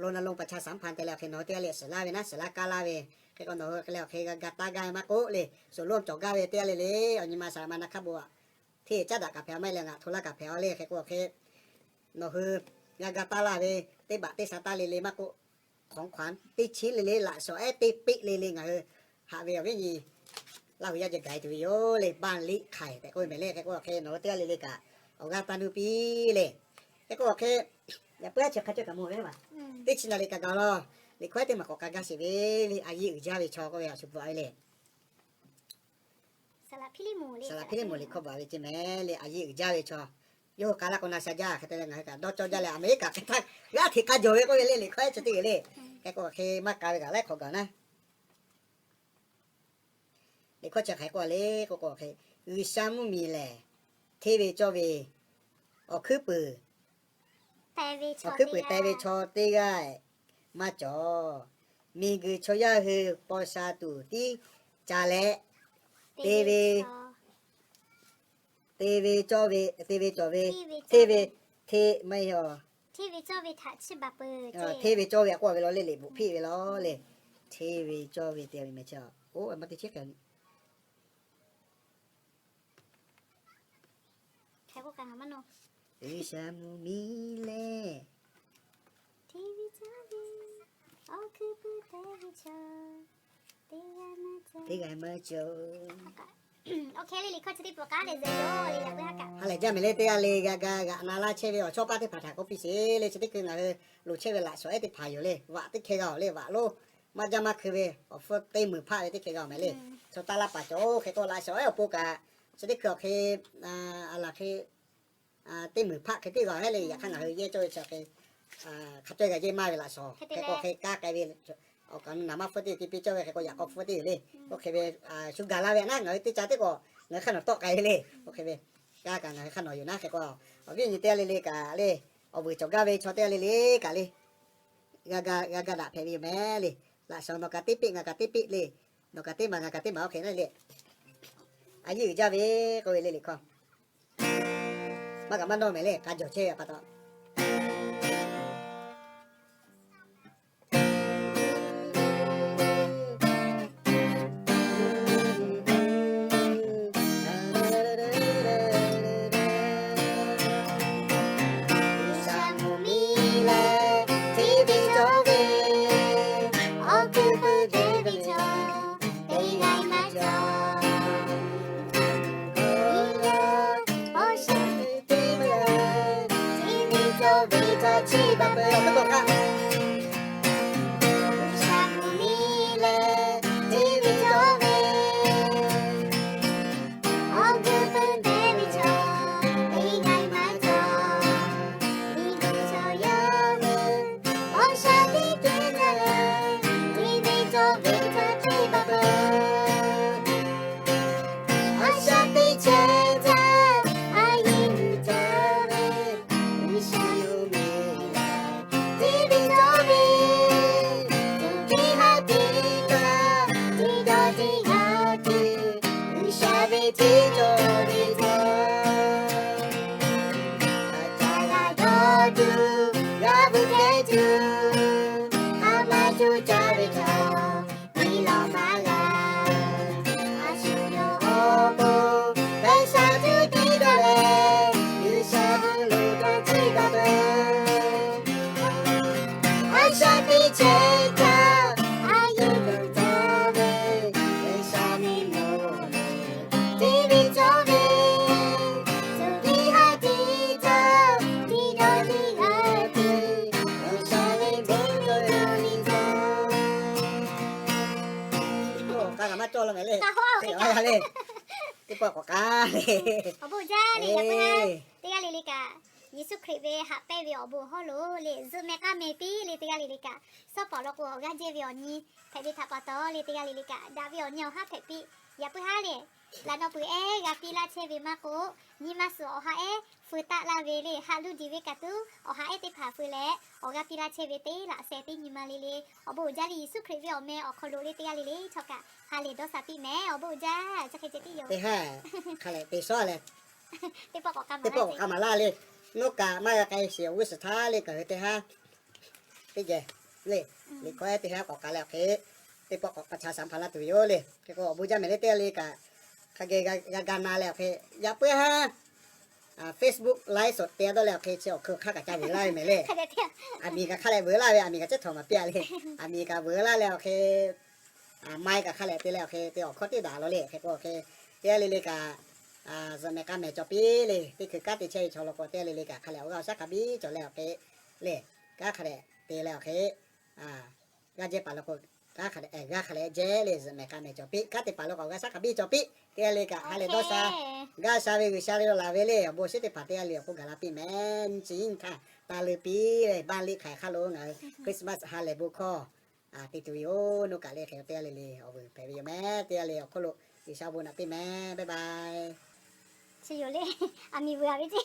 รณรงค์ประชาสัมพันธ์ te leh awˬ hk'e nawˬ hui teˇ g'aˇ le suhˍ laˇ ve naˉ, suhˍ laˇ kaˇ laˇ ve. Hk'e k'o nawˬ hui hk'e le awˬ hk'e g'a ga taˇ gaˇ ve maˇ k'oˆ le, ส่วนร่วม cawˬ gaˇ ve teˇ g'aˇ le le, awˬ nyi ma saˍ laˍ ma na hk'a bon aꞈ hteˇ caˉ daꞈ kaꞈ hpehꞈ a maˇ heˆ leh ngaˬ hto laˇ kaꞈ hpehꞈ a le. Hk'e k'o hk'e nawˬ hui g'a ga taˇ laˇ ve teˇ baꞈ teˇ sha taˇ le le maˇ k'oˆ, ของขวัญ teˇ chiˉ le le, laꞈ shawnˍ ehˉ teˇ piˆ le le ngaˬ hui haꞈ ve awˬ viˉ nyi Laˇ huˍ yaˇ jeh gaˬ tuˬ ve yoˬ le. บ้านลิไข่ tehꞈ k'oˆ ve mehˍ le. Hk'e k'o hk'e nawˬ hui teˇ g'aˇ le le kaꞈ awˬ g'aˇ taˇ nuˇ piˇ le. Hk'e k'o hk'e yaꞈ puiˉ haˉ chi hk'a cawˇ kaꞈ mawˬ ve maˇ, teˇ chi naˍ liꞈ kaꞈ gaˬ law. Liꞈ hkawˇ ehˉ teˇ maˬ k'awꞈ k'ai gaˇ sheˍ ve le. A yiˇ uiˍ jaˇ ve chaw k'oˆ ve a shu bvuhꞈ a ve le. Saˍ laˍ hpiˇliˇ moˍ liꞈ hkawˇ bvuhꞈ a ve ceˇ mehˍ le. A yiˇ uiˍ jaˇ ve chaw, yawˇ hui k'ai laˇ k'o na sha jaˇ. Hk'e te leh ngaˬ hui kaꞈ dawˇ cawˇ jaˇ leh Aˍmeˍriˆkaꞈ hk'e htaˇ g'aˇ hteꞈ k'a jawˬ ve k'oˆ ve le. Liꞈ hkawˇ ehˉ chi teˇ g'aˇ le. Hk'e k'o hk'e maˇ k'a ve kaꞈ laiˉ hk'awꞈ gaˬ naˉ. Liꞈ hkawˇ chi hk'e k'oˆ le k'o k'o hk'e, G'uiˬsha mvuhˇmiˬ lehˬ hteˇ ve cawˇ ve awˬ hkuiˉ puiˍ, awˬ hkuiˉ puiˍ teh ve chaw teˇ g'aˇ maˇ cawˬ. Miˬguiˬ chaw yaˇ hui paw sha tuˬ tiˉ ca leh, te ve, te ve cawˇ ve, te ve cawˬ ve, hteˇ ve, hteˇ maˇ heˆ a, hteˇ ve cawˇ ve htaꞈ chiˇ baˬ peuˬ. Hteˇ ve cawˇ ve a k'oˆ a ve law le, liꞈ bvuhꞈ hpiˇ ve law le. Hteˇ ve cawˇ ve te ve mehˍ chi a, oˇ maˇ te chiˉ k'ai Hk'e k'o kaꞈ ngaˬ maˇ naw. G'uiˬsha mvuhˇmiˬ lehˬ, awˬ hkuiˉ puiˍ teh ve chaw teˇ g'aˇ maˇ cawˬ. Awˬ hk'e le, liꞈ hkawˇ chi teˇ pawˆ k'aˉ leh zeꞈ yoˬ le. Yaꞈ puiˉ haˉ kaꞈ ha lehˬ jaˇ mehˍ le. Teˇ g'aˇ le g'a ga g'aꞈ na laˇ chehˇ ve awˬ chawˇ paˇ teˇ hpaˍ htaꞈ k'oˆ piˇ sheˍ le. Chi teˇ hkui ngaˬ hui loˍ chehˇ ve laꞈ shawnˍ ehˉ teˇ hpaˍ yoˬ le. Vaꞈ teˇ hkeh g'a awˬ le, vaꞈ lonˉ maˇ jaˇ maˇ hkui ve awˬ hpfuhˇ teˇ meunˍ hpaˆ ve teˇ hkeh g'a awˬ mehˍ le. Chaw taˇ laˇ paˍ cawˬ. Hk'e k'o laꞈ shawnˍ ehˉ awˬ pon kaꞈ chi teˇ hkui awˬ hk'e a laˬ hk'e teˇ meunˍ hpaˆ hk'e teˇ g'a hehˉ le. Yaꞈ hk'aˇ ngaˬ hui yehˇ cawˇ ve chi hk'e hk'a cawˇ g'a jehˇ maˇ ve laꞈ shawnˍ. Hk'e k'o hk'e kaˇ k'ai ve awˬ kaꞈ naˍ maˇ hpfuhˇ teˇ te piˇ cawˇ ve. Hk'e k'o yaꞈ k'aw hpfuhˇ teˇ yoˬ le. Oˇ hk'e ve shu gaˬ la ve naˉ, ngaˬ hui teˇ ca teˇ k'o ngaˬ hui hk'a nawˬ tawˆ k'ai ve le. Oˇ hk'e ve kaˇ kaꞈ ngaˬ hui hk'a nawˬ yoˬ naˉ. Hk'e k'o awˬ viˉ awˬ nyi teˇ g'aˇ le le kaꞈ le, awˬ vuiˬ cawˬ gaˇ ve chaw teˇ g'aˇ le le kaꞈ le, g'a ga daꞈ hpehꞈ ve yoˬ mehˍ le. Laꞈ shawnˍ nawˬ kaꞈ teˇ piˆ ngaˬ kaꞈ teˇ piˆ le, nawˬ kaꞈ teˇ maˬ ngaˬ kaꞈ teˇ maˬ oˇ hk'e naˉ le. A yiˇ uiˍ jaˇ ve k'oˆ ve le liꞈ hkawˇ. Maˇ kaꞈ maˇ nawˇ mehˍ le, k'a jawˬ chehˇ ve pa taw. G'uiˬsha mvuhˇmiˬ lehˬ hteˇ ve cawˇ ve, awˬ hkuiˉ puiˍ teh ve chaw teˇ g'aˇ maˇ cawˬ. Tuˬ caˇ ve chaw nyi lawˬ maˇ g'a. A shu yawˇ awˬ bon G'uiˬsha tuˬ tiˉ dawˇ leh, G'uiˬsha hui lo dawˇ tiˉ dawˇ dawˇ. A shaꞈ teꞈ chehˇ kaꞈ, a yehˬ dawˬ taˍ ve, G'uiˬsha miˬ moˍ teˇ ve cawˇ ve, tuˬ tiˉ haˉ tiˉ caˇ, tiˉ dawˇ tiˉ g'a tuˬ, G'uiˬsha ve bon dawˇ yaˇ nyi taˍ. Oˇ, k'a kaꞈ maˇ cawˇ la mehˍ le. Teˇ pawˆ k'awꞈ k'ai le. Awˬ bon jaˇ le, yaꞈ puiˉ haˉ teˇ g'aˇ le le kaꞈ, Yeˍsuˆ Hkriꞈ ve haꞈ pehnˇ ve awˬ bon hawˉ lo le, zuhꞈ mehˍ k'aˇ mehˍ piˇ le teˇ g'aˇ le le kaꞈ, shawˉ pawˍ law k'o awˬ g'aˇ jehˇ ve awˬ nyi hpehꞈ ve htaꞈ pa taw le teˇ g'aˇ le le kaꞈ, daꞈ ve awˬ nyi awˬ haˉ hpehꞈ piˇ. Yaꞈ puiˉ haˉ le, laꞈ naw puiˍ ehˉ g'a piˇ laˇ chehˇ ve maˇ k'o, nyi ma suhˍ awˬ ha ehˉ feu taˆ laˇ ve le, haꞈ luˇ diˬ ve kaꞈ tuˬ awˬ ha ehˉ teˇ hpaˍ feu leh awˬ g'aˇ piˇ laˇ chehˇ ve teˇ laꞈ sheh teˇ nyi ma le le. Awˬ bon uiˍ jaˇ le, Yeˍsuˆ Hkriꞈ ve awˬ meh awˬ hk'aw lo le teˇ g'aˇ le le chaw kaꞈ ha lehˬ dawˇ sha piˇ mehˍ. Awˬ bon uiˍ jaˇ. Chi hk'e ceh tiˉ yoˬ. Teˇ ha hk'a lehˬ te shawˉ leh, teˇ pawˆ k'awꞈ k'a maˍ laˇ le. Nawˉ kaꞈ maˇ g'a k'ai sheˍ awˬ g'uˇ suhˍ htaˇ le kaꞈ hui teˇ ha teˇ geh le, liꞈ hkawˇ ehˉ teˇ ha k'awꞈ k'ai leh awˬ hk'e, teˇ pawˆ k'awꞈ k'aꞈ cha shaˍ hpaˍ laˇ tuˬ yoˬ le. Hk'e k'o awˬ bon jaˇ mehˍ le teˇ g'aˇ le kaꞈ, hk'a geh g'a ga na leh awˬ hk'e, yaꞈ puiˉ haˉ Facebook live show te dawˇ leh awˬ hk'e chi awˬ hkui hk'aˇ kaꞈ ca vuiˬ laˇ ve mehˍ le. Aˬ miˍ kaꞈ hk'a leh vuiˬ laˇ ve, aˬ miˍ kaꞈ ceˉ htawˍ maˍ piˇ a le. Aˬ miˍ kaꞈ vuiˬ laˇ leh awˬ hk'e, mai kaꞈ hk'a leh te leh awˬ hk'e te awˬ hkawˇ teˇ daꞈ law le. Hk'e k'o awˬ hk'e teˇ g'aˇ le le kaꞈ, zuhꞈ mehˍ k'a mehˍ cawˬ piˇ le. Teˇ hkui kanˉ te chehˇ ve chaw law k'o teˇ g'aˇ le le kaꞈ hk'a leh awˬ g'aˇ awˬ shaˉ hk'a biˇ cawˬ leh awˬ hk'e le, kanˉ hk'a leh te leh awˬ hk'e g'aˇ jehˇ paˍ law k'o, kanˉ hk'a leh g'aˇ hk'a leh jehˇ le, zuhꞈ mehˍ k'a mehˍ cawˬ piˇ. Kanˉ te paˍ law k'o awˬ g'aˇ shaˉ hk'a biˇ cawˬ piˇ. Teˇ g'aˇ le kaꞈ ha lehˬ dawˇ sha, g'a sha ve G'uiˬsha le laˬ ve le. Awˬ bon awˬ shinˉ teˇ hpaˍ teˇ g'aˇ le awˬ hk'oˆ gaˬ la piˇ mehˍ. Nyi chi nyiˇ htaˇ ta leuˬ piˇ leh baˇ liꞈ hk'aiˬ hk'a lo ngaˬ hui Christmas ha lehˬ bon hkawˇ te tuˬ ve yoˬ. Nawˉ kaꞈ le hk'e teˇ g'aˇ le le awˬ vuiˬ hpehꞈ ve yoˬ mehˍ. Teˇ g'aˇ le awˬ hk'oˆ lo G'uiˬsha bon naꞈ piˇ mehˍ. Bye bye. Chi yoˬ le, aˬ miˍ vuiˬ a ve ceˇ.